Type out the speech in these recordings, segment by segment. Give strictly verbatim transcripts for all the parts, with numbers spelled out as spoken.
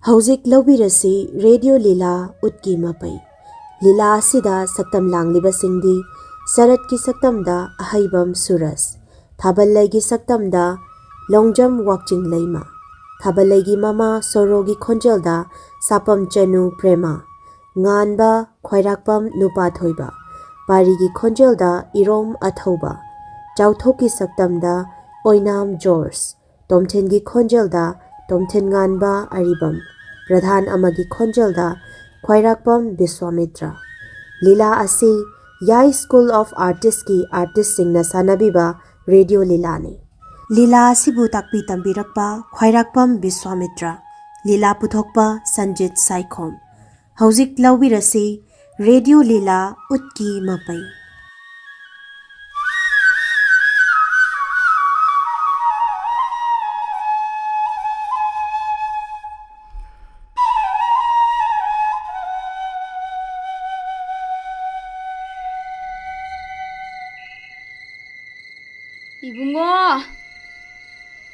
ꯍꯧꯖꯤꯛ ꯂꯧꯕꯤꯔꯁꯤ ꯔꯦꯗꯤꯑꯣ ꯂꯤꯂꯥ ꯎꯠꯀꯤ ꯃꯄꯩ꯫ ꯂꯤꯂꯥ ꯑꯁꯤꯗ ꯁꯛꯇꯝ ꯂꯥꯡꯂꯤꯕꯁꯤꯡꯗꯤ ꯁꯔꯠꯀꯤ ꯁꯛꯇꯝꯗ ꯑꯍꯩꯕꯝ ꯁꯨꯔꯖ, ꯊꯥꯕꯜꯂꯩꯒꯤ ꯁꯛꯇꯝꯗ ꯂꯣꯡꯖꯝ ꯋꯥꯛꯆꯤꯡ ꯂꯩꯃ, ꯊꯥꯕꯜꯂꯩꯒꯤ ꯃꯃꯥ ꯁꯣꯔꯣꯒꯤ ꯈꯣꯟꯖꯦꯜꯗ ꯁꯥꯄꯝ ꯆꯅꯨ ꯄ꯭ꯔꯦꯃ, ꯉꯥꯟꯕ ꯈ꯭ꯋꯥꯏꯔꯥꯛꯄꯝ ꯅꯨꯄꯥ ꯊꯣꯏꯕ, ꯄꯥꯔꯤꯒꯤ ꯈꯣꯟꯖꯦꯜꯗ ꯏꯔꯣꯝ ꯑꯊꯧꯕ, ꯆꯥꯎꯊꯣꯛꯀꯤ ꯁꯛꯇꯝꯗ ꯑꯣꯏꯅꯥꯝ ꯖꯣꯔꯖ, ꯇꯣꯝꯊꯤꯟꯒꯤ ꯈꯣꯟꯖꯦꯜꯗ ꯇꯣꯝꯊꯤꯟ ꯉꯥꯟꯕ ꯑꯔꯤꯕꯝ, ꯄ꯭ꯔꯙꯥꯟ ꯑꯃꯒꯤ ꯈꯣꯟꯖꯦꯜꯗ ꯈ꯭ꯋꯥꯏꯔꯥꯛꯄꯝ ꯕꯤꯁ꯭ꯋꯥꯃꯤꯇ꯭ꯔ꯫ ꯂꯤꯂꯥ ꯑꯁꯤ ꯌꯥꯏ ꯁ꯭ꯀꯨꯜ ꯑꯣꯐ ꯑꯥꯔꯇꯤꯁꯀꯤ ꯑꯥꯔꯇꯤꯁꯁꯤꯡꯅ ꯁꯥꯟꯅꯕꯤꯕ ꯔꯦꯗꯤꯑꯣ ꯂꯤꯂꯥꯅꯤ꯫ ꯂꯤꯂꯥ ꯑꯁꯤꯕꯨ ꯇꯥꯛꯄꯤ ꯇꯝꯕꯤꯔꯛꯄ ꯈ꯭ꯋꯥꯏꯔꯥꯛꯄꯝ ꯕꯤꯁ꯭ꯋꯥꯃꯤꯇ꯭ꯔ꯫ ꯂꯤꯂꯥ ꯄꯨꯊꯣꯛꯄ ꯁꯟꯖꯤꯠ ꯁꯥꯏꯈꯣꯝ꯫ ꯍꯧꯖꯤꯛ ꯂꯧꯕꯤꯔꯁꯤ ꯔꯦꯗꯤꯑꯣ ꯂꯤꯂꯥ ꯎꯠꯀꯤ ꯃꯄꯩ꯫ ꯏꯕꯨꯡꯉꯣ!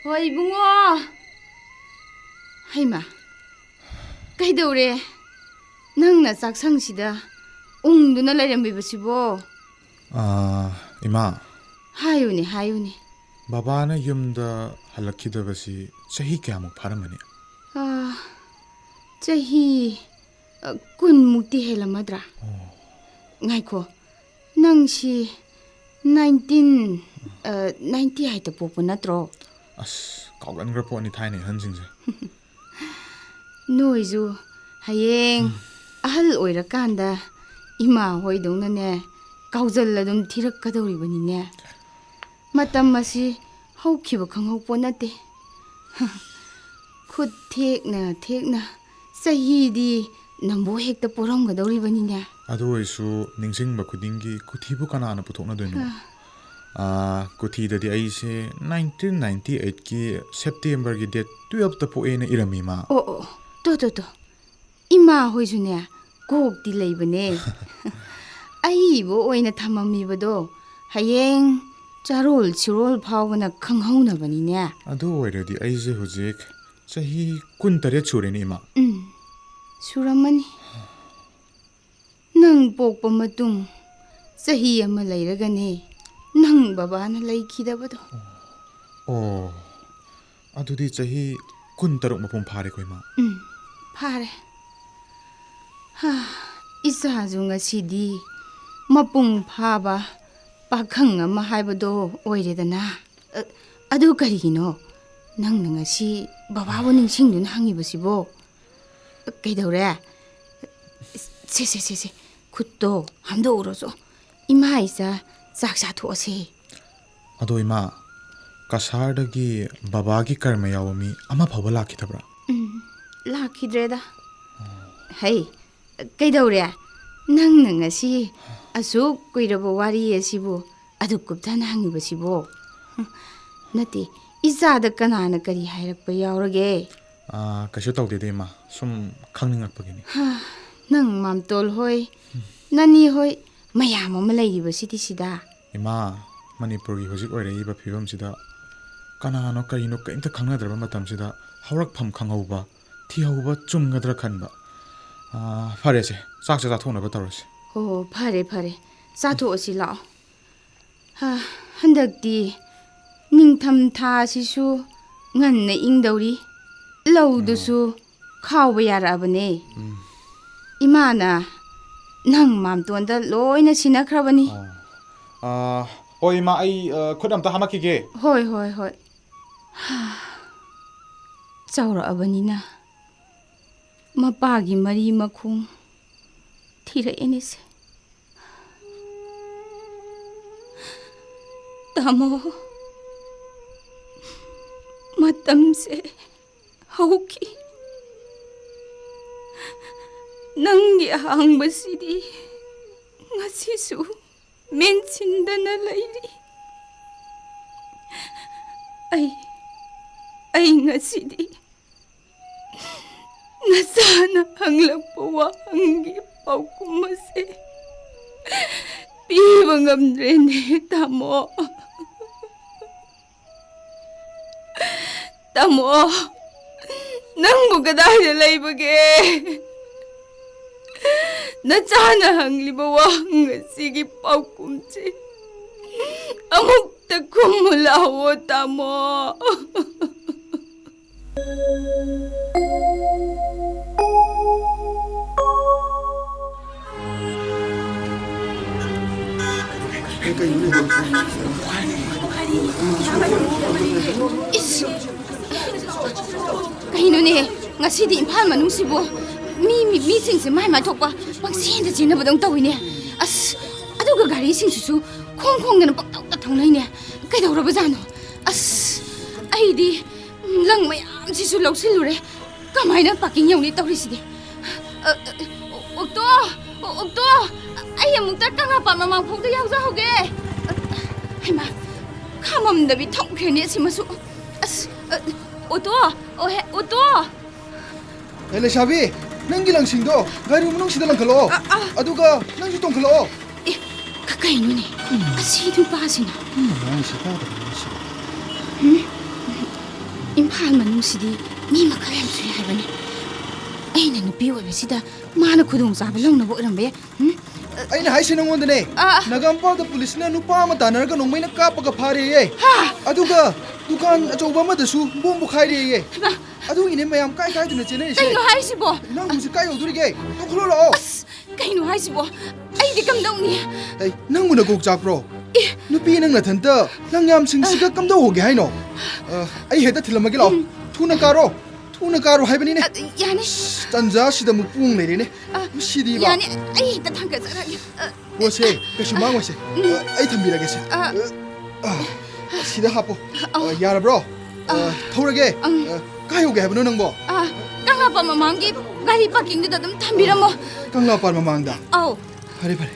ꯍꯣꯏ, ꯏꯕꯨꯡꯉꯣ! ꯍꯩꯃꯥ! ꯀꯩꯗꯧꯔꯦ? ꯅꯪꯅ ꯆꯥꯛꯁꯪꯁꯤꯗ ꯎꯪꯗꯨꯅ ꯂꯩꯔꯝꯃꯤꯕꯁꯤꯕꯣ? ꯑꯥ, ꯏꯃꯥ꯫ ꯍꯥꯏꯌꯨꯅꯦ, ꯍꯥꯏꯌꯨꯅꯦ꯫ ꯕꯕꯥꯅ ꯌꯨꯝꯗ ꯍꯜꯂꯛꯈꯤꯗꯕꯁꯤ ꯆꯍꯤ ꯀꯌꯥꯃꯨꯛ ꯐꯥꯔꯝꯃꯅꯤ? ꯑꯥ, ꯆꯍꯤ, ꯑ, ꯀꯨꯟꯃꯨꯛꯇꯤ ꯍꯦꯜꯂꯝꯃꯗ꯭ꯔꯥ? ꯑꯣ꯫ ꯉꯥꯏꯈꯣ, ꯅꯪꯁꯤ ꯅꯥꯏꯟꯇꯤꯟ, ꯑ, ꯅꯥꯏꯟꯇꯤ ꯍꯥꯏꯇ ꯄꯣꯛꯄ ꯅꯠꯇ꯭ꯔꯣ? ꯑꯁ, ꯀꯥꯎꯒꯟꯈ꯭ꯔ ꯄꯣꯠꯅꯤ ꯊꯥꯏꯅꯩ ꯑꯍꯟꯁꯤꯡꯁꯦ꯫ ꯅꯣꯏꯁꯨ ꯍꯌꯦꯡ ꯎꯝ꯫ ꯑꯍꯜ ꯑꯣꯏꯔꯀꯥꯟꯗ ꯏꯃꯥ ꯍꯣꯏꯗꯧꯅꯅꯦ ꯀꯥꯎꯖꯜ ꯑꯗꯨꯝ ꯊꯤꯔꯛꯀꯗꯧꯔꯤꯕꯅꯤꯅꯦ꯫ ꯃꯇꯝ ꯑꯁꯤ ꯍꯧꯈꯤꯕ ꯈꯪꯍꯧꯄꯣꯠ ꯅꯠꯇꯦ꯫ ꯈꯨꯠ ꯊꯦꯛꯅ ꯊꯦꯛꯅ ꯆꯍꯤꯗꯤ ꯅꯝꯕꯣ ꯍꯦꯛꯇ ꯄꯣꯔꯝꯒꯗꯧꯔꯤꯕꯅꯤꯅꯦ꯫ ꯑꯗꯨ ꯑꯣꯏꯔꯁꯨ ꯅꯤꯡꯁꯤꯡꯕ ꯈꯨꯗꯤꯡꯒꯤ ꯀꯨꯊꯤꯕꯨ ꯀꯅꯥꯅ ꯄꯨꯊꯣꯛꯅꯗꯣꯏꯅꯣ? ꯑꯥ꯫ ꯑꯥ, ꯀꯨꯊꯤꯗꯗꯤ ꯑꯩꯁꯦ ꯅꯥꯏꯟꯇꯤꯟ ꯅꯥꯏꯟꯇꯤ ꯑꯩꯠꯀꯤ ꯁꯦꯞꯇꯦꯝꯕꯔꯒꯤ ꯗꯦꯠ ꯇꯨꯌꯦꯜꯞꯇ ꯄꯣꯛꯑꯦꯅ ꯏꯔꯝꯃꯤ, ꯏꯃꯥ꯫ ꯑꯣ, ꯑꯣ, ꯑꯣ꯫ ꯇꯣ, ꯇꯣ, ꯇꯣ꯫ ꯏꯃꯥ ꯍꯣꯏꯁꯨꯅꯦ, ꯀꯣꯛꯇꯤ ꯂꯩꯕꯅꯦ꯫ ꯑꯏꯕ ꯑꯣꯏꯅ ꯊꯝꯃꯝꯃꯤꯕꯗꯣ ꯍꯌꯦꯡ ꯆꯥꯔꯣꯜ ꯁꯤꯔꯣꯜ ꯐꯥꯎꯕꯅ ꯈꯪꯍꯧꯅꯕꯅꯤꯅꯦ꯫ ꯑꯗꯨ ꯑꯣꯏꯔꯗꯤ ꯑꯩꯁꯦ ꯍꯧꯖꯤꯛ ꯆꯍꯤ ꯀꯨꯟꯇꯔꯦꯠ ꯁꯨꯔꯦꯅꯦ, ꯏꯃꯥ꯫ ꯎꯝ, ꯁꯨꯔꯝꯃꯅꯤ꯫ ꯅꯪ ꯄꯣꯛꯄ ꯃꯇꯨꯡ ꯆꯍꯤ ꯑꯃ ꯂꯩꯔꯒꯅꯦ ꯅꯪ ꯕꯕꯥꯅ ꯂꯩꯈꯤꯗꯕꯗꯣ꯫ ꯑꯣ, ꯑꯗꯨꯗꯤ ꯆꯍꯤ ꯀꯨꯟꯇꯔꯨꯛ ꯃꯄꯨꯡ ꯐꯥꯔꯦꯀꯣ, ꯏꯃꯥ? ꯎꯝ, ꯐꯥꯔꯦ꯫ ꯍꯥ, ꯏꯆꯥꯁꯨ ꯉꯁꯤꯗꯤ ꯃꯄꯨꯡ ꯐꯥꯕ ꯄꯥꯈꯪ ꯑꯃ ꯍꯥꯏꯕꯗꯣ ꯑꯣꯏꯔꯦꯗꯅ꯫ ꯑ, ꯑꯗꯨ ꯀꯔꯤꯒꯤꯅꯣ ꯅꯪꯅ ꯉꯁꯤ ꯕꯕꯥꯕꯨ ꯅꯤꯡꯁꯤꯡꯗꯨꯅ ꯍꯪꯉꯤꯕꯁꯤꯕꯣ? ꯀꯩꯗꯧꯔꯦ? ꯁꯦ, ꯁꯦ, ꯁꯦ, ꯁꯦ, ꯈꯨꯠꯇꯣ ꯍꯥꯝꯗꯣꯛꯎꯔꯣꯆꯣ꯫ ꯏꯃꯥ ꯏꯆꯥ ꯆꯥꯛ ꯆꯥꯊꯣꯛꯑꯁꯦ꯫ ꯑꯗꯣ ꯏꯃꯥ, ꯀꯁꯥꯔꯗꯒꯤ ꯕꯕꯥꯒꯤ ꯀꯔꯃ ꯌꯥꯎꯕ ꯃꯤ ꯑꯃ ꯐꯥꯎꯕ ꯂꯥꯛꯈꯤꯗꯕ꯭ꯔꯥ? ꯎꯝ, ꯂꯥꯛꯈꯤꯗ꯭ꯔꯦꯗ꯫ ꯍꯩ, ꯀꯩꯗꯧꯔꯦ? ꯅꯪꯅ ꯉꯁꯤ ꯑꯁꯨꯛ ꯀꯨꯏꯔꯕ ꯋꯥꯔꯤ ꯑꯁꯤꯕꯨ ꯑꯗꯨꯛ ꯀꯨꯞꯊꯅ ꯍꯪꯉꯤꯕꯁꯤꯕꯣ? ꯅꯠꯇꯦ, ꯏꯆꯥꯗ ꯀꯅꯥꯅ ꯀꯔꯤ ꯍꯥꯏꯔꯛꯄ ꯌꯥꯎꯔꯒꯦ? ꯑꯥ, ꯀꯩꯁꯨ ꯇꯧꯗꯦꯗ, ꯏꯃꯥ꯫ ꯁꯨꯝ ꯈꯪꯅꯤꯡꯉꯛꯄꯒꯤꯅꯤ꯫ ꯍꯥ, ꯅꯪ ꯃꯥꯝꯇꯣꯜ ꯍꯣꯏ, ꯅꯅꯤ ꯍꯣꯏ, ꯃꯌꯥꯝ ꯑꯃ ꯂꯩꯔꯤꯕꯁꯤꯗꯤ ꯁꯤꯗ꯫ ꯏꯃꯥ, ꯃꯅꯤꯄꯨꯔꯒꯤ ꯍꯧꯖꯤꯛ ꯑꯣꯏꯔꯛꯏꯕ ꯐꯤꯕꯝꯁꯤꯗ ꯀꯅꯥꯅꯣ ꯀꯔꯤꯅꯣ ꯀꯔꯤꯝꯇ ꯈꯪꯅꯗ꯭ꯔꯕ ꯃꯇꯝꯁꯤꯗ ꯍꯧꯔꯛꯐꯝ ꯈꯪꯍꯧꯕ, ꯊꯤꯍꯧꯕ ꯆꯨꯝꯒꯗ꯭ꯔꯥ ꯈꯟꯕ꯫ ꯑꯥ, ꯐꯔꯦꯁꯦ, ꯆꯥꯛꯁꯦ ꯆꯥꯊꯣꯛꯅꯕ ꯇꯧꯔꯁꯤ꯫ ꯍꯣ, ꯍꯣ, ꯐꯔꯦ, ꯐꯔꯦ꯫ ꯆꯥꯊꯣꯛꯑꯁꯤ ꯂꯥꯛꯑꯣ꯫ ꯍꯥ, ꯍꯟꯗꯛꯇꯤ ꯅꯤꯡꯊꯝ ꯊꯥꯁꯤꯁꯨ ꯉꯟꯅ ꯏꯪꯗꯧꯔꯤ꯫ ꯂꯧꯗꯨꯁꯨ ꯈꯥꯎꯕ ꯌꯥꯔꯛꯑꯕꯅꯦ꯫ ꯎꯝ꯫ ꯏꯃꯥꯅ ꯅꯪ ꯃꯥꯝꯇꯣꯟꯗ ꯂꯣꯏꯅ ꯁꯤꯟꯅꯈ꯭ꯔꯕꯅꯤ꯫ ꯑꯣ꯫ ꯑꯥ, ꯍꯣꯏ, ꯏꯃꯥ, ꯑꯩ, ꯑ, ꯈꯨꯠ ꯑꯝꯇ ꯍꯥꯝꯃꯛꯈꯤꯒꯦ꯫ ꯍꯣꯏ, ꯍꯣꯏ, ꯍꯣꯏ꯫ ꯆꯥꯎꯔꯛꯑꯕꯅꯤꯅ ꯃꯄꯥꯒꯤ ꯃꯔꯤ ꯃꯈꯣꯡ ꯊꯤꯔꯛꯑꯦꯅꯦꯁꯦ꯫ ꯇꯥꯃꯣ, ꯃꯇꯝꯁꯦ ꯍꯧꯈꯤ꯫ ꯅꯪꯒꯤ ꯑꯍꯥꯡꯕꯁꯤꯗꯤ ꯉꯁꯤꯁꯨ ꯃꯦꯟꯁꯤꯟꯗꯅ ꯂꯩꯔꯤ꯫ ꯑꯩ, ꯑꯩ ꯉꯁꯤꯗꯤ ꯅꯆꯥꯅ ꯍꯪꯂꯛꯄ ꯋꯥꯍꯪꯒꯤ ꯄꯥꯎꯈꯨꯝ ꯑꯁꯦ ꯄꯤꯕ ꯉꯝꯗ꯭ꯔꯦꯅꯦ, ꯇꯥꯃꯣ꯫ ꯇꯥꯃꯣ, ꯅꯪꯕꯨ ꯀꯗꯥꯏꯗ ꯂꯩꯕꯒꯦ? ꯅꯆꯥꯅ ꯍꯪꯂꯤꯕ ꯋꯥꯍꯪ ꯑꯁꯤꯒꯤ ꯄꯥꯎꯈꯨꯝꯁꯤ ꯑꯃꯨꯛꯇ ꯈꯨꯝꯃꯨ ꯂꯥꯛꯑꯣ, ꯇꯥꯃꯣ꯫ ꯏꯁ! ꯀꯩꯅꯣꯅꯦ, ꯉꯁꯤꯗꯤ ꯏꯝꯐꯥꯜ ꯃꯅꯨꯡꯁꯤꯕꯨ ꯃꯤ, ꯃꯤ, ꯃꯤꯁꯤꯡꯁꯦ ꯃꯥꯏ ꯃꯥꯏ ꯊꯣꯛꯄ ꯄꯪꯆꯦꯟꯗ ꯆꯦꯟꯅꯕꯗꯧ ꯇꯧꯏꯅꯦ꯫ ꯑꯁ, ꯑꯗꯨꯒ ꯒꯥꯔꯤꯁꯤꯡꯁꯤꯁꯨ ꯈꯣꯡ ꯈꯣꯡꯗꯅ ꯄꯪꯊꯧꯗ ꯊꯧꯅꯩꯅꯦ꯫ ꯀꯩꯗꯧꯔꯕꯖꯥꯠꯅꯣ? ꯑꯁ, ꯑꯩꯗꯤ ꯂꯪ ꯃꯌꯥꯝꯁꯤꯁꯨ ꯂꯧꯁꯤꯜꯂꯨꯔꯦ꯫ ꯀꯃꯥꯏꯅ ꯄꯥꯔꯀꯤꯡ ꯌꯧꯅꯤ ꯇꯧꯔꯤꯁꯤꯗꯤ? ꯑ, ꯑ, ꯑꯣꯛꯇꯣ! ꯑꯣ, ꯑꯣꯛꯇꯣ! ꯑꯩ ꯑꯃꯨꯛꯇ ꯀꯪꯂꯥꯄꯥꯠ ꯃꯃꯥꯡ ꯐꯥꯎꯗ ꯌꯥꯎꯖꯍꯧꯒꯦ꯫ ꯍꯩꯃꯥ, ꯈꯥꯝꯃꯝꯗꯕꯤ ꯊꯧꯈ꯭ꯔꯦꯅꯦ ꯑꯁꯤꯃꯁꯨ꯫ ꯑꯁ, ꯑ, ꯑꯣꯇꯣ! ꯑꯣ, ꯍꯦ, ꯑꯣꯇꯣ! ꯑꯦ, ꯂꯩꯁꯥꯕꯤ, ꯅꯪꯒꯤ ꯂꯪꯁꯤꯡꯗꯣ ꯒꯥꯔꯤ ꯃꯅꯨꯡꯁꯤꯗ ꯂꯪꯈꯠꯂꯛꯑꯣ꯫ ꯑ, ꯑ꯫ ꯑꯗꯨꯒ ꯅꯪꯁꯨ ꯇꯣꯡꯈꯠꯂꯛꯑꯣ꯫ ꯑꯦ, ꯀ-, ꯀꯩꯅꯣꯅꯦ? ꯀꯩꯅꯣ? ꯑꯁꯤ ꯅꯨꯄꯥꯁꯤꯅ꯫ ꯃꯤꯅ ꯉꯥꯡꯉꯤꯁꯦ ꯇꯥꯗꯕ ꯃꯁꯤ꯫ ꯎꯝ? ꯏꯝꯐꯥꯜ ꯃꯅꯨꯡꯁꯤꯗꯤ ꯃꯤ ꯃꯈꯜ ꯌꯥꯝ ꯁꯨꯏ ꯍꯥꯏꯕꯅꯦ꯫ ꯑꯩꯅ ꯅꯨꯄꯤ ꯑꯣꯏꯕꯁꯤꯗ ꯃꯥꯅ ꯈꯨꯗꯣꯡꯆꯥꯕ ꯂꯧꯅꯕ ꯑꯣꯏꯔꯝꯕ ꯌꯥꯏ꯫ ꯎꯝ? ꯑꯩꯅ ꯍꯥꯏꯁꯦ ꯅꯉꯣꯟꯗꯅꯦ꯫ ꯑ꯫ ꯅꯒꯥꯝꯄꯥꯜꯗ ꯄꯨꯂꯤꯁꯅ ꯅꯨꯄꯥ ꯑꯃ ꯇꯥꯟꯅꯔꯒ ꯅꯣꯡꯃꯩꯅ ꯀꯥꯞꯄꯒ ꯐꯥꯔꯦꯌꯦ꯫ ꯍꯥ? ꯑꯗꯨꯒ ꯗꯨꯀꯥꯟ ꯑꯆꯧꯕ ꯑꯃꯗꯁꯨ ꯕꯣꯝ ꯄꯣꯈꯥꯏꯔꯦꯌꯦ꯫ ꯍꯩꯃꯥ! ꯑꯗꯨꯒꯤꯅꯦ ꯃꯌꯥꯝ ꯀꯥꯏ ꯀꯥꯏꯗꯅ ꯆꯦꯟꯅꯔꯤꯁꯦ꯫ ꯀꯩꯅꯣ ꯍꯥꯏꯁꯤꯕꯣ? ꯅꯪ ꯍꯧꯖꯤꯛ ꯀꯥꯏ ꯌꯧꯗꯣꯔꯤꯒꯦ? ꯇꯣꯛꯈꯠꯂꯣ ꯂꯥꯛꯑꯣ꯫ ꯑꯁ, ꯀꯩꯅꯣ ꯍꯥꯏꯁꯤꯕꯣ? ꯑꯩꯗꯤ ꯀꯝꯗꯧꯅꯤ? ꯑꯩ, ꯅꯪꯕꯨ ꯅꯀꯣꯛ ꯆꯥꯛꯄ꯭ꯔꯣ? ꯑꯦ! ꯅꯨꯄꯤ ꯅꯪ ꯅꯊꯟꯇ ꯂꯪ ꯌꯥꯝꯁꯤꯡꯁꯤꯒ ꯑ꯫ ꯀꯝꯗꯧꯍꯧꯒꯦ ꯍꯥꯏꯅꯣ? ꯑ, ꯑꯩ ꯍꯦꯛꯇ ꯊꯤꯜꯂꯝꯃꯒꯦ ꯂꯥꯛꯑꯣ꯫ ꯎꯝ꯫ ꯊꯨꯅ ꯀꯥꯔꯣ꯫ ꯊꯨꯅ ꯀꯥꯔꯣ ꯍꯥꯏꯕꯅꯤꯅꯦ꯫ ꯑ, ꯌꯥꯅꯤ꯫ ꯇꯟꯖꯥꯁꯤꯗ ꯑꯃꯨꯛ ꯄꯨꯡ ꯂꯩꯔꯦꯅꯦ꯫ ꯑ, ꯃꯁꯤꯗꯤꯕ꯫ ꯌꯥꯅꯤ, ꯑꯩ ꯍꯦꯛꯇ ꯊꯥꯡꯒꯠꯆꯔꯛꯑꯒꯦ꯫ ꯑ, ꯄꯣꯠꯁꯦ ꯀꯩꯁꯨ ꯃꯥꯡꯉꯣꯏꯁꯦ꯫ ꯎꯝ꯫ ꯑ, ꯑꯩ ꯊꯝꯕꯤꯔꯒꯦꯁꯦ꯫ ꯑ꯫ ꯑ, ꯑ, ꯁꯤꯗ ꯍꯥꯞꯄꯣ꯫ ꯑꯧ꯫ ꯑ, ꯌꯥꯔꯕ꯭ꯔꯣ? ꯑ꯫ ꯑ, ꯊꯧꯔꯒꯦ꯫ ꯑꯪ꯫ ꯑ, ꯀꯥꯏ ꯌꯧꯒꯦ ꯍꯥꯏꯕꯅꯣ ꯅꯪꯕꯣ? ꯑ, ꯀꯪꯂꯥꯄꯥꯠ ꯃꯃꯥꯡꯒꯤ ꯒꯥꯔꯤ ꯄꯥꯔꯀꯤꯡꯗꯨꯗ ꯑꯗꯨꯝ ꯊꯝꯕꯤꯔꯝꯃꯣ꯫ ꯀꯪꯂꯥꯄꯥꯠ ꯃꯃꯥꯡꯗ? ꯑꯧ꯫ ꯐꯔꯦ, ꯐꯔꯦ꯫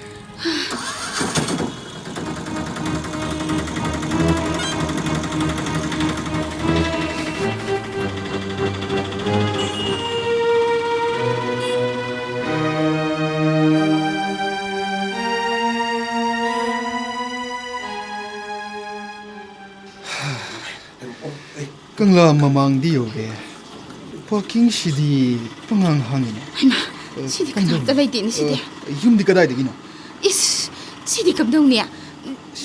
ꯀꯪꯂꯥ ꯃꯃꯥꯡꯗꯤ ꯌꯧꯔꯦ꯫ ꯄꯥꯔꯀꯤꯡꯁꯤꯗꯤ ꯄꯪꯍꯥꯡ ꯍꯥꯡꯉꯤꯅꯦ꯫ ꯍꯩꯃꯥ, ꯑ, ꯁꯤꯗꯤ ꯀꯩꯅꯣ, ꯀꯅꯥꯝꯇ ꯂꯩꯇꯦꯅꯦ ꯁꯤꯗꯤ꯫ ꯑ, ꯌꯨꯝꯗꯤ ꯀꯗꯥꯏꯗꯒꯤꯅꯣ? ꯏꯁ, ꯁꯤꯗꯤ ꯀꯝꯗꯧꯅꯤ?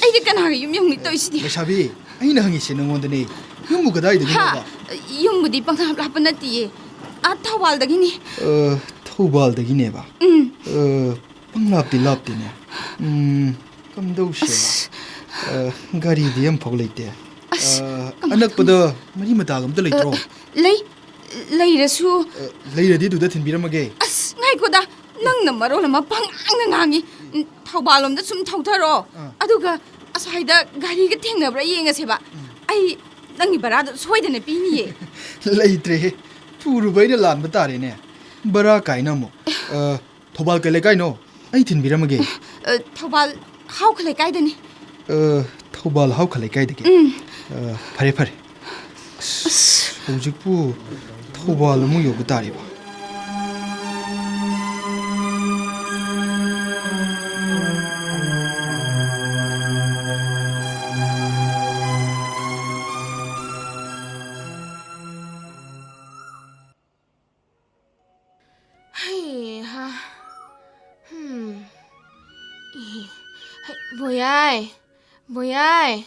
ꯑꯩꯗꯤ ꯀꯅꯥꯒꯤ ꯌꯨꯝ ꯌꯧꯅꯤ ꯇꯧꯔꯤꯁꯤꯗꯤ? ꯂꯩꯁꯥꯕꯤ, ꯑꯩꯅ ꯍꯪꯉꯤꯁꯦ ꯅꯉꯣꯟꯗꯅꯦ꯫ ꯌꯨꯝꯕꯨ ꯀꯗꯥꯏꯗꯒꯤꯅꯣꯕ? ꯍꯥ? ꯌꯨꯝꯕꯨꯗꯤ ꯄꯪꯂꯥꯞ ꯂꯥꯞꯄ ꯅꯠꯇꯤꯌꯦ꯫ ꯑꯥ, ꯊꯧꯕꯥꯜꯗꯒꯤꯅꯤ꯫ ꯑ, ꯊꯧꯕꯥꯜꯗꯒꯤꯅꯦꯕ? ꯎꯝ꯫ ꯑ, ꯄꯪꯂꯥꯞꯇꯤ ꯂꯥꯞꯇꯦꯅꯦ꯫ ꯎꯝ, ꯀꯝꯗꯧꯁꯦꯕ? ꯑꯁ꯫ ꯑ, ꯒꯥꯔꯤꯗꯤ ꯑꯝꯐꯥꯎ ꯂꯩꯇꯦ꯫ ꯑꯁ, ꯑ, ꯀꯃꯥꯏ ꯑꯅꯛꯄꯗ ꯃꯔꯤ ꯃꯇꯥꯒ ꯑꯝꯇ ꯂꯩꯇ꯭ꯔꯣ? ꯑ, ꯂꯩ꯫ ꯂꯩꯔꯁꯨ꯫ ꯑ, ꯂꯩꯔꯗꯤ ꯑꯗꯨꯗ ꯊꯤꯟꯕꯤꯔꯝꯃꯒꯦ꯫ ꯑꯁ, ꯉꯥꯏꯈꯣꯗ, ꯅꯪꯅ ꯃꯔꯣꯜ ꯑꯃ ꯄꯪꯉꯥꯡꯅ ꯉꯥꯡꯉꯤ꯫ ꯎꯝ, ꯊꯧꯕꯥꯜ ꯂꯣꯝꯗ ꯁꯨꯝ ꯊꯧꯊꯔꯛꯑꯣ꯫ ꯑꯥ꯫ ꯑꯗꯨꯒ ꯑꯁ꯭ꯋꯥꯏꯗ ꯒꯥꯔꯤꯒ ꯊꯦꯡꯅꯕ꯭ꯔꯥ ꯌꯦꯡꯉꯁꯦꯕ꯫ ꯎꯝ꯫ ꯑꯩ ꯅꯪꯒꯤ ꯚꯔꯥꯗꯣ ꯁꯣꯏꯗꯅ ꯄꯤꯅꯤꯌꯦ꯫ ꯂꯩꯇ꯭ꯔꯦꯍꯦ꯫ ꯄꯨꯔꯨꯕ ꯑꯩꯅ ꯂꯥꯟꯕ ꯇꯥꯔꯦꯅꯦ꯫ ꯚꯔꯥ ꯀꯥꯏꯅ ꯑꯃꯨꯛ꯫ ꯑ, ꯊꯧꯕꯥꯜ ꯀꯩ ꯂꯩꯀꯥꯏꯅꯣ? ꯑꯩ ꯊꯤꯟꯕꯤꯔꯝꯃꯒꯦ꯫ ꯑ, ꯊꯧꯕꯥꯜ ꯍꯥꯎꯈ ꯂꯩꯀꯥꯏꯗꯅꯤ꯫ ꯑ, ꯊꯧꯕꯥꯜ ꯍꯥꯎꯈ ꯂꯩꯀꯥꯏꯗꯒꯤ? ꯎꯝ꯫ ꯑ, ꯐꯔꯦ, ꯐꯔꯦ꯫ ꯑꯁ, ꯍꯧꯖꯤꯛꯄꯨ ꯊꯧꯕꯥꯜ ꯑꯃꯨꯛ ꯌꯧꯕ ꯇꯥꯔꯦꯕ꯫ ꯍꯩꯍꯥ꯫ ꯍꯝ꯫ ꯏ, ꯍꯩ, ꯕꯣꯌꯥꯏ, ꯕꯣꯌꯥꯏ,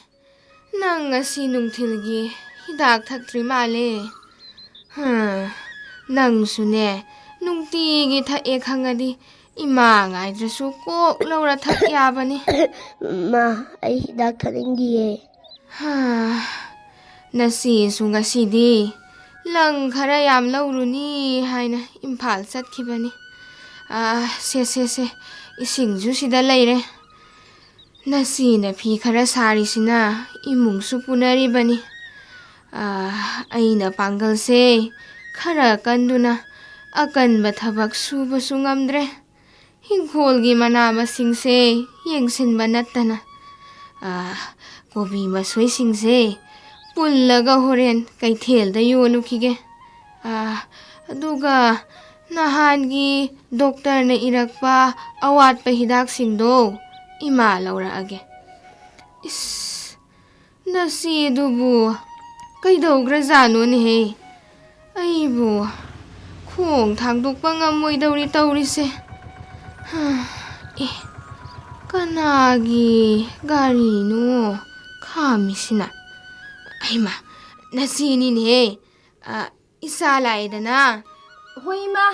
ꯅꯪ ꯉꯁꯤ ꯅꯨꯡꯊꯤꯜꯒꯤ ꯍꯤꯗꯥꯛ ꯊꯛꯇ꯭ꯔꯤ ꯃꯥꯜꯂꯦ꯫ ꯍꯝ, ꯅꯪꯁꯨꯅꯦ, ꯅꯨꯡꯇꯤꯒꯤ ꯊꯛꯑꯦ ꯈꯪꯉꯗꯤ ꯏꯃꯥ ꯉꯥꯏꯗ꯭ꯔꯁꯨ ꯀꯣꯛ ꯂꯧꯔ ꯊꯛ ꯌꯥꯕꯅꯤ꯫ ꯃꯥ, ꯑꯩ ꯍꯤꯗꯥꯛ ꯊꯛꯅꯤꯡꯗꯤꯌꯦ꯫ ꯍꯥ, ꯅꯆꯦꯁꯨ ꯉꯁꯤꯗꯤ ꯂꯪ ꯈꯔ ꯌꯥꯝ ꯂꯧꯔꯨꯅꯤ ꯍꯥꯏꯅ ꯏꯝꯐꯥꯜ ꯆꯠꯈꯤꯕꯅꯤ꯫ ꯑꯥ, ꯁꯦ, ꯁꯦ, ꯁꯦ, ꯏꯁꯤꯡꯁꯨ ꯁꯤꯗ ꯂꯩꯔꯦ꯫ ꯅꯆꯦꯅ ꯐꯤ ꯈꯔ ꯁꯥꯔꯤꯁꯤꯅ ꯏꯃꯨꯡꯁꯨ ꯄꯨꯅꯔꯤꯕꯅꯤ꯫ ꯑꯥ, ꯑꯩꯅ ꯄꯥꯡꯒꯜꯁꯦ ꯈꯔ ꯀꯟꯗꯨꯅ ꯑꯀꯟꯕ ꯊꯕꯛ ꯁꯨꯕꯁꯨ ꯉꯝꯗ꯭ꯔꯦ꯫ ꯏꯪꯈꯣꯜꯒꯤ ꯃꯅꯥ ꯃꯁꯤꯡꯁꯦ ꯌꯦꯡꯁꯤꯟꯕ ꯅꯠꯇꯅ, ꯑꯥ, ꯀꯣꯕꯤ ꯃꯁꯣꯏꯁꯤꯡꯁꯦ ꯄꯨꯜꯂꯒ ꯍꯣꯔꯦꯟ ꯀꯩꯊꯦꯜꯗ ꯌꯣꯜꯂꯨꯈꯤꯒꯦ꯫ ꯑꯥ, ꯑꯗꯨꯒ ꯅꯍꯥꯟꯒꯤ ꯗꯣꯛꯇꯔꯅ ꯏꯔꯛꯄ ꯑꯋꯥꯠꯄ ꯍꯤꯗꯥꯛꯁꯤꯡꯗꯣ ꯏꯃꯥ ꯂꯧꯔꯛꯑꯒꯦ꯫ ꯏꯁ, ꯅꯆꯦꯗꯨꯕꯨ ꯀꯩꯗꯧꯈ꯭ꯔꯖꯥꯠꯅꯣꯅꯦꯍꯦ? ꯑꯩꯕꯨ ꯈꯣꯡ ꯊꯥꯡꯗꯣꯛꯄ ꯉꯝꯃꯣꯏꯗꯧꯔꯤ ꯇꯧꯔꯤꯁꯦ꯫ ꯑꯦ, ꯀꯅꯥꯒꯤ ꯒꯥꯔꯤꯅꯣ ꯈꯥꯝꯃꯤꯁꯤꯅ? ꯑꯩꯃ, ꯅꯆꯦꯅꯤꯅꯦꯍꯦ꯫ ꯑ, ꯏꯆꯥ ꯂꯥꯛꯑꯦꯗꯅ꯫ ꯍꯣꯏ, ꯏꯃꯥ꯫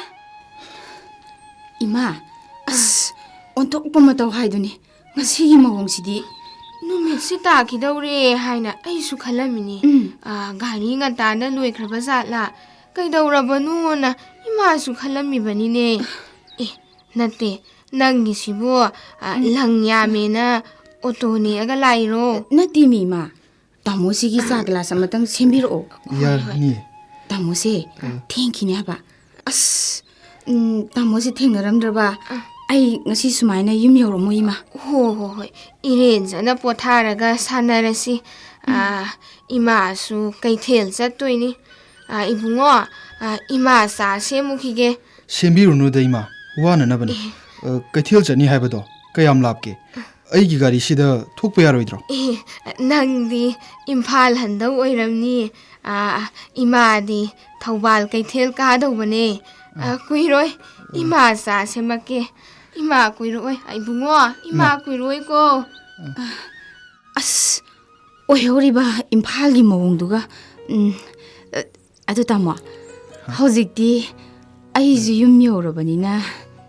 ꯏꯃꯥ, ꯑꯁ, ꯑꯣꯟꯊꯣꯛꯄ ꯃꯇꯧ ꯍꯥꯏꯗꯨꯅꯤ꯫ ꯉꯁꯤꯒꯤ ꯃꯑꯣꯡꯁꯤꯗꯤ꯫ ꯅꯨꯃꯤꯠꯁꯤ ꯇꯥꯈꯤꯗꯧꯔꯦ ꯍꯥꯏꯅ ꯑꯩꯁꯨ ꯈꯜꯂꯝꯃꯤꯅꯤ꯫ ꯎꯝ꯫ ꯑ, ꯒꯥꯔꯤ ꯉꯟꯇꯥꯅ ꯂꯣꯏꯈ꯭ꯔꯕ ꯖꯥꯠꯂꯥ, ꯀꯩꯗꯧꯔꯕꯅꯣꯅ ꯏꯃꯥꯁꯨ ꯈꯜꯂꯝꯃꯤꯕꯅꯤꯅꯦ꯫ ꯑꯦ, ꯅꯠꯇꯦ, ꯅꯪꯒꯤꯁꯤꯕꯨ, ꯑ, ꯎꯝ꯫ ꯂꯪ ꯌꯥꯝꯃꯦꯅ ꯑꯣꯇꯣ ꯅꯦꯛꯑꯒ ꯂꯥꯛꯏꯔꯣ? ꯅꯠꯇꯦꯃꯤ, ꯏꯃꯥ꯫ ꯇꯥꯃꯣꯁꯤꯒꯤ ꯆꯥ ꯒ꯭ꯂꯥꯁ ꯑꯃꯇꯪ ꯁꯦꯝꯕꯤꯔꯛꯑꯣ꯫ ꯌꯥꯅꯤ꯫ ꯇꯥꯃꯣꯁꯦ, ꯑꯥ꯫ ꯊꯦꯡꯈꯤꯅꯤ ꯍꯥꯏꯕ꯫ ꯑꯁ, ꯎꯝ, ꯇꯥꯃꯣꯁꯦ ꯊꯦꯡꯅꯔꯝꯗ꯭ꯔꯕ? ꯑꯥ꯫ ꯑꯩ ꯉꯁꯤ ꯁꯨꯃꯥꯏꯅ ꯌꯨꯝ ꯌꯧꯔꯝꯃꯣꯏ, ꯏꯃꯥ꯫ ꯍꯣ, ꯍꯣ, ꯍꯣꯏ꯫ ꯏꯔꯦꯟꯖꯅ ꯄꯣꯊꯥꯔꯒ ꯁꯥꯟꯅꯔꯁꯤ꯫ ꯎꯝ꯫ ꯑꯥ, ꯏꯃꯥꯁꯨ ꯀꯩꯊꯦꯜ ꯆꯠꯇꯣꯏꯅꯤ꯫ ꯑꯥ, ꯏꯕꯨꯡꯉꯣ, ꯑꯥ, ꯏꯃꯥ ꯆꯥ ꯁꯦꯝꯃꯨꯈꯤꯒꯦ꯫ ꯁꯦꯝꯕꯤꯔꯨꯅꯨꯗ, ꯏꯃꯥ꯫ ꯋꯥꯅꯅꯕꯅꯤ꯫ ꯑꯦ꯫ ꯑꯥ, ꯀꯩꯊꯦꯜ ꯆꯠꯅꯤ ꯍꯥꯏꯕꯗꯣ ꯀꯌꯥꯝ ꯂꯥꯞꯀꯦ? ꯑꯩꯒꯤ ꯒꯥꯔꯤꯁꯤꯗ ꯊꯣꯛꯄ ꯌꯥꯔꯣꯏꯗ꯭ꯔꯣ? ꯑꯦ, ꯅꯪꯗꯤ ꯏꯝꯐꯥꯜ ꯍꯟꯗꯧ ꯑꯣꯏꯔꯝꯅꯤ꯫ ꯑꯥ, ꯏꯃꯥꯗꯤ ꯊꯧꯕꯥꯜ ꯀꯩꯊꯦꯜ ꯀꯥꯗꯧꯕꯅꯦ꯫ ꯑꯥ, ꯀꯨꯏꯔꯣꯏ꯫ ꯏꯃꯥ ꯆꯥ ꯁꯦꯝꯃꯛꯀꯦ꯫ ꯏꯃꯥ ꯀꯨꯏꯔꯛꯑꯣꯏ꯫ ꯏꯕꯨꯡꯉꯣ, ꯏꯃꯥ ꯏꯃꯥ꯫ ꯀꯨꯏꯔꯛꯑꯣꯏꯀꯣ꯫ ꯑꯁ, ꯑꯣꯏꯍꯧꯔꯤꯕ ꯏꯝꯐꯥꯜꯒꯤ ꯃꯑꯣꯡꯗꯨꯒ꯫ ꯎꯝ, ꯑ, ꯑꯗꯨ ꯇꯥꯃꯣ, ꯍꯥ? ꯍꯧꯖꯤꯛꯇꯤ ꯑꯩꯁꯨ ꯌꯨꯝ ꯌꯧꯔꯕꯅꯤꯅ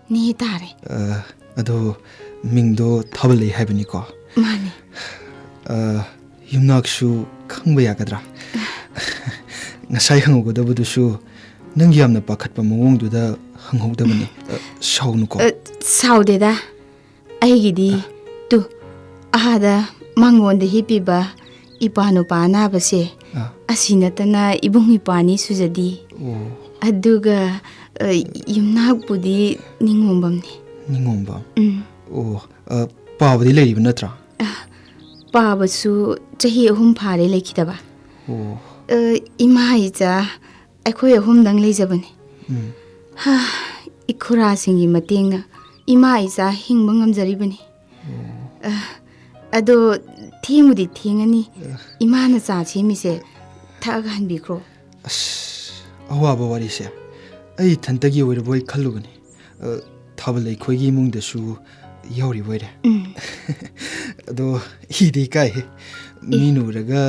ꯅꯦ ꯇꯥꯔꯦ꯫ ꯑ, ꯑꯗꯣ ꯃꯤꯡꯗꯣ ꯊꯥꯕꯜꯂꯩ ꯍꯥꯏꯕꯅꯤꯀꯣ? ꯃꯥꯅꯦ꯫ ꯑ, ꯌꯨꯝꯅꯥꯛꯁꯨ ꯈꯪꯕ ꯌꯥꯒꯗ꯭ꯔꯥ? ꯉꯁꯥꯏ ꯍꯪꯍꯧꯒꯗꯕꯗꯨꯁꯨ ꯅꯪꯒꯤ ꯌꯥꯝꯅ ꯄꯥꯈꯠꯄ ꯃꯑꯣꯡꯗꯨꯗ ꯍꯪꯍꯧꯗꯕꯅꯤ꯫ ꯑ, ꯁꯥꯎꯅꯨꯀꯣ꯫ ꯑ, ꯁꯥꯎꯗꯦꯗ꯫ ꯑꯩꯒꯤꯗꯤ ꯑ꯫ ꯇꯨ, ꯑꯥꯗ ꯃꯉꯣꯟꯗ ꯍꯤꯞꯄꯤꯕ ꯏꯄꯥ ꯅꯨꯄꯥ ꯑꯅꯥꯕꯁꯦ, ꯑ꯫ ꯑꯁꯤ ꯅꯠꯇꯅ ꯏꯕꯨꯡ ꯏꯄ꯭ꯋꯥꯅꯤ ꯁꯨꯖꯗꯤ꯫ ꯑꯣ꯫ ꯑꯗꯨꯒ, ꯑ, ꯌꯨꯝꯅꯥꯛꯄꯨꯗꯤ ꯅꯤꯉꯣꯝꯕꯝꯅꯤ꯫ ꯅꯤꯉꯣꯝꯕꯝ? ꯎꯝ꯫ ꯑꯣ, ꯑ, ꯄꯥꯕꯗꯤ ꯂꯩꯔꯤꯕ ꯅꯠꯇ꯭ꯔꯥ? ꯑ, ꯄꯥꯕꯁꯨ ꯆꯍꯤ ꯑꯍꯨꯝ ꯐꯥꯔꯦ ꯂꯩꯈꯤꯗꯕ꯫ ꯑꯣ꯫ ꯑ, ꯏꯃꯥ ꯏꯆꯥ ꯑꯩꯈꯣꯏ ꯑꯍꯨꯝꯗꯪ ꯂꯩꯖꯕꯅꯤ꯫ ꯎꯝ꯫ ꯍꯥ, ꯏꯈꯨꯔꯥꯁꯤꯡꯒꯤ ꯃꯇꯦꯡꯅ ꯏꯃꯥ ꯏꯆꯥ ꯍꯤꯡꯕ ꯉꯝꯖꯔꯤꯕꯅꯤ꯫ ꯑꯣ꯫ ꯑ, ꯑꯗꯣ ꯊꯦꯡꯕꯨꯗꯤ ꯊꯦꯡꯉꯅꯤ꯫ ꯑ꯫ ꯏꯃꯥꯅ ꯆꯥ ꯁꯦꯝꯃꯤꯁꯦ ꯊꯛꯑꯒ ꯍꯟꯕꯤꯈ꯭ꯔꯣ꯫ ꯑꯁ, ꯑꯋꯥꯕ ꯋꯥꯔꯤꯁꯦ ꯑꯩ ꯏꯊꯟꯇꯒꯤ ꯑꯣꯏꯔꯕꯣꯏ ꯈꯜꯂꯨꯕꯅꯤ꯫ ꯑ, ꯊꯥꯕꯜ ꯑꯩꯈꯣꯏꯒꯤ ꯏꯃꯨꯡꯗꯁꯨ ꯌꯥꯎꯔꯤꯕ ꯑꯣꯏꯔꯦ꯫ ꯎꯝ꯫ ꯑꯗꯣ ꯏꯗꯤ ꯏꯀꯥꯏꯍꯦ꯫ ꯃꯤꯅ ꯎꯔꯒ,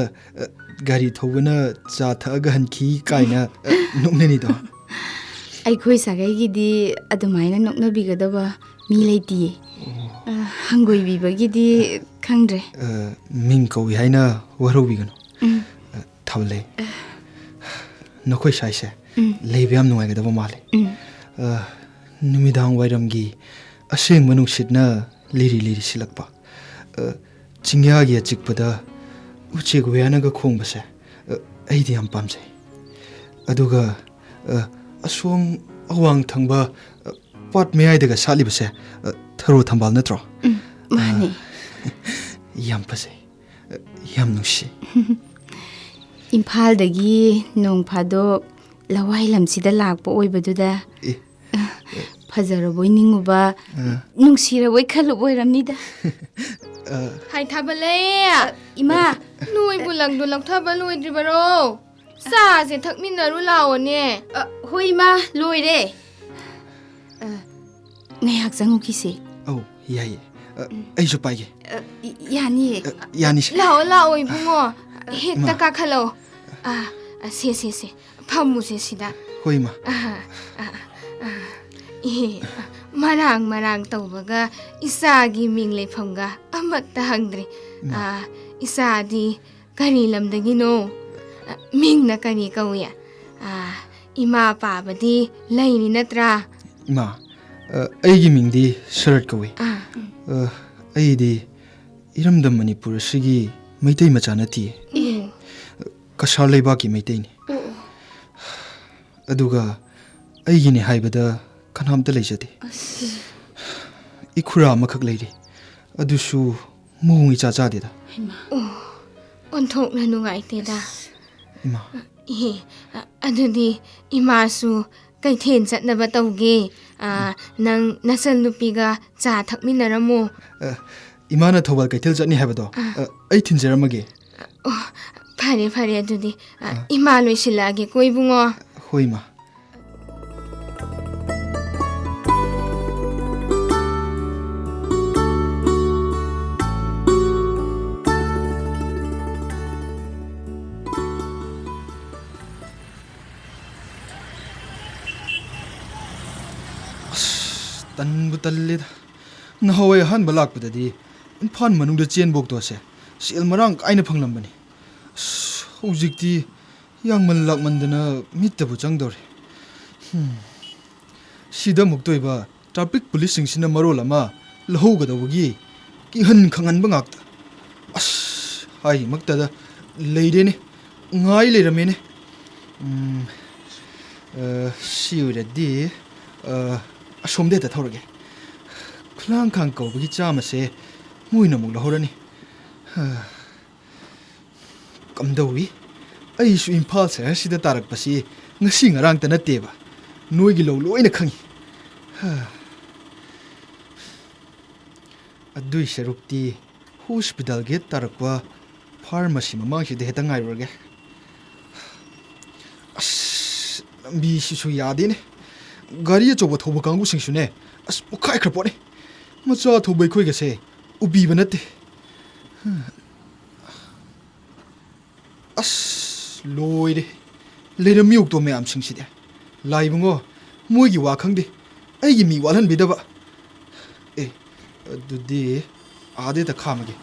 ꯑ, "ꯒꯥꯔꯤ ꯊꯧꯕꯅ ꯆꯥ ꯊꯛꯑꯒ ꯍꯟꯈꯤ" ꯀꯥꯏꯅ, ꯑ, ꯅꯣꯛꯅꯅꯤꯗꯣ꯫ ꯑꯩꯈꯣꯏ ꯁꯥꯒꯩꯒꯤꯗꯤ ꯑꯗꯨꯃꯥꯏꯅ ꯅꯣꯛꯅꯕꯤꯒꯗꯕ ꯃꯤ ꯂꯩꯇꯤꯌꯦ꯫ ꯑꯣ꯫ ꯑ, ꯍꯪꯒꯣꯏꯕꯤꯕꯒꯤꯗꯤ ꯈꯪꯗ꯭ꯔꯦ꯫ ꯑ, ꯃꯤꯡ ꯀꯧꯏ ꯍꯥꯏꯅ ꯋꯥꯔꯧꯕꯤꯒꯅꯨ꯫ ꯎꯝ꯫ ꯑ, ꯊꯥꯕꯜꯂꯩ꯫ ꯅꯈꯣꯏ ꯁ꯭ꯋꯥꯏꯁꯦ ꯎꯝ꯫ ꯂꯩꯕ ꯌꯥꯝ ꯅꯨꯡꯉꯥꯏꯒꯗꯕ ꯃꯥꯜꯂꯦ꯫ ꯎꯝ꯫ ꯑ, ꯅꯨꯃꯤꯗꯥꯡ ꯋꯥꯏꯔꯝꯒꯤ ꯑꯁꯦꯡꯕ ꯅꯨꯡꯁꯤꯠꯅ ꯂꯤꯔꯤ ꯂꯤꯔꯤ ꯁꯤꯜꯂꯛꯄ, ꯑ, ꯆꯤꯡꯌꯥꯒꯤ ꯑꯆꯤꯛꯄꯗ ꯎꯆꯦꯛ ꯋꯥꯌꯥꯅꯒ ꯈꯣꯡꯕꯁꯦ, ꯑ, ꯑꯩꯗꯤ ꯌꯥꯝ ꯄꯥꯝꯖꯩ꯫ ꯑꯗꯨꯒ, ꯑ, ꯑꯁꯣꯝ ꯑꯋꯥꯡ ꯊꯪꯕ, ꯑ, ꯄꯥꯠ ꯃꯌꯥꯏꯗꯒ ꯁꯥꯠꯂꯤꯕꯁꯦ, ꯑ, ꯊꯔꯣ ꯊꯝꯕꯥꯜ ꯅꯠꯇ꯭ꯔꯣ? ꯎꯝ, ꯃꯥꯅꯦ꯫ ꯑ, ꯌꯥꯝ ꯐꯖꯩ꯫ ꯌꯥꯝ ꯅꯨꯡꯁꯤ꯫ ꯏꯝꯐꯥꯜꯗꯒꯤ ꯅꯣꯡ ꯐꯥꯗꯣꯛ ꯂꯋꯥꯏ ꯂꯝꯁꯤꯗ ꯂꯥꯛꯄ ꯑꯣꯏꯕꯗꯨꯗ ꯑꯦ꯫ ꯐꯖꯔꯕꯣꯏ ꯅꯤꯡꯉꯨꯕ, ꯑ꯫ ꯅꯨꯡꯁꯤꯔꯕꯣꯏ ꯈꯜꯂꯨꯕ ꯑꯣꯏꯔꯝꯅꯤꯗ꯫ ꯑ꯫ ꯍꯥꯏ ꯊꯥꯕꯜꯂꯩ! ꯏꯃꯥ! ꯅꯣꯏꯕꯨ ꯂꯪꯗꯣ ꯂꯧꯊꯕ ꯂꯣꯏꯗ꯭ꯔꯤꯕꯔꯣ? ꯆꯥꯁꯦ ꯊꯛꯃꯤꯟꯅꯔꯨ ꯂꯥꯛꯑꯣꯅꯦ꯫ ꯑ, ꯍꯣꯏ ꯏꯃꯥ, ꯂꯣꯏꯔꯦ꯫ ꯑ, ꯉꯥꯏꯍꯥꯛ ꯆꯪꯉꯨꯈꯤꯁꯦ꯫ ꯑꯧ, ꯌꯥꯏꯌꯦ꯫ ꯑ, ꯎꯝ꯫ ꯑꯩꯁꯨ ꯄꯥꯏꯒꯦ꯫ ꯑ, ꯏ-, ꯌꯥꯅꯤꯌꯦ꯫ ꯑ, ꯌꯥꯅꯤꯁꯦ꯫ ꯂꯥꯛꯑꯣ, ꯂꯥꯛꯑꯣ, ꯏꯕꯨꯡꯉꯣ꯫ ꯍꯦꯛꯇ ꯏꯃꯥ꯫ ꯀꯥꯈꯠꯂꯛꯑꯣ꯫ ꯑ, ꯑ, ꯁꯦ, ꯁꯦ, ꯁꯦ꯫ ꯐꯝꯃꯨꯁꯦ ꯁꯤꯗ꯫ ꯍꯣꯏ, ꯏꯃꯥ꯫ ꯑ, ꯑ, ꯑ, ꯑ꯫ ꯏꯍꯦ, ꯃꯔꯥꯡ ꯃꯔꯥꯡ ꯇꯧꯕꯒ ꯏꯆꯥꯒꯤ ꯃꯤꯡ ꯂꯩꯐꯝꯒ ꯑꯃꯠꯇ ꯍꯪꯗ꯭ꯔꯤ꯫ ꯏꯃꯥ꯫ ꯑ, ꯏꯆꯥꯗꯤ ꯀꯔꯤ ꯂꯝꯗꯒꯤꯅꯣ? ꯑ, ꯃꯤꯡꯅ ꯀꯔꯤ ꯀꯧꯏ? ꯑ, ꯏꯃꯥ ꯄꯥꯕꯗꯤ ꯂꯩꯔꯤ ꯅꯠꯇ꯭ꯔꯥ? ꯏꯃꯥ, ꯑ, ꯑꯩꯒꯤ ꯃꯤꯡꯗꯤ ꯁꯔꯠ ꯀꯧꯏ꯫ ꯑꯥ꯫ ꯑ, ꯑꯩꯗꯤ ꯏꯔꯝꯗꯝ ꯃꯅꯤꯄꯨꯔ ꯑꯁꯤꯒꯤ ꯃꯩꯇꯩ ꯃꯆꯥ ꯅꯠꯇꯤꯌꯦ꯫ ꯑꯦ꯫ ꯀꯁꯥꯔ ꯂꯩꯕꯥꯛꯀꯤ ꯃꯩꯇꯩꯅꯤ꯫ ꯑꯣ, ꯑꯣ꯫ ꯑꯗꯨꯒ ꯑꯩꯒꯤꯅꯤ ꯍꯥꯏꯕꯗ ꯀꯅꯥꯝꯇ ꯂꯩꯖꯗꯦ꯫ ꯑꯁ꯫ ꯏꯈꯨꯔꯥ ꯑꯃꯈꯛ ꯂꯩꯔꯤ꯫ ꯑꯗꯨꯁꯨ ꯃꯑꯣꯡ ꯏꯆꯥ ꯆꯥꯗꯦꯗ꯫ ꯍꯩꯃꯥ꯫ ꯑꯣ, ꯑꯣꯟꯊꯣꯛꯅ ꯅꯨꯡꯉꯥꯏꯇꯦꯗ꯫ ꯏꯃꯥ꯫ ꯏꯍꯦ, ꯑ-, ꯑꯗꯨꯗꯤ ꯏꯃꯥꯁꯨ ꯀꯩꯊꯦꯜ ꯆꯠꯅꯕ ꯇꯧꯒꯦ꯫ ꯑ, ꯅꯪ ꯅꯆꯟꯅꯨꯄꯤꯒ ꯆꯥ ꯊꯛꯃꯤꯟꯅꯔꯝꯃꯣ꯫ ꯑ, ꯏꯃꯥꯅ ꯊꯧꯕꯥꯜ ꯀꯩꯊꯦꯜ ꯆꯠꯅꯤ ꯍꯥꯏꯕꯗꯣ, ꯑꯥ꯫ ꯑ, ꯑꯩ ꯊꯤꯟꯖꯔꯝꯃꯒꯦ꯫ ꯑꯣ, ꯐꯔꯦ, ꯐꯔꯦ, ꯑꯗꯨꯗꯤ, ꯑ, ꯑꯥ꯫ ꯏꯃꯥ ꯂꯣꯏꯁꯤꯜꯂꯛꯑꯒꯦꯀꯣ, ꯏꯕꯨꯡꯉꯣ꯫ ꯍꯣꯏ, ꯏꯃꯥ꯫ ꯑꯁ, ꯇꯟꯕꯨ ꯇꯜꯂꯦꯗ꯫ ꯅꯍꯥꯟꯋꯥꯏ ꯑꯍꯥꯟꯕ ꯂꯥꯛꯄꯗꯗꯤ ꯏꯝꯐꯥꯜ ꯃꯅꯨꯡꯗ ꯆꯦꯟꯕ ꯑꯣꯛꯇꯣꯁꯦ ꯁꯦꯜ ꯃꯔꯥꯡ ꯀꯥꯏꯅ ꯐꯪꯂꯝꯕꯅꯤ꯫ ꯑꯁ, ꯍꯧꯖꯤꯛꯇꯤ ꯌꯥꯡꯃꯟ ꯂꯥꯛꯃꯟꯗꯅ ꯃꯤꯠꯇꯕꯨ ꯆꯪꯗꯧꯔꯦ꯫ ꯍꯨꯝ꯫ ꯁꯤꯗ ꯑꯃꯨꯛ ꯇꯣꯏꯕ ꯇ꯭ꯔꯥꯐꯤꯛ ꯄꯨꯂꯤꯁꯁꯤꯡꯁꯤꯅ ꯃꯔꯣꯜ ꯑꯃ ꯂꯧꯍꯧꯒꯗꯧꯕꯒꯤ ꯀꯤꯍꯟ ꯈꯪꯍꯟꯕ ꯉꯥꯛꯇ꯫ ꯑꯁ, ꯍꯥꯏꯃꯛꯇꯗ ꯂꯩꯔꯦꯅꯦ, ꯉꯥꯏ ꯂꯩꯔꯝꯃꯦꯅꯦ꯫ ꯎꯝ, ꯑ, ꯁꯤ ꯑꯣꯏꯔꯗꯤ, ꯑ, ꯑꯁꯣꯝꯗ ꯍꯦꯛꯇ ꯊꯧꯔꯒꯦ꯫ ꯈꯨꯂꯥꯡꯈꯥꯡ ꯀꯧꯕꯒꯤ ꯆꯥꯝꯃꯁꯦ ꯃꯣꯏꯅ ꯑꯃꯨꯛ ꯂꯧꯍꯧꯔꯅꯤ꯫ ꯍ꯫ ꯀꯝꯗꯧꯏ? ꯑꯩꯁꯨ ꯏꯝꯐꯥꯜ ꯁꯍꯔꯁꯤꯗ ꯇꯥꯔꯛꯄꯁꯤ ꯉꯁꯤ ꯉꯔꯥꯡꯇ ꯅꯠꯇꯦꯕ꯫ ꯅꯣꯏꯒꯤ ꯂꯧ ꯂꯣꯏꯅ ꯈꯪꯏ꯫ ꯍꯥ꯫ ꯑꯗꯨꯏ ꯁꯔꯨꯛꯇꯤ ꯍꯣꯁꯄꯤꯇꯥꯜ ꯒꯦꯠ ꯇꯥꯔꯛꯄ ꯐꯥꯔꯃꯥꯁꯤ ꯃꯃꯥꯡꯁꯤꯗ ꯍꯦꯛꯇ ꯉꯥꯏꯔꯨꯔꯒꯦ꯫ ꯑꯁ, ꯂꯝꯕꯤꯁꯤꯁꯨ ꯌꯥꯗꯦꯅꯦ꯫ ꯒꯥꯔꯤ ꯑꯆꯧꯕ ꯊꯧꯕ ꯀꯥꯡꯕꯨꯁꯤꯡꯁꯨꯅꯦ, ꯑꯁ, ꯄꯣꯛꯈꯥꯏꯈ꯭ꯔ ꯄꯣꯠꯅꯤ꯫ ꯃꯆꯥ ꯊꯧꯕ ꯑꯩꯈꯣꯏꯒꯁꯦ ꯎꯕꯤꯕ ꯅꯠꯇꯦ꯫ ꯑꯁ, ꯂꯣꯏꯔꯦ꯫ ꯂꯩꯔꯝꯃꯤ ꯑꯣꯛꯇꯣ ꯃꯌꯥꯝꯁꯤꯡꯁꯤꯗꯤ꯫ ꯂꯥꯏ ꯏꯕꯨꯡꯉꯣ, ꯃꯣꯏꯒꯤ ꯋꯥ ꯈꯪꯗꯦ꯫ ꯑꯩꯒꯤ ꯃꯤ ꯋꯥꯠꯍꯟꯕꯤꯗꯕ꯫ ꯑꯦ, ꯑꯗꯨꯗꯤ ꯑꯥꯗ ꯍꯦꯛꯇ ꯈꯥꯝꯃꯒꯦ꯫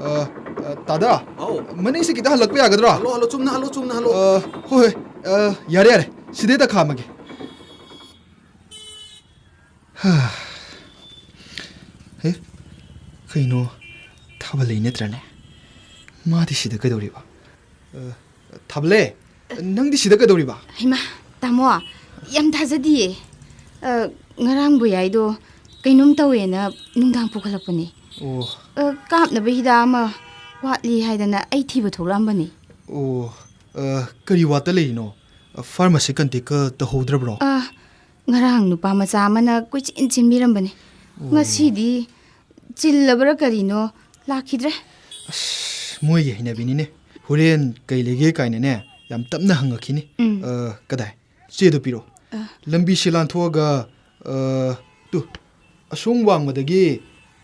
ꯑ, ꯑ, ꯇꯥꯗꯥ, ꯑꯧ꯫ ꯃꯅꯤꯡꯁꯤ ꯈꯤꯇ ꯍꯜꯂꯛꯄ ꯌꯥꯒꯗ꯭ꯔꯣ? ꯍꯜꯂꯣ, ꯍꯜꯂꯣ, ꯆꯨꯝꯅ ꯍꯜꯂꯣ, ꯆꯨꯝꯅ ꯍꯜꯂꯣ꯫ ꯑ, ꯍꯣꯏ, ꯍꯣꯏ꯫ ꯑ, ꯌꯥꯔꯦ, ꯌꯥꯔꯦ꯫ ꯁꯤꯗ ꯍꯦꯛꯇ ꯈꯥꯝꯃꯒꯦ꯫ ꯍꯥ꯫ ꯍꯦ, ꯀꯩꯅꯣ, ꯊꯥꯕꯜꯂꯩ ꯅꯠꯇ꯭ꯔꯅꯦ? ꯃꯥꯗꯤ ꯁꯤꯗ ꯀꯩꯗꯧꯔꯤꯕ? ꯑ, ꯊꯥꯕꯜꯂꯩ, ꯅꯪꯗꯤ ꯁꯤꯗ ꯀꯩꯗꯧꯔꯤꯕ? ꯍꯩꯃꯥ, ꯇꯥꯃꯣ, ꯌꯥꯝ ꯊꯥꯖꯗꯤꯌꯦ꯫ ꯑ, ꯉꯔꯥꯡ ꯕꯣꯌꯥꯏꯗꯣ ꯀꯩꯅꯣꯝ ꯇꯧꯋꯦꯅ ꯅꯨꯡꯗꯥꯡ ꯄꯨꯈꯠꯂꯛꯄꯅꯦ꯫ ꯑꯣ꯫ ꯑ, ꯀꯥꯞꯅꯕ ꯍꯤꯗꯥꯛ ꯑꯃ ꯋꯥꯠꯂꯤ ꯍꯥꯏꯗꯅ ꯑꯩ ꯊꯤꯕ ꯊꯣꯛꯂꯛꯑꯝꯕꯅꯦ꯫ ꯑꯣ, ꯑ, ꯀꯔꯤ ꯋꯥꯠꯇ ꯂꯩꯔꯤꯅꯣ? ꯑ, ꯐꯥꯔꯃꯥꯁꯤ ꯀꯟꯇꯦꯛꯀ ꯇꯧꯍꯧꯗ꯭ꯔꯕ꯭ꯔꯣ? ꯑ, ꯉꯔꯥꯡ ꯅꯨꯄꯥ ꯃꯆꯥ ꯑꯃꯅ ꯀꯣꯏꯆꯦꯟ ꯆꯦꯟꯕꯤꯔꯝꯕꯅꯤ꯫ ꯑꯣ꯫ ꯉꯁꯤꯗꯤ ꯆꯤꯜꯂꯕ꯭ꯔꯥ ꯀꯔꯤꯅꯣ ꯂꯥꯛꯈꯤꯗ꯭ꯔꯦ꯫ ꯑꯁ, ꯃꯣꯏꯒꯤ ꯍꯩꯅꯕꯤꯅꯤꯅꯦ꯫ ꯍꯣꯔꯦꯟ ꯀꯩ ꯂꯩꯒꯦ ꯀꯥꯏꯅꯅꯦ, ꯌꯥꯝ ꯇꯞꯅ ꯍꯪꯉꯛꯈꯤꯅꯤ꯫ ꯎꯝ꯫ ꯑ, ꯀꯗꯥꯏ? ꯆꯦꯗꯣ ꯄꯤꯔꯛꯑꯣ꯫ ꯑ꯫ ꯂꯝꯕꯤꯁꯤ ꯂꯥꯟꯊꯣꯛꯑꯒ, ꯑ, ꯇꯨ, ꯑꯁꯣꯝ ꯋꯥꯡꯃꯗꯒꯤ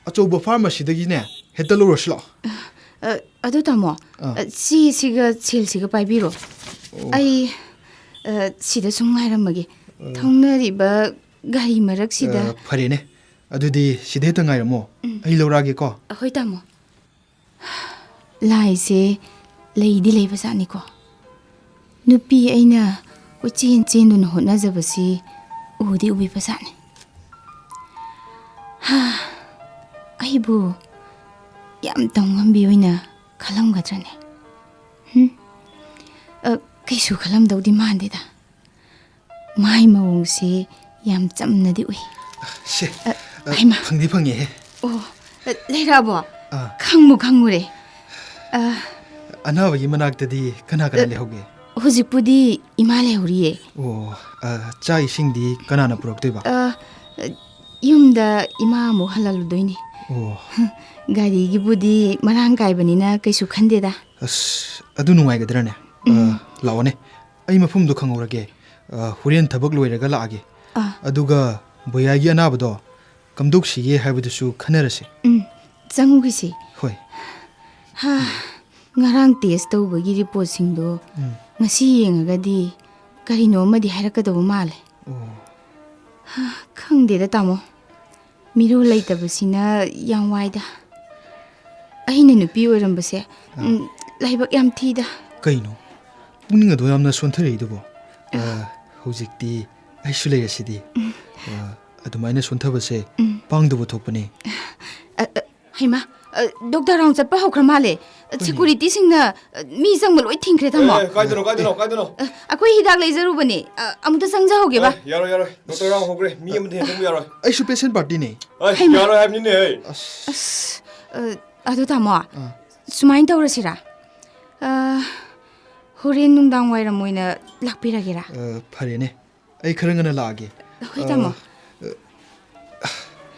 ꯑꯆꯧꯕ ꯐꯥꯔꯃꯥꯁꯤꯗꯒꯤꯅꯦ, ꯍꯦꯛꯇ ꯂꯧꯔꯁꯤ ꯂꯥꯛꯑꯣ꯫ ꯑ, ꯑꯗꯨ ꯇꯥꯃꯣ, ꯑ꯫ ꯑ, ꯁꯤꯁꯤꯒ ꯁꯤꯜꯁꯤꯒ ꯄꯥꯏꯕꯤꯔꯣ꯫ ꯑꯣ꯫ ꯑꯩ, ꯑ, ꯁꯤꯗ ꯁꯨꯝ ꯉꯥꯏꯔꯝꯃꯒꯦ꯫ ꯑ꯫ ꯊꯧꯅꯔꯤꯕ ꯒꯥꯔꯤ ꯃꯔꯛꯁꯤꯗ꯫ ꯑ, ꯐꯔꯦꯅꯦ꯫ ꯑꯗꯨꯗꯤ ꯁꯤꯗ ꯍꯦꯛꯇ ꯉꯥꯏꯔꯝꯃꯣ꯫ ꯎꯝ꯫ ꯑꯩ ꯂꯧꯔꯛꯑꯒꯦꯀꯣ꯫ ꯑꯍꯣꯏ, ꯇꯥꯃꯣ꯫ ꯂꯥꯏꯁꯦ ꯂꯩꯗꯤ ꯂꯩꯕꯖꯥꯠꯅꯤꯀꯣ꯫ ꯅꯨꯄꯤ ꯑꯩꯅ ꯀꯣꯏꯆꯦꯟ ꯆꯦꯟꯗꯨꯅ ꯍꯣꯠꯅꯖꯕꯁꯤ ꯎꯗꯤ ꯎꯕꯤꯕꯖꯥꯠꯅꯤ꯫ ꯍꯥ, ꯑꯩꯕꯨ ꯌꯥꯝ ꯇꯧꯉꯝꯕꯤ ꯑꯣꯏꯅ ꯈꯜꯂꯝꯒꯗ꯭ꯔꯅꯦ? ꯍꯨꯝ? ꯑ, ꯀꯩꯁꯨ ꯈꯜꯂꯝꯗꯧꯗꯤ ꯃꯥꯟꯗꯦꯗ꯫ ꯃꯥꯏ ꯃꯑꯣꯡꯁꯦ ꯌꯥꯝ ꯆꯝꯅꯗꯤ ꯎꯏ꯫ ꯁꯦ, ꯑ, ꯑ, ꯍꯩꯃꯥ꯫ ꯐꯪꯗꯤ ꯐꯪꯉꯦꯍꯦ꯫ ꯑꯣ, ꯑ, ꯂꯩꯔꯛꯑꯕꯣ? ꯑꯥ꯫ ꯈꯪꯕꯨ ꯈꯪꯉꯨꯔꯦ꯫ ꯑ, ꯑꯅꯥꯕꯒꯤ ꯃꯅꯥꯛꯇꯗꯤ ꯀꯅꯥ ꯀꯅꯥ ꯑ, ꯂꯩꯍꯧꯒꯦ? ꯍꯧꯖꯤꯛꯄꯨꯗꯤ ꯏꯃꯥ ꯂꯩꯍꯧꯔꯤꯌꯦ꯫ ꯑꯣ, ꯑ, ꯆꯥꯛ ꯏꯁꯤꯡꯗꯤ ꯀꯅꯥꯅ ꯄꯨꯔꯛꯇꯣꯏꯕ? ꯑ, ꯌꯨꯝꯗ ꯏꯃꯥ ꯑꯃꯨꯛ ꯍꯜꯍꯜꯂꯨꯗꯣꯏꯅꯤ꯫ ꯑꯣ꯫ ꯒꯥꯔꯤꯒꯤꯕꯨꯗꯤ ꯃꯔꯥꯡ ꯀꯥꯏꯕꯅꯤꯅ ꯀꯩꯁꯨ ꯈꯟꯗꯦꯗ꯫ ꯑꯁ, ꯑꯗꯨ ꯅꯨꯡꯉꯥꯏꯒꯗ꯭ꯔꯅꯦ? ꯑ, ꯎꯝ꯫ ꯂꯥꯛꯑꯣꯅꯦ꯫ ꯑꯩ ꯃꯐꯝꯗꯣ ꯈꯪꯍꯧꯔꯒꯦ꯫ ꯑ, ꯍꯣꯔꯦꯟ ꯊꯕꯛ ꯂꯣꯏꯔꯒ ꯂꯥꯛꯑꯒꯦ꯫ ꯑꯥ꯫ ꯑꯗꯨꯒ ꯕꯣꯌꯥꯒꯤ ꯑꯅꯥꯕꯗꯣ ꯀꯝꯗꯧꯁꯤꯒꯦ ꯍꯥꯏꯕꯗꯨꯁꯨ ꯈꯟꯅꯔꯁꯦ꯫ ꯎꯝ, ꯆꯪꯉꯨꯈꯤꯁꯦ꯫ ꯍꯣꯏ꯫ ꯍꯥ, ꯉꯔꯥꯡ ꯇꯦꯁ ꯇꯧꯕꯒꯤ ꯔꯤꯄꯣꯔꯠꯁꯤꯡꯗꯣ ꯎꯝ꯫ ꯉꯁꯤ ꯌꯦꯡꯉꯒꯗꯤ ꯀꯔꯤꯅꯣ ꯑꯃꯗꯤ ꯍꯥꯏꯔꯛꯀꯗꯧꯕ ꯃꯥꯜꯂꯦ꯫ ꯑꯣ꯫ ꯍꯥ, ꯈꯪꯗꯦꯗ, ꯇꯥꯃꯣ꯫ ꯃꯤꯔꯣꯜ ꯂꯩꯇꯕꯁꯤꯅ ꯌꯥꯝ ꯋꯥꯏꯗ꯫ ꯑꯩꯅ ꯅꯨꯄꯤ ꯑꯣꯏꯔꯝꯕꯁꯦ, ꯑꯥ꯫ ꯎꯝ, ꯂꯥꯏꯕꯛ ꯌꯥꯝ ꯊꯤꯗ꯫ ꯀꯩꯅꯣ? ꯄꯨꯛꯅꯤꯡ ꯑꯗꯨ ꯌꯥꯝꯅ ꯁꯣꯟꯊꯔꯛꯏꯗꯨꯕꯣ? ꯑꯥ꯫ ꯑꯥ, ꯍꯧꯖꯤꯛꯇꯤ ꯑꯩꯁꯨ ꯂꯩꯔꯁꯤꯗꯤ꯫ ꯎꯝ꯫ ꯑꯥ, ꯑꯗꯨꯃꯥꯏꯅ ꯁꯣꯟꯊꯕꯁꯦ ꯎꯝ꯫ ꯄꯥꯡꯗꯕ ꯊꯣꯛꯄꯅꯦ꯫ ꯑ, ꯑ, ꯍꯩꯃꯥ, ꯑ, ꯗꯣꯛꯇꯔ ꯔꯥꯎꯟ ꯆꯠꯄ ꯍꯧꯈ꯭ꯔ ꯃꯥꯜꯂꯦ꯫ ꯍꯣꯏꯅꯦ꯫ ꯁꯦꯀꯨꯔꯤꯇꯤꯁꯤꯡꯅ, ꯑ, ꯃꯤ ꯆꯪꯕ ꯂꯣꯏ ꯊꯤꯡꯈ꯭ꯔꯦ, ꯇꯥꯃꯣ꯫ ꯑꯦ, ꯀꯥꯏꯗꯅꯣ, ꯀꯥꯏꯗꯅꯣ, ꯀꯥꯏꯗꯅꯣ? ꯑ, ꯑꯩꯈꯣꯏ ꯍꯤꯗꯥꯛ ꯂꯩꯖꯔꯨꯕꯅꯦ꯫ ꯑ, ꯑꯃꯨꯛꯇ ꯆꯪꯖꯍꯧꯒꯦꯕ꯫ ꯑꯦ, ꯌꯥꯔꯣꯏ, ꯌꯥꯔꯣꯏ꯫ ꯗꯣꯛꯇꯔ ꯔꯥꯎꯟ ꯍꯧꯈ꯭ꯔꯦ꯫ ꯃꯤ ꯑꯃꯗ ꯍꯦꯟꯅ ꯆꯪꯕ ꯌꯥꯔꯣꯏ꯫ ꯑꯩꯁꯨ ꯄꯦꯁꯦꯟ ꯄꯥꯔꯇꯤꯅꯦ꯫ ꯑꯦ, ꯍꯩꯃꯥ꯫ ꯌꯥꯔꯣꯏ ꯍꯥꯏꯕꯅꯤꯅꯦ, ꯑꯩ꯫ ꯑꯁ꯫ ꯑꯁ, ꯑ, ꯑꯗꯨ ꯇꯥꯃꯣ, ꯑꯥ꯫ ꯁꯨꯃꯥꯏꯅ ꯇꯧꯔꯁꯤꯔꯥ? ꯑ, ꯍꯣꯔꯦꯟ ꯅꯨꯡꯗꯥꯡ ꯋꯥꯏꯔꯝ ꯑꯣꯏꯅ ꯂꯥꯛꯄꯤꯔꯒꯦꯔꯥ? ꯑ, ꯐꯔꯦꯅꯦ꯫ ꯑꯩ ꯈꯔ ꯉꯟꯅ ꯂꯥꯛꯑꯒꯦ꯫ ꯍꯣꯏ, ꯇꯥꯃꯣ꯫ ꯑ, ꯑ,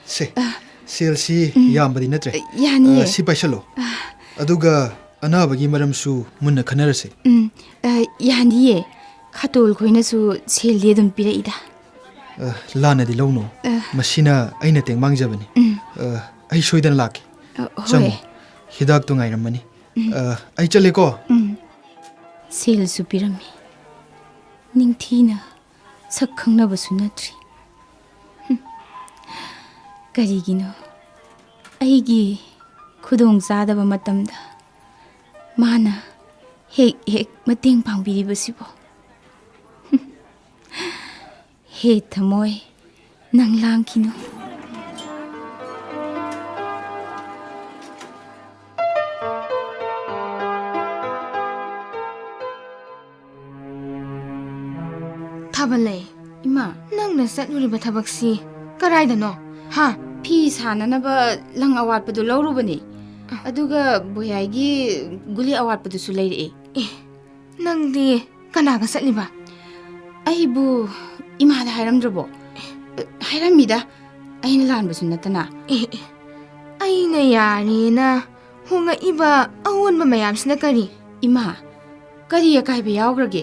ꯁꯦ, ꯑ, ꯁꯦꯜꯁꯤ ꯎꯝ꯫ ꯌꯥꯝꯕꯗꯤ ꯅꯠꯇ꯭ꯔꯦ꯫ ꯌꯥꯅꯤꯌꯦ꯫ ꯑ, ꯁꯤ ꯄꯥꯏꯁꯜꯂꯣ꯫ ꯑ꯫ ꯑꯗꯨꯒ ꯑꯅꯥꯕꯒꯤ ꯃꯔꯝꯁꯨ ꯃꯨꯟꯅ ꯈꯟꯅꯔꯁꯦ꯫ ꯎꯝ, ꯑ, ꯌꯥꯅꯤꯌꯦ꯫ ꯈꯥꯇꯣꯜ ꯈꯣꯏꯅꯁꯨ ꯁꯦꯜꯗꯤ ꯑꯗꯨꯝ ꯄꯤꯔꯛꯏꯗ꯫ ꯑ, ꯂꯥꯟꯅꯗꯤ ꯂꯧꯅꯨ꯫ ꯑ꯫ ꯃꯁꯤꯅ ꯑꯩꯅ ꯇꯦꯡ ꯃꯥꯡꯖꯕꯅꯤ꯫ ꯎꯝ꯫ ꯑ, ꯑꯩ ꯁꯣꯏꯗꯅ ꯂꯥꯛꯀꯦ꯫ ꯑ, ꯍꯣꯏ꯫ ꯆꯪꯉꯣ꯫ ꯍꯤꯗꯥꯛꯇꯣ ꯉꯥꯏꯔꯝꯃꯅꯤ꯫ ꯎꯝ꯫ ꯑ, ꯑꯩ ꯆꯠꯂꯦꯀꯣ꯫ ꯎꯝ꯫ ꯁꯦꯜꯁꯨ ꯄꯤꯔꯝꯃꯤ꯫ ꯅꯤꯡꯊꯤꯅ ꯁꯛ ꯈꯪꯅꯕꯁꯨ ꯅꯠꯇ꯭ꯔꯤ꯫ ꯍꯨꯝ꯫ ꯀꯔꯤꯒꯤꯅꯣ ꯑꯩꯒꯤ ꯈꯨꯗꯣꯡ ꯆꯥꯗꯕ ꯃꯇꯝꯗ ꯃꯥꯅ ꯍꯦꯛ ꯍꯦꯛ ꯃꯇꯦꯡ ꯄꯥꯡꯕꯤꯔꯤꯕꯁꯤꯕꯣ? ꯍꯦ ꯊꯃꯣꯏ, ꯅꯪ ꯂꯥꯡꯈꯤꯅꯨ꯫ ꯊꯥꯕꯜꯂꯩ, ꯏꯃꯥ꯫ ꯅꯪꯅ ꯆꯠꯂꯨꯔꯤꯕ ꯊꯕꯛꯁꯤ ꯀꯔꯥꯏꯗꯅꯣ? ꯍꯥ? ꯐꯤ ꯁꯥꯅꯅꯕ ꯂꯪ ꯑꯋꯥꯠꯄꯗꯨ ꯂꯧꯔꯨꯕꯅꯤ꯫ ꯑ꯫ ꯑꯗꯨꯒ ꯕꯣꯌꯥꯏꯒꯤ ꯒꯨꯂꯤ ꯑꯋꯥꯠꯄꯗꯨꯁꯨ ꯂꯩꯔꯛꯑꯦ꯫ ꯑꯦ, ꯅꯪꯗꯤ ꯀꯅꯥꯒ ꯆꯠꯂꯤꯕ? ꯑꯩꯕꯨ ꯏꯃꯥꯗ ꯍꯥꯏꯔꯝꯗ꯭ꯔꯕꯣ? ꯍꯥꯏꯔꯝꯃꯤꯗ, ꯑꯩꯅ ꯂꯥꯟꯕꯁꯨ ꯅꯠꯇꯅ꯫ ꯑꯦ, ꯑꯦ, ꯑꯩꯅ ꯌꯥꯔꯦꯅ ꯍꯣꯡꯉꯛꯏꯕ ꯑꯑꯣꯟꯕ ꯃꯌꯥꯝꯁꯤꯅ ꯀꯔꯤ? ꯏꯃꯥ, ꯀꯔꯤ ꯑꯀꯥꯏꯕ ꯌꯥꯎꯈ꯭ꯔꯒꯦ?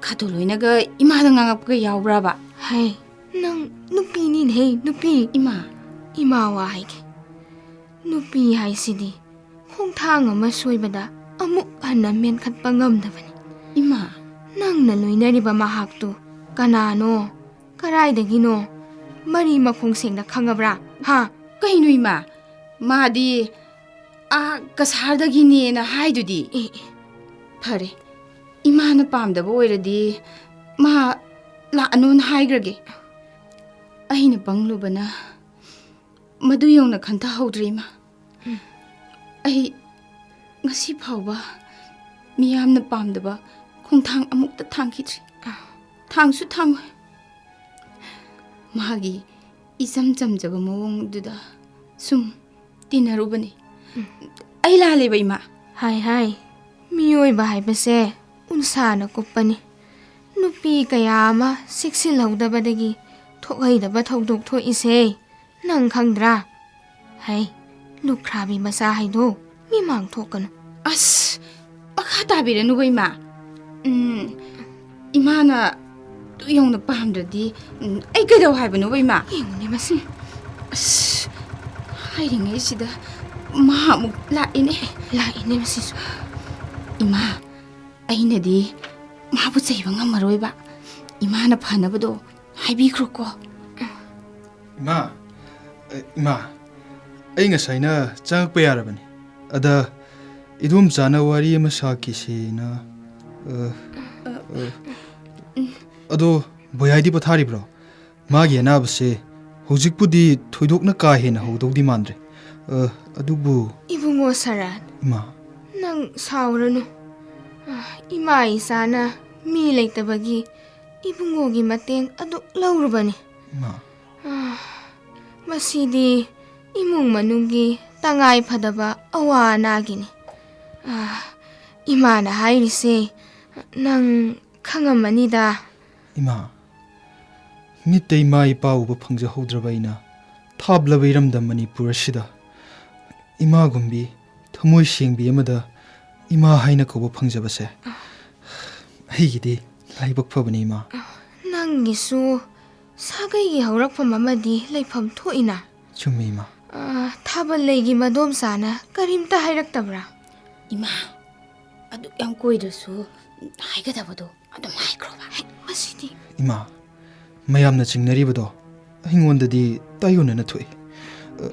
ꯈꯥꯇꯣ ꯂꯣꯏꯅꯒ ꯏꯃꯥꯗ ꯉꯥꯡꯉꯛꯄꯒ ꯌꯥꯎꯕ꯭ꯔꯕ? ꯍꯩ, ꯅꯪ ꯅꯨꯄꯤꯅꯤꯅꯦꯍꯦ, ꯅꯨꯄꯤ꯫ ꯏꯃꯥ꯫ ꯏꯃꯥ ꯋꯥ ꯍꯥꯏꯒꯦ꯫ ꯅꯨꯄꯤ ꯍꯥꯏꯁꯤꯗꯤ ꯈꯣꯡꯊꯥꯡ ꯑꯃ ꯁꯣꯏꯕꯗ ꯑꯃꯨꯛ ꯍꯟꯅ ꯃꯦꯟꯈꯠꯄ ꯉꯝꯗꯕꯅꯤ꯫ ꯏꯃꯥ꯫ ꯅꯪꯅ ꯂꯣꯏꯅꯔꯤꯕ ꯃꯍꯥꯛꯇꯨ ꯀꯅꯥꯅꯣ? ꯀꯔꯥꯏꯗꯒꯤꯅꯣ? ꯃꯔꯤ ꯃꯈꯣꯡ ꯁꯦꯡꯅ ꯈꯪꯉꯕ꯭ꯔꯥ? ꯍꯥ? ꯀꯩꯅꯣ ꯏꯃꯥ? ꯃꯥꯗꯤ ꯑꯥ ꯀꯁꯥꯔꯗꯒꯤꯅꯦꯅ ꯍꯥꯏꯗꯨꯗꯤ꯫ ꯑꯦ, ꯑꯦ꯫ ꯐꯔꯦ, ꯏꯃꯥꯅ ꯄꯥꯝꯗꯕ ꯑꯣꯏꯔꯗꯤ ꯃꯥ ꯂꯥꯛꯑꯅꯨꯅ ꯍꯥꯏꯈ꯭ꯔꯒꯦ꯫ ꯑꯩꯅ ꯄꯪꯂꯨꯕꯅ ꯃꯗꯨ ꯌꯧꯅ ꯈꯟꯊꯍꯧꯗ꯭ꯔꯦ, ꯏꯃꯥ꯫ ꯎꯝ꯫ ꯑꯩ ꯉꯁꯤ ꯐꯥꯎꯕ ꯃꯤꯌꯥꯝꯅ ꯄꯥꯝꯗꯕ ꯈꯣꯡꯊꯥꯡ ꯑꯃꯨꯛꯇ ꯊꯥꯡꯈꯤꯗ꯭ꯔꯤ꯫ ꯑꯥ꯫ ꯊꯥꯡꯁꯨ ꯊꯥꯡꯉꯣꯏ꯫ ꯃꯥꯒꯤ ꯏꯆꯝ ꯆꯝꯖꯕ ꯃꯑꯣꯡꯗꯨꯗ ꯁꯨꯝ ꯇꯤꯟꯅꯔꯨꯕꯅꯤ꯫ ꯎꯝ꯫ ꯑꯩ ꯂꯥꯜꯂꯦꯕ, ꯏꯃꯥ꯫ ꯍꯥꯏ ꯍꯥꯏ, ꯃꯤꯑꯣꯏꯕ ꯍꯥꯏꯕꯁꯦ ꯎꯟꯁꯥꯅ ꯀꯨꯞꯄꯅꯤ꯫ ꯅꯨꯄꯤ ꯀꯌꯥ ꯑꯃ ꯆꯦꯛꯁꯤꯜꯍꯧꯗꯕꯗꯒꯤ ꯊꯣꯛꯍꯩꯗꯕ ꯊꯧꯗꯣꯛ ꯊꯣꯛꯏꯁꯦ ꯅꯪ ꯈꯪꯗ꯭ꯔꯥ? ꯍꯩ, ꯂꯨꯈ꯭ꯔꯥꯕꯤ ꯃꯆꯥ ꯍꯥꯏꯗꯣ ꯃꯤꯃꯥꯡ ꯊꯣꯛꯀꯅꯨ꯫ ꯑꯁ, ꯃꯈꯥ ꯇꯥꯕꯤꯔꯅꯨꯕ, ꯏꯃꯥ꯫ ꯎꯝ, ꯏꯃꯥꯅ ꯑꯗꯨ ꯌꯧꯅ ꯄꯥꯝꯗ꯭ꯔꯗꯤ, ꯎꯝ, ꯑꯩ ꯀꯩꯗꯧ ꯍꯥꯏꯕꯅꯣꯕ, ꯏꯃꯥ? ꯌꯦꯡꯉꯨꯅꯦ ꯃꯁꯤ꯫ ꯑꯁ, ꯍꯥꯏꯔꯤꯉꯩꯁꯤꯗ ꯃꯥ ꯑꯃꯨꯛ ꯂꯥꯛꯏꯅꯦ꯫ ꯂꯥꯛꯏꯅꯦ ꯃꯁꯤꯁꯨ꯫ ꯏꯃꯥ, ꯑꯩꯅꯗꯤ ꯃꯥꯕꯨ ꯆꯩꯕ ꯉꯝꯃꯔꯣꯏꯕ꯫ ꯏꯃꯥꯅ ꯐꯅꯕꯗꯣ ꯍꯥꯏꯕꯤꯈ꯭ꯔꯣꯀꯣ꯫ ꯏꯃꯥ, ꯑ, ꯏꯃꯥ, ꯑꯩ ꯉꯁꯥꯏꯅ ꯆꯪꯉꯛꯄ ꯌꯥꯔꯕꯅꯤ꯫ ꯑꯗ ꯏꯗꯣꯝꯆꯥꯅ ꯋꯥꯔꯤ ꯑꯃ ꯁꯥꯈꯤꯁꯦꯅ, ꯑ, ꯑ, ꯑꯗꯣ ꯕꯣꯌꯥꯏꯗꯤ ꯄꯣꯊꯥꯔꯤꯕ꯭ꯔꯣ? ꯃꯥꯒꯤ ꯑꯅꯥꯕꯁꯦ ꯍꯧꯖꯤꯛꯄꯨꯗꯤ ꯊꯣꯏꯗꯣꯛꯅ ꯀꯥ ꯍꯦꯟꯅ ꯍꯧꯗꯧꯗꯤ ꯃꯥꯟꯗ꯭ꯔꯦ꯫ ꯑ, ꯑꯗꯨꯕꯨ ꯏꯕꯨꯡꯉꯣ ꯁꯔꯥꯟ, ꯏꯃꯥ꯫ ꯅꯪ ꯁꯥꯎꯔꯅꯨ꯫ ꯑ, ꯏꯃꯥ ꯏꯆꯥꯅ ꯃꯤ ꯂꯩꯇꯕꯒꯤ ꯏꯕꯨꯡꯉꯣꯒꯤ ꯃꯇꯦꯡ ꯑꯗꯨꯛ ꯂꯧꯔꯨꯕꯅꯤ꯫ ꯏꯃꯥ꯫ ꯑ, ꯃꯁꯤꯗꯤ ꯏꯃꯨꯡ ꯃꯅꯨꯡꯒꯤ ꯇꯉꯥꯏ ꯐꯗꯕ ꯑꯋꯥ ꯑꯅꯥꯒꯤꯅꯤ꯫ ꯑ, ꯏꯃꯥꯅ ꯍꯥꯏꯔꯤꯁꯦ ꯅꯪ ꯈꯪꯉꯝꯃꯅꯤꯗ꯫ ꯏꯃꯥ, ꯃꯤꯠꯇ ꯏꯃꯥ ꯏꯄꯥ ꯎꯕ ꯐꯪꯖꯍꯧꯗ꯭ꯔꯕ ꯑꯩꯅ ꯊꯥꯞꯂꯕ ꯏꯔꯝꯗꯝ ꯃꯅꯤꯄꯨꯔ ꯑꯁꯤꯗ ꯏꯃꯥꯒꯨꯝꯕꯤ, ꯊꯃꯣꯏ ꯁꯦꯡꯕꯤ ꯑꯃꯗ ꯏꯃꯥ ꯍꯥꯏꯅ ꯀꯧꯕ ꯐꯪꯖꯕꯁꯦ ꯑꯩꯒꯤꯗꯤ ꯂꯥꯏꯕꯛ ꯐꯕꯅꯤ, ꯏꯃꯥ꯫ ꯅꯪꯒꯤꯁꯨ ꯁꯥꯒꯩꯒꯤ ꯍꯧꯔꯛꯐꯝ ꯑꯃꯗꯤ ꯂꯩꯐꯝ ꯊꯣꯛꯏꯅ꯫ ꯆꯨꯝꯃꯤ, ꯏꯃꯥ꯫ ꯑ, ꯊꯥꯕꯜꯂꯩꯒꯤ ꯃꯗꯣꯝꯆꯥꯅ ꯀꯔꯤꯝꯇ ꯍꯥꯏꯔꯛꯇꯕ꯭ꯔꯥ? ꯏꯃꯥ, ꯑꯗꯨꯛ ꯌꯥꯝ ꯀꯣꯏꯗ꯭ꯔꯁꯨ ꯍꯥꯏꯒꯗꯕꯗꯣ ꯑꯗꯨꯝ ꯍꯥꯏꯈ꯭ꯔꯣꯕ꯫ ꯍꯩ, ꯃꯁꯤꯗꯤ꯫ ꯏꯃꯥ, ꯃꯌꯥꯝꯅ ꯆꯤꯡꯅꯔꯤꯕꯗꯣ ꯑꯩꯉꯣꯟꯗꯗꯤ ꯇꯥꯏꯑꯣꯟꯅꯅ ꯊꯣꯛꯏ꯫ ꯑ,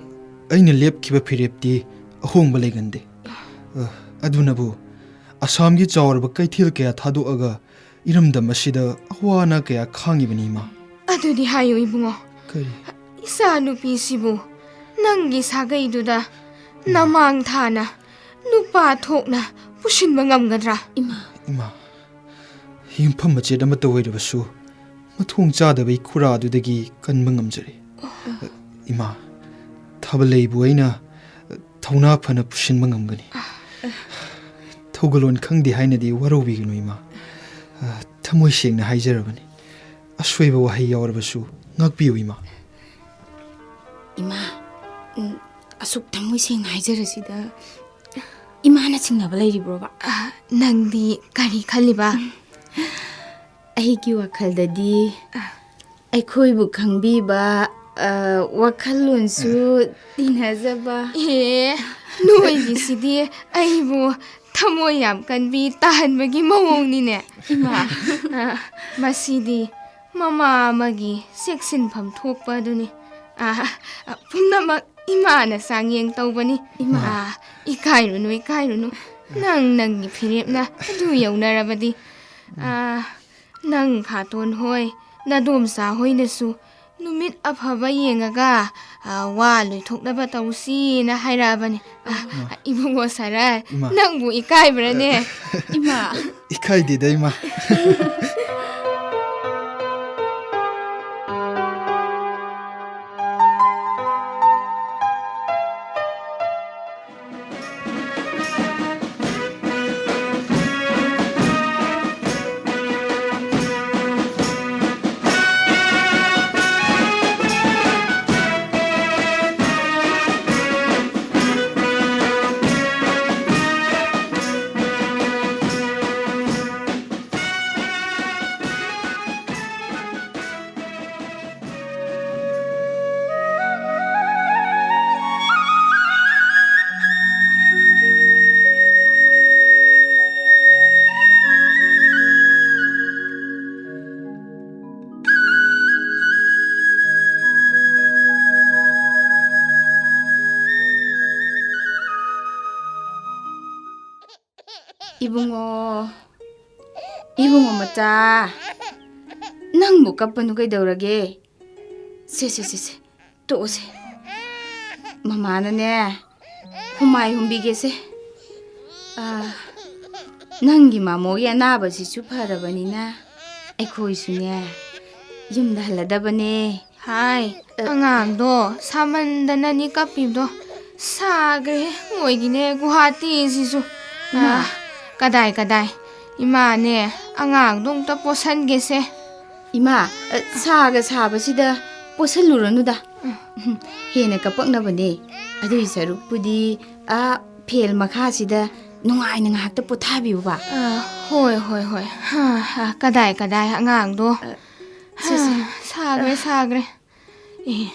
ꯑꯩꯅ ꯂꯦꯞꯈꯤꯕ ꯐꯤꯔꯦꯞꯇꯤ ꯑꯍꯣꯡꯕ ꯂꯩꯒꯟꯗꯦ꯫ ꯑ, ꯑꯗꯨꯅꯕꯨ ꯑꯁꯥꯝꯒꯤ ꯆꯥꯎꯔꯕ ꯀꯩꯊꯦꯜ ꯀꯌꯥ ꯊꯥꯗꯣꯛꯑꯒ ꯏꯔꯝꯗꯝ ꯑꯁꯤꯗ ꯑꯋꯥ ꯑꯅꯥ ꯀꯌꯥ ꯈꯥꯡꯉꯤꯕꯅꯤ, ꯏꯃꯥ꯫ ꯑꯗꯨꯗꯤ ꯍꯥꯏꯌꯨ, ꯏꯕꯨꯡꯉꯣ꯫ ꯀꯔꯤ? ꯏꯆꯥ ꯅꯨꯄꯤꯁꯤꯕꯨ ꯅꯪꯒꯤ ꯁꯥꯒꯩꯗꯨꯗ ꯅꯃꯥꯡ ꯊꯥꯅ ꯅꯨꯄꯥ ꯊꯣꯛꯅ ꯄꯨꯁꯤꯟꯕ ꯉꯝꯒꯗ꯭ꯔꯥ? ꯏꯃꯥ꯫ ꯏꯃꯥ, ꯌꯨꯝꯐꯝ ꯃꯆꯦꯠ ꯑꯃꯠꯇ ꯑꯣꯏꯔꯕꯁꯨ ꯃꯊꯣꯡ ꯆꯥꯗꯕ ꯏꯈꯨꯔꯥ ꯑꯗꯨꯗꯒꯤ ꯀꯟꯕ ꯉꯝꯖꯔꯦ꯫ ꯏꯃꯥ, ꯊꯥꯕꯜꯂꯩꯕꯨ ꯑꯩꯅ ꯊꯧꯅꯥ ꯐꯅ ꯄꯨꯁꯤꯟꯕ ꯉꯝꯒꯅꯤ꯫ ꯊꯧꯒꯜꯂꯣꯟ ꯈꯪꯗꯦ ꯍꯥꯏꯅꯗꯤ ꯋꯥꯔꯧꯕꯤꯒꯅꯨ, ꯏꯃꯥ꯫ ꯊꯃꯣꯏ ꯁꯦꯡꯅ ꯍꯥꯏꯖꯔꯕꯅꯤ꯫ ꯑꯁꯣꯏꯕ ꯋꯥꯍꯩ ꯌꯥꯎꯔꯕꯁꯨ ꯉꯥꯛꯄꯤꯌꯨ, ꯏꯃꯥ꯫ ꯏꯃꯥ, ꯎꯝ, ꯑꯁꯨꯛ ꯊꯃꯣꯏ ꯁꯦꯡꯅ ꯍꯥꯏꯖꯔꯁꯤꯗ꯫ ꯏꯃꯥꯅ ꯆꯤꯡꯅꯕ ꯂꯩꯔꯤꯕ꯭ꯔꯣꯕ? ꯑ, ꯅꯪꯗꯤ ꯀꯔꯤ ꯈꯜꯂꯤꯕ? ꯑꯩꯒꯤ ꯋꯥꯈꯜꯗꯗꯤ ꯑꯩꯈꯣꯏꯕꯨ ꯈꯪꯕꯤꯕ, ꯑ, ꯋꯥꯈꯜꯂꯣꯟꯁꯨ ꯇꯤꯟꯅꯖꯕ꯫ ꯑꯦ, ꯅꯣꯏꯒꯤꯁꯤꯗꯤ ꯑꯩꯕꯨ ꯊꯃꯣꯏ ꯌꯥꯝ ꯀꯟꯕꯤ ꯇꯥꯍꯟꯕꯒꯤ ꯃꯑꯣꯡꯅꯤꯅꯦ꯫ ꯏꯃꯥ꯫ ꯑ, ꯃꯁꯤꯗꯤ ꯃꯃꯥ ꯑꯃꯒꯤ ꯆꯦꯛꯁꯤꯟꯐꯝ ꯊꯣꯛꯄ ꯑꯗꯨꯅꯤ꯫ ꯑ, ꯑ, ꯄꯨꯝꯅꯃꯛ ꯏꯃꯥꯅ ꯆꯥꯡꯌꯦꯡ ꯇꯧꯕꯅꯤ꯫ ꯏꯃꯥ꯫ ꯑ, ꯏꯀꯥꯏꯔꯨꯅꯨ, ꯏꯀꯥꯏꯔꯨꯅꯨ꯫ ꯅꯪ ꯅꯪꯒꯤ ꯐꯤꯔꯦꯞꯅ ꯑꯗꯨ ꯌꯧꯅꯔꯕꯗꯤ꯫ ꯑ, ꯅꯪ ꯈꯥꯇꯣꯟ ꯍꯣꯏ, ꯅꯗꯣꯝꯆꯥ ꯍꯣꯏꯅꯁꯨ ꯅꯨꯃꯤꯠ ꯑꯐꯕ ꯌꯦꯡꯉꯒ, ꯑ, ꯋꯥ ꯂꯣꯏꯊꯣꯛꯅꯕ ꯇꯧꯁꯤꯅ ꯍꯥꯏꯔꯛꯑꯕꯅꯤ꯫ ꯑ, ꯏꯕꯨꯡꯉꯣ ꯁꯔꯠ, ꯏꯃꯥ꯫ ꯅꯪꯕꯨ ꯏꯀꯥꯏꯕ꯭ꯔꯅꯦ? ꯏꯃꯥ꯫ ꯏꯀꯥꯏꯗꯦꯗ, ꯏꯃꯥ꯫ ꯏꯕꯨꯡꯉꯣ, ꯏꯕꯨꯡꯉꯣ ꯃꯆꯥ, ꯅꯪꯕꯨ ꯀꯞꯄꯅꯨ ꯀꯩꯗꯧꯔꯒꯦ? ꯁꯦ, ꯁꯦ, ꯁꯦ, ꯁꯦ, ꯇꯣꯛꯑꯣꯁꯦ꯫ ꯃꯃꯥꯅꯅꯦ, ꯍꯨꯃꯥꯏ ꯍꯨꯝꯕꯤꯒꯦꯁꯦ꯫ ꯑꯥ, ꯅꯪꯒꯤ ꯃꯃꯣꯒꯤ ꯑꯅꯥꯕꯁꯤꯁꯨ ꯐꯔꯕꯅꯤꯅ ꯑꯩꯈꯣꯏꯁꯨꯅꯦ ꯌꯨꯝꯗ ꯍꯜꯂꯗꯕꯅꯦ꯫ ꯍꯥꯏ, ꯑ, ꯑꯉꯥꯡꯗꯣ ꯁꯥꯃꯟꯗꯅꯅꯤ ꯀꯞꯄꯤꯕꯗꯣ꯫ ꯁꯥꯈ꯭ꯔꯦ ꯃꯣꯏꯒꯤꯅꯦ ꯒꯨꯍꯥꯇꯤꯁꯤꯁꯨ꯫ ꯏꯃꯥ꯫ ꯑ, ꯀꯗꯥꯏ, ꯀꯗꯥꯏ꯫ ꯏꯃꯥꯅꯦ, ꯑꯉꯥꯡꯗꯣ ꯑꯝꯇ ꯄꯣꯠꯁꯟꯒꯦꯁꯦ꯫ ꯏꯃꯥ, ꯑ, ꯁꯥꯒ ꯁꯥꯕꯁꯤꯗ ꯄꯣꯠꯁꯜꯂꯨꯔꯅꯨꯗ꯫ ꯎꯝ꯫ ꯍꯦꯟꯅ ꯀꯞꯄꯛꯅꯕꯅꯦ꯫ ꯑꯗꯨꯏ ꯁꯔꯨꯛꯄꯨꯗꯤ, ꯑ, ꯐꯦꯜ ꯃꯈꯥꯁꯤꯗ ꯅꯨꯡꯉꯥꯏꯅ ꯉꯥꯏꯍꯥꯛꯇ ꯄꯣꯊꯥꯕꯤꯌꯨꯕ꯫ ꯑ, ꯍꯣꯏ, ꯍꯣꯏ, ꯍꯣꯏ꯫ ꯍꯥ, ꯍꯥ, ꯀꯗꯥꯏ, ꯀꯗꯥꯏ ꯑꯉꯥꯡꯗꯣ? ꯑ, ꯁꯦ, ꯁꯦ꯫ ꯍꯥ, ꯁꯥꯈ꯭ꯔꯦ, ꯑ꯫ ꯁꯥꯈ꯭ꯔꯦ꯫ ꯑꯦ,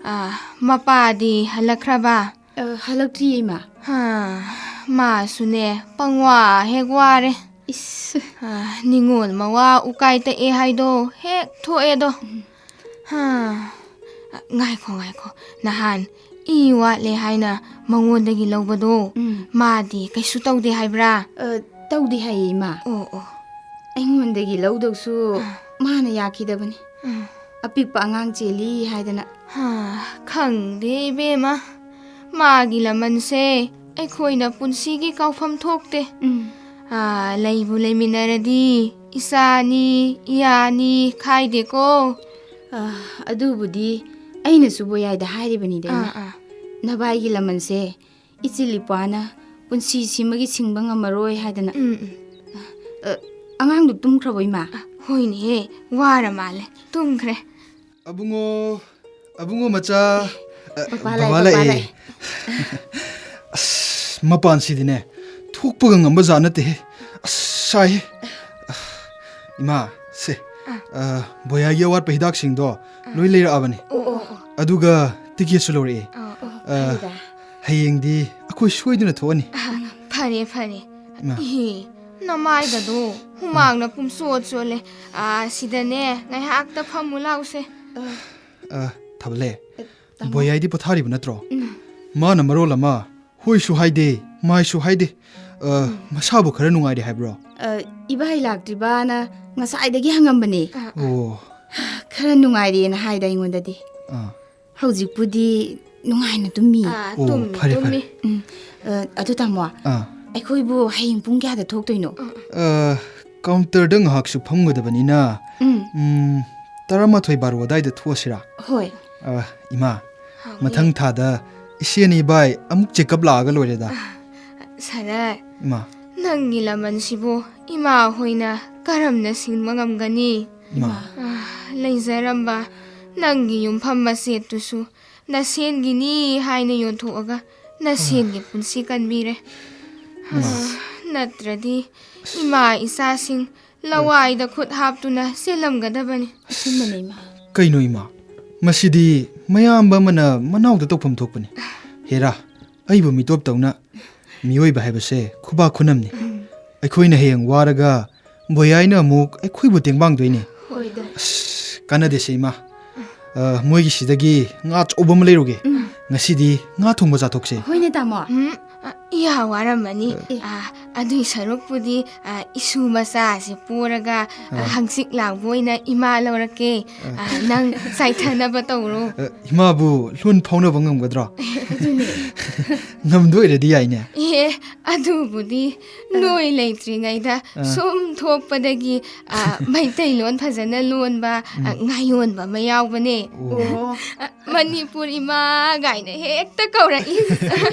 ꯑ, ꯃꯄꯥꯗꯤ ꯍꯜꯂꯛꯈ꯭ꯔꯕ? ꯑ, ꯍꯜꯂꯛꯇ꯭ꯔꯤꯌꯦ, ꯏꯃꯥ꯫ ꯍꯥ, ꯃꯥꯁꯨꯅꯦ, ꯄꯪꯋꯥ ꯍꯦꯛ ꯋꯥꯔꯦ꯫ ꯏꯁ꯫ ꯑ, ꯅꯤꯉꯣꯜ ꯃꯋꯥ ꯎꯀꯥꯏ ꯇꯛꯑꯦ ꯍꯥꯏꯗꯣ ꯍꯦꯛ ꯊꯣꯛꯑꯦꯗꯣ꯫ ꯎꯝ꯫ ꯍꯥ, ꯉꯥꯏꯈꯣ, ꯉꯥꯏꯈꯣ꯫ ꯅꯍꯥꯟ ꯏ ꯋꯥꯠꯂꯦ ꯍꯥꯏꯅ ꯃꯉꯣꯟꯗꯒꯤ ꯂꯧꯕꯗꯣ, ꯎꯝ꯫ ꯃꯥꯗꯤ ꯀꯩꯁꯨ ꯇꯧꯗꯦ ꯍꯥꯏꯕ꯭ꯔꯥ? ꯑ, ꯇꯧꯗꯦ ꯍꯥꯏꯌꯦ, ꯏꯃꯥ꯫ ꯑꯣ, ꯑꯣ꯫ ꯑꯩꯉꯣꯟꯗꯒꯤ ꯂꯧꯗꯧꯁꯨ ꯑꯥ꯫ ꯃꯥꯅ ꯌꯥꯈꯤꯗꯕꯅꯤ꯫ ꯎꯝ꯫ ꯑꯄꯤꯛꯄ ꯑꯉꯥꯡ ꯆꯦꯜꯂꯤ ꯍꯥꯏꯗꯅ꯫ ꯍꯥ, ꯈꯪꯗꯦ ꯏꯕꯦꯝꯃ, ꯃꯥꯒꯤ ꯂꯃꯟꯁꯦ ꯑꯩꯈꯣꯏꯅ ꯄꯨꯟꯁꯤꯒꯤ ꯀꯥꯎꯐꯝ ꯊꯣꯛꯇꯦ꯫ ꯎꯝ꯫ ꯑꯥ, ꯂꯩꯕꯨ ꯂꯩꯃꯤꯟꯅꯔꯗꯤ ꯏꯆꯥꯅꯤ, ꯏꯌꯥꯅꯤ ꯈꯥꯏꯗꯦꯀꯣ꯫ ꯑꯥ, ꯑꯗꯨꯕꯨꯗꯤ ꯑꯩꯅꯁꯨ ꯕꯣꯌꯥꯏꯗ ꯍꯥꯏꯔꯤꯕꯅꯤꯗ, ꯏꯃꯥ꯫ ꯑꯥ, ꯑꯥ꯫ ꯅꯚꯥꯏꯒꯤ ꯂꯃꯟꯁꯦ ꯏꯆꯤꯜ ꯏꯄ꯭ꯋꯥꯅ ꯄꯨꯟꯁꯤꯁꯤꯃꯒꯤ ꯁꯤꯡꯕ ꯉꯝꯃꯔꯣꯏ ꯍꯥꯏꯗꯅ꯫ ꯎꯝ, ꯎꯝ꯫ ꯑ, ꯑꯉꯥꯡꯗꯨ ꯇꯨꯝꯈ꯭ꯔꯕꯣ, ꯏꯃꯥ? ꯑ, ꯍꯣꯏꯅꯦꯍꯦ, ꯋꯥꯔ ꯃꯥꯜꯂꯦ, ꯇꯨꯝꯈ꯭ꯔꯦ꯫ ꯑꯕꯨꯡꯉꯣ, ꯑꯕꯨꯡꯉꯣ ꯃꯆꯥ꯫ ꯑ, ꯄꯄꯥ ꯂꯥꯛꯑꯦ, ꯕꯕꯥ ꯄꯄꯥ ꯂꯥꯛꯑꯦ꯫ ꯂꯥꯛꯑꯦ꯫ ꯑꯁ, ꯃꯄꯥꯟꯁꯤꯗꯤꯅꯦ, ꯊꯣꯛꯄꯒ ꯉꯝꯕ ꯖꯥꯠ ꯅꯠꯇꯦꯍꯦ꯫ ꯑꯁ, ꯁꯥꯏꯍꯦ꯫ ꯑ, ꯏꯃꯥ, ꯁꯦ, ꯑ꯫ ꯑ, ꯕꯣꯌꯥꯏꯒꯤ ꯑꯋꯥꯠꯄ ꯍꯤꯗꯥꯛꯁꯤꯡꯗꯣ ꯑ꯫ ꯂꯣꯏ ꯂꯩꯔꯛꯑꯕꯅꯤ꯫ ꯑꯣ, ꯑꯣ, ꯑꯣ꯫ ꯑꯗꯨꯒ ꯇꯤꯀꯦꯠꯁꯨ ꯂꯧꯔꯛꯑꯦ꯫ ꯑ, ꯑꯣ, ꯑ, ꯐꯔꯦꯗ꯫ ꯍꯌꯦꯡꯗꯤ ꯑꯩꯈꯣꯏ ꯁꯣꯏꯗꯅ ꯊꯣꯛꯑꯅꯤ꯫ ꯑ, ꯐꯔꯦ, ꯐꯔꯦ꯫ ꯏꯃꯥ꯫ ꯏꯍꯦ, ꯅꯃꯥꯏꯒꯗꯣ ꯍꯨꯃꯥꯡꯅ ꯄꯨꯝꯆꯣꯠ ꯆꯣꯠꯂꯦ꯫ ꯑ, ꯁꯤꯗꯅꯦ, ꯉꯥꯏꯍꯥꯛꯇ ꯐꯝꯃꯨ ꯂꯥꯎꯁꯦ꯫ ꯑ, ꯊꯥꯕꯜꯂꯦ꯫ ꯑ, ꯇꯥꯃꯣ꯫ ꯕꯣꯌꯥꯏꯗꯤ ꯄꯣꯊꯥꯔꯤꯕ ꯅꯠꯇ꯭ꯔꯣ? ꯎꯝ꯫ ꯃꯥꯅ ꯃꯔꯣꯜ ꯑꯃ ꯍꯣꯏꯁꯨ ꯍꯥꯏꯗꯦ, ꯃꯥꯏꯁꯨ ꯍꯥꯏꯗꯦ꯫ ꯑ, ꯎꯝ꯫ ꯃꯁꯥꯕꯨ ꯈꯔ ꯅꯨꯡꯉꯥꯏꯔꯦ ꯍꯥꯏꯕ꯭ꯔꯣ? ꯑ, ꯏꯕꯥꯏ ꯂꯥꯛꯇ꯭ꯔꯤꯕꯥꯅ ꯉꯁꯥꯏꯗꯒꯤ ꯍꯪꯉꯝꯕꯅꯦ꯫ ꯑ, ꯑ꯫ ꯑꯣ꯫ ꯈꯔ ꯅꯨꯡꯉꯥꯏꯔꯦꯅ ꯍꯥꯏꯗ ꯑꯩꯉꯣꯟꯗꯗꯤ꯫ ꯑ꯫ ꯍꯧꯖꯤꯛꯄꯨꯗꯤ ꯅꯨꯡꯉꯥꯏꯅ ꯇꯨꯝꯃꯤ꯫ ꯑ, ꯑꯣ, ꯇꯨꯝꯃꯤ, ꯐꯔꯦ, ꯇꯨꯝꯃꯤ꯫ ꯐꯔꯦ꯫ ꯎꯝ꯫ ꯑ, ꯑꯗꯨ ꯇꯥꯃꯣ, ꯑ꯫ ꯑꯩꯈꯣꯏꯕꯨ ꯍꯌꯦꯡ ꯄꯨꯡ ꯀꯌꯥꯗ ꯊꯣꯛꯇꯣꯏꯅꯣ? ꯑ, ꯀꯥꯎꯟꯇꯔꯗ ꯉꯥꯏꯍꯥꯛꯁꯨ ꯐꯝꯒꯗꯕꯅꯤꯅ, ꯎꯝ꯫ ꯎꯝ, ꯇꯔꯥꯃꯥꯊꯣꯏ ꯕꯥꯔꯣ ꯑꯗꯥꯏꯗ ꯊꯣꯛꯑꯁꯤꯔꯥ? ꯍꯣꯏ꯫ ꯑ, ꯏꯃꯥ, ꯍꯥꯎꯅꯦ꯫ ꯃꯊꯪ ꯊꯥꯗ ꯏꯆꯦꯅꯤ ꯏꯕꯥꯏ ꯑꯃꯨꯛ ꯆꯦꯛꯑꯞ ꯂꯥꯛꯑꯒ ꯂꯣꯏꯔꯦꯗ꯫ ꯑ, ꯁꯥꯔ, ꯏꯃꯥ꯫ ꯅꯪꯒꯤ ꯂꯃꯟꯁꯤꯕꯨ ꯏꯃꯥ ꯍꯣꯏꯅ ꯀꯔꯝꯅ ꯁꯤꯡꯕ ꯉꯝꯒꯅꯤ? ꯏꯃꯥ꯫ ꯑ, ꯂꯩꯖꯔꯝꯕ ꯅꯪꯒꯤ ꯌꯨꯝꯐꯝ ꯃꯆꯦꯠꯇꯨꯁꯨ ꯅꯁꯦꯟꯒꯤꯅꯤ ꯍꯥꯏꯅ ꯌꯣꯟꯊꯣꯛꯑꯒ ꯅꯁꯦꯟꯒꯤ ꯄꯨꯟꯁꯤ ꯀꯟꯕꯤꯔꯦ꯫ ꯑꯁ, ꯅꯠꯇ꯭ꯔꯗꯤ ꯏꯃꯥ ꯏꯆꯥꯁꯤꯡ ꯂꯋꯥꯏꯗ ꯈꯨꯠ ꯍꯥꯞꯇꯨꯅ ꯆꯦꯜꯂꯝꯒꯗꯕꯅꯤ꯫ ꯑꯆꯨꯝꯕꯅꯦ, ꯏꯃꯥ꯫ ꯀꯩꯅꯣ ꯏꯃꯥ? ꯃꯁꯤꯗꯤ ꯃꯌꯥꯝꯕ ꯑꯃꯅ ꯃꯅꯥꯎꯗ ꯇꯧꯐꯝ ꯊꯣꯛꯄꯅꯤ꯫ ꯍꯦꯔꯥ, ꯑꯩꯕꯨ ꯃꯤꯇꯣꯞ ꯇꯧꯅ ꯃꯤꯑꯣꯏꯕ ꯍꯥꯏꯕꯁꯦ ꯈꯨꯕꯥꯛ ꯈꯨꯅꯝꯅꯤ꯫ ꯑꯩꯈꯣꯏꯅ ꯍꯌꯦꯡ ꯋꯥꯔꯒ ꯕꯣꯌꯥꯏꯅ ꯑꯃꯨꯛ ꯑꯩꯈꯣꯏꯕꯨ ꯇꯦꯡꯕꯥꯡꯗꯣꯏꯅꯤ꯫ ꯍꯣꯏꯗ꯫ ꯑꯁ, ꯀꯥꯟꯅꯗꯦꯁꯦ ꯏꯃꯥ꯫ ꯑ, ꯃꯣꯏꯒꯤ ꯁꯤꯗꯒꯤ ꯉꯥ ꯑꯆꯧꯕ ꯑꯃ ꯂꯩꯔꯨꯒꯦ꯫ ꯎꯝ꯫ ꯉꯁꯤꯗꯤ ꯉꯥ ꯊꯣꯡꯕ ꯆꯥꯊꯣꯛꯁꯦ꯫ ꯍꯣꯏꯅꯦ, ꯇꯥꯃꯣ꯫ ꯎꯝ, ꯑ, ꯏꯌꯥ ꯋꯥꯔꯝꯃꯅꯤ꯫ ꯑꯦ꯫ ꯑ, ꯑꯗꯨꯏ ꯁꯔꯨꯛꯄꯨꯗꯤ, ꯑ, ꯏꯁꯨ ꯃꯆꯥꯁꯦ ꯄꯣꯔꯒ, ꯑ, ꯑ꯫ ꯍꯪꯆꯤꯠ ꯂꯥꯡꯕ ꯑꯣꯏꯅ ꯏꯃꯥ ꯂꯧꯔꯛꯀꯦ꯫ ꯑ꯫ ꯑ, ꯅꯪ ꯆꯥꯏꯊꯅꯕ ꯇꯧꯔꯣ꯫ ꯑ, ꯏꯃꯥꯕꯨ ꯂꯣꯟ ꯐꯥꯎꯅꯕ ꯉꯝꯒꯗ꯭ꯔꯣ? ꯑꯗꯨꯅꯦ꯫ ꯉꯝꯗꯣꯏꯔꯗꯤ ꯌꯥꯏꯅꯦ꯫ ꯑꯦ, ꯑꯗꯨꯕꯨꯗꯤ ꯅꯣꯏ ꯂꯩꯇ꯭ꯔꯤꯉꯩꯗ ꯑ꯫ ꯁꯨꯝ ꯊꯣꯛꯄꯗꯒꯤ, ꯑ, ꯃꯩꯇꯩꯂꯣꯟ ꯐꯖꯅ ꯂꯣꯟꯕ, ꯑ, ꯎꯝ꯫ ꯉꯥꯌꯣꯟꯕ ꯑꯃ ꯌꯥꯎꯕꯅꯦ꯫ ꯑꯣ꯫ ꯑ, "ꯃꯅꯤꯄꯨꯔ ꯏꯃꯥ" ꯀꯥꯏꯅ ꯍꯦꯛꯇ ꯀꯧꯔꯛꯏ꯫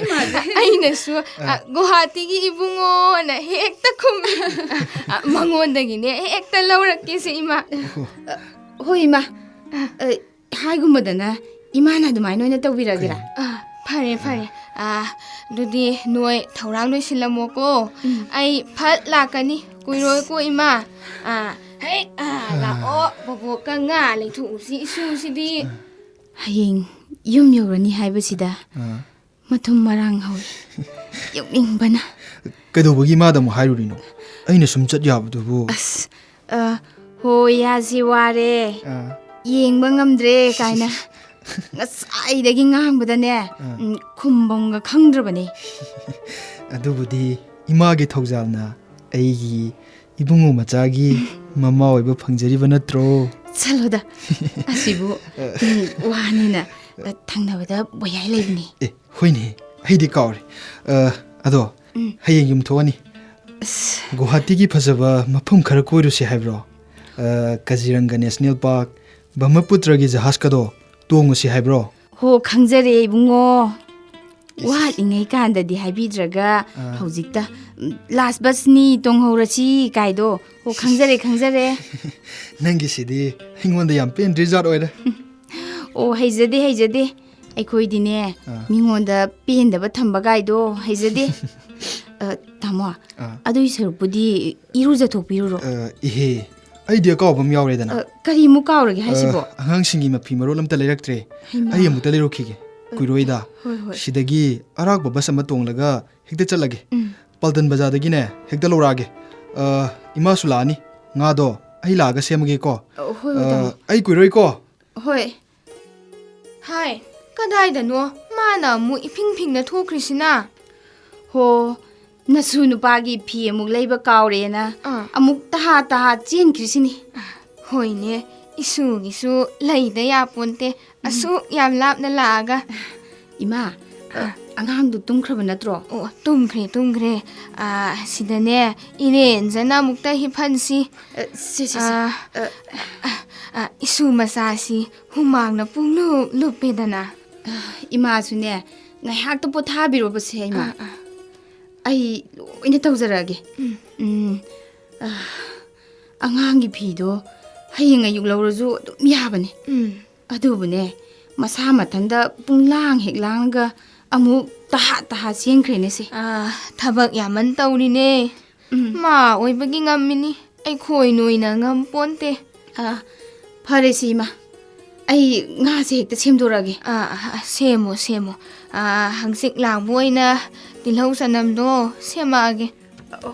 ꯑꯩꯅꯁꯨ, ꯑ, ꯑ꯫ "ꯒꯨꯋꯥꯍꯥꯇꯤꯒꯤ ꯏꯕꯨꯡꯉꯣꯅ" ꯍꯦꯛꯇ ꯈꯨꯝꯃꯤ꯫ ꯑ, ꯃꯉꯣꯟꯗꯒꯤꯅꯦ ꯍꯦꯛꯇ ꯂꯧꯔꯛꯀꯦꯁꯦ, ꯏꯃꯥ꯫ ꯑꯣ꯫ ꯍꯣꯏ, ꯏꯃꯥ꯫ ꯑ, ꯍꯥꯏꯒꯨꯝꯕꯗꯅ ꯏꯃꯥꯅ ꯑꯗꯨꯃꯥꯏꯅ ꯑꯣꯏꯅ ꯇꯧꯕꯤꯔꯒꯦꯔꯥ? ꯀꯩꯅꯣ? ꯑ, ꯐꯔꯦ, ꯐꯔꯦ꯫ ꯑ, ꯑꯗꯨꯗꯤ ꯅꯣꯏ ꯊꯧꯔꯥꯡ ꯂꯣꯏꯁꯤꯜꯂꯝꯃꯣꯀꯣ꯫ ꯎꯝ꯫ ꯑꯩ ꯐꯠ ꯂꯥꯛꯀꯅꯤ꯫ ꯀꯨꯏꯔꯣꯏꯀꯣ, ꯏꯃꯥ꯫ ꯑ, ꯍꯦꯛ, ꯑ, ꯂꯥꯛꯑꯣ꯫ ꯕꯣꯕꯣꯛꯀ ꯉꯥ ꯂꯩꯊꯣꯛꯎꯁꯤ, ꯏꯁꯨꯁꯤꯗꯤ꯫ ꯍꯌꯦꯡ ꯌꯨꯝ ꯌꯧꯔꯅꯤ ꯍꯥꯏꯕꯁꯤꯗ ꯑ꯫ ꯃꯊꯨꯝ ꯃꯔꯥꯡ ꯍꯧꯏ꯫ ꯌꯣꯛꯅꯤꯡꯕꯅ꯫ ꯀꯩꯗꯧꯕꯒꯤ ꯃꯥꯗ ꯑꯃꯨꯛ ꯍꯥꯏꯔꯨꯔꯤꯅꯣ? ꯑꯩꯅ ꯁꯨꯝ ꯆꯠ ꯌꯥꯕꯗꯨꯕꯨ꯫ ꯑꯁ, ꯑ, ꯍꯣꯏ, ꯌꯥꯁꯤ ꯋꯥꯔꯦ꯫ ꯑ꯫ ꯌꯦꯡꯕ ꯉꯝꯗ꯭ꯔꯦ ꯀꯥꯏꯅ ꯉꯁꯥꯏꯗꯒꯤ ꯉꯥꯡꯕꯗꯅꯦ, ꯑ꯫ ꯎꯝ, ꯈꯨꯝꯕꯝꯒ ꯈꯪꯗ꯭ꯔꯕꯅꯦ꯫ ꯑꯗꯨꯕꯨꯗꯤ ꯏꯃꯥꯒꯤ ꯊꯧꯖꯥꯜꯅ ꯑꯩꯒꯤ ꯏꯕꯨꯡꯉꯣ ꯃꯆꯥꯒꯤ ꯃꯃꯥ ꯑꯣꯏꯕ ꯐꯪꯖꯔꯤꯕ ꯅꯠꯇ꯭ꯔꯣ? ꯆꯠꯂꯣꯗ꯫ ꯑꯁꯤꯕꯨ, ꯎꯝ, ꯋꯥꯅꯤꯅ, ꯑ, ꯊꯪꯅꯕꯗ ꯕꯣꯌꯥꯏ ꯂꯩꯕꯅꯤ꯫ ꯑꯦ, ꯍꯣꯏꯅꯦ, ꯑꯩꯗꯤ ꯀꯥꯎꯔꯦ꯫ ꯑ, ꯑꯗꯣ, ꯎꯝ꯫ ꯍꯌꯦꯡ ꯌꯨꯝ ꯊꯣꯛꯑꯅꯤ꯫ ꯑꯁ꯫ ꯒꯨꯋꯥꯍꯥꯇꯤꯒꯤ ꯐꯖꯕ ꯃꯐꯝ ꯈꯔ ꯀꯣꯏꯔꯨꯁꯦ ꯍꯥꯏꯕ꯭ꯔꯣ? ꯑ, ꯀꯖꯤꯔꯪꯒ ꯅꯦꯁꯅꯦꯜ ꯄꯥꯔꯛ, ꯕ꯭ꯔꯍꯃꯄꯨꯇ꯭ꯔꯒꯤ ꯖꯍꯥꯖꯀꯗꯣ ꯇꯣꯡꯉꯨꯁꯤ ꯍꯥꯏꯕ꯭ꯔꯣ? ꯍꯣ, ꯈꯪꯖꯔꯦ, ꯏꯕꯨꯡꯉꯣ꯫ ꯏꯁ꯫ ꯋꯥꯠꯂꯤꯉꯩ ꯀꯥꯟꯗꯗꯤ ꯍꯥꯏꯕꯤꯗ꯭ꯔꯒ, ꯑ꯫ ꯍꯧꯖꯤꯛꯇ, ꯎꯝ, ꯂꯥꯁ ꯕꯁꯅꯤ, ꯇꯣꯡꯍꯧꯔꯁꯤ ꯀꯥꯏꯗꯣ꯫ ꯍꯣ, ꯈꯪꯖꯔꯦ, ꯈꯪꯖꯔꯦ꯫ ꯅꯪꯒꯤꯁꯤꯗꯤ ꯑꯩꯉꯣꯟꯗ ꯌꯥꯝ ꯄꯦꯟꯗ꯭ꯔꯤ ꯖꯥꯠ ꯑꯣꯏꯔꯦ꯫ ꯑꯣ, ꯍꯩꯖꯗꯦ, ꯍꯩꯖꯗꯦ꯫ ꯑꯩꯈꯣꯏꯗꯤꯅꯦ, ꯑꯥ꯫ ꯃꯤꯉꯣꯟꯗ ꯄꯦꯟꯗꯕ ꯊꯝꯕ ꯀꯥꯏꯗꯣ ꯍꯩꯖꯗꯦ꯫ ꯑ, ꯇꯥꯃꯣ, ꯑꯥ꯫ ꯑꯗꯨꯒꯤ ꯁꯔꯨꯛꯄꯨꯗꯤ ꯏꯔꯨꯖꯊꯣꯛꯄꯤꯔꯨꯔꯣ꯫ ꯑ, ꯏꯍꯦ, ꯑꯩꯗꯤ ꯑꯀꯥꯎꯕ ꯑꯃ ꯌꯥꯎꯔꯦꯗꯅ꯫ ꯑ, ꯀꯔꯤꯃꯨꯛ ꯀꯥꯎꯔꯒꯦ ꯍꯥꯏꯁꯤꯕꯣ? ꯑ, ꯑꯉꯥꯡꯁꯤꯡꯒꯤ ꯃꯐꯤ ꯃꯔꯣꯜ ꯑꯝꯇ ꯂꯩꯔꯛꯇ꯭ꯔꯦ꯫ ꯍꯩꯃꯥ꯫ ꯑꯩ ꯑꯃꯨꯛꯇ ꯂꯩꯔꯨꯈꯤꯒꯦ꯫ ꯑ, ꯀꯨꯏꯔꯣꯏꯗ꯫ ꯍꯣꯏ, ꯍꯣꯏ꯫ ꯁꯤꯗꯒꯤ ꯑꯔꯥꯛꯄ ꯕꯁ ꯑꯃ ꯇꯣꯡꯂꯒ ꯍꯦꯛꯇ ꯆꯠꯂꯒꯦ꯫ ꯎꯝ꯫ ꯄꯥꯜꯇꯟ ꯕꯖꯥꯔꯗꯒꯤꯅꯦ ꯍꯦꯛꯇ ꯂꯧꯔꯛꯑꯒꯦ꯫ ꯑ, ꯏꯃꯥꯁꯨ ꯂꯥꯛꯑꯅꯤ꯫ ꯉꯥꯗꯣ ꯑꯩ ꯂꯥꯛꯑꯒ ꯁꯦꯝꯃꯒꯦꯀꯣ꯫ ꯑ, ꯍꯣꯏ, ꯍꯣꯏ, ꯑ, ꯇꯥꯃꯣ꯫ ꯑꯩ ꯀꯨꯏꯔꯣꯏꯀꯣ꯫ ꯍꯣꯏ꯫ ꯍꯥꯏ, ꯀꯗꯥꯏꯗꯅꯣ ꯃꯥꯅ ꯑꯃꯨꯛ ꯏꯐꯤꯡ ꯐꯤꯡꯅ ꯊꯣꯛꯈ꯭ꯔꯤꯁꯤꯅ? ꯍꯣ, ꯅꯁꯨ ꯅꯨꯄꯥꯒꯤ ꯐꯤ ꯑꯃꯨꯛ ꯂꯩꯕ ꯀꯥꯎꯔꯦꯅ ꯑꯥ꯫ ꯑꯃꯨꯛ ꯇꯍꯥ ꯇꯍꯥ ꯆꯦꯟꯈ꯭ꯔꯤꯁꯤꯅꯤ꯫ ꯍꯣꯏꯅꯦ, ꯏꯁꯨꯒꯤꯁꯨ ꯂꯩꯗ ꯌꯥꯄꯣꯟꯇꯦ, ꯎꯝ꯫ ꯑꯁꯨꯛ ꯌꯥꯝ ꯂꯥꯞꯅ ꯂꯥꯛꯑꯒ꯫ ꯏꯃꯥ, ꯑ, ꯑꯉꯥꯡꯗꯨ ꯇꯨꯝꯈ꯭ꯔꯕ ꯅꯠꯇ꯭ꯔꯣ? ꯑꯣ, ꯇꯨꯝꯈ꯭ꯔꯦ, ꯇꯨꯝꯈ꯭ꯔꯦ꯫ ꯑ, ꯁꯤꯗꯅꯦ, ꯏꯔꯦꯟꯖꯅ ꯑꯃꯨꯛꯇ ꯍꯤꯞꯍꯟꯁꯤ꯫ ꯑ, ꯁꯦ, ꯁꯦ, ꯁꯦ꯫ ꯑ, ꯑ, ꯑ, ꯏꯁꯨ ꯃꯆꯥꯁꯤ ꯍꯨꯃꯥꯡꯅ ꯄꯨꯡꯂꯨꯞ ꯂꯨꯞꯄꯦꯗꯅ꯫ ꯏꯃꯥꯁꯨꯅꯦ, ꯉꯥꯏꯍꯥꯛꯇ ꯄꯣꯊꯥꯕꯤꯔꯣꯕꯁꯦ, ꯏꯃꯥ꯫ ꯑꯥ, ꯑꯥ꯫ ꯑꯩ ꯂꯣꯏꯅ ꯇꯧꯖꯔꯛꯑꯒꯦ꯫ ꯎꯝ꯫ ꯎꯝ, ꯑꯥ, ꯑꯉꯥꯡꯒꯤ ꯐꯤꯗꯣ ꯍꯌꯦꯡ ꯑꯌꯨꯛ ꯂꯧꯔꯁꯨ ꯑꯗꯨꯝ ꯌꯥꯕꯅꯦ꯫ ꯎꯝ꯫ ꯑꯗꯨꯕꯨꯅꯦ, ꯃꯁꯥ ꯃꯊꯟꯇ ꯄꯨꯡꯂꯥꯡ ꯍꯦꯛ ꯂꯥꯡꯉꯒ ꯑꯃꯨꯛ ꯇꯍꯥ ꯇꯍꯥ ꯆꯦꯟꯈ꯭ꯔꯦꯅꯦ ꯁꯦ꯫ ꯑꯥ, ꯊꯕꯛ ꯌꯥꯝꯃꯟ ꯇꯧꯔꯤꯅꯦ꯫ ꯎꯝ꯫ ꯃꯥ ꯑꯣꯏꯕꯒꯤ ꯉꯝꯃꯤꯅꯤ, ꯑꯩꯈꯣꯏ ꯅꯣꯏꯅ ꯉꯝꯄꯣꯟꯇꯦ꯫ ꯑꯥ, ꯐꯔꯦꯁꯦ ꯏꯃꯥ, ꯑꯩ ꯉꯥꯁꯦ ꯍꯦꯛꯇ ꯁꯦꯝꯗꯣꯔꯛꯑꯒꯦ꯫ ꯑꯥ, ꯑꯥ, ꯁꯦꯝꯃꯣ, ꯁꯦꯝꯃꯣ꯫ ꯑꯥ, ꯍꯪꯆꯤꯠ ꯂꯥꯡꯕ ꯑꯣꯏꯅ ꯇꯤꯜꯍꯧ ꯆꯅꯝꯗꯣ ꯁꯦꯝꯃꯛꯑꯒꯦ꯫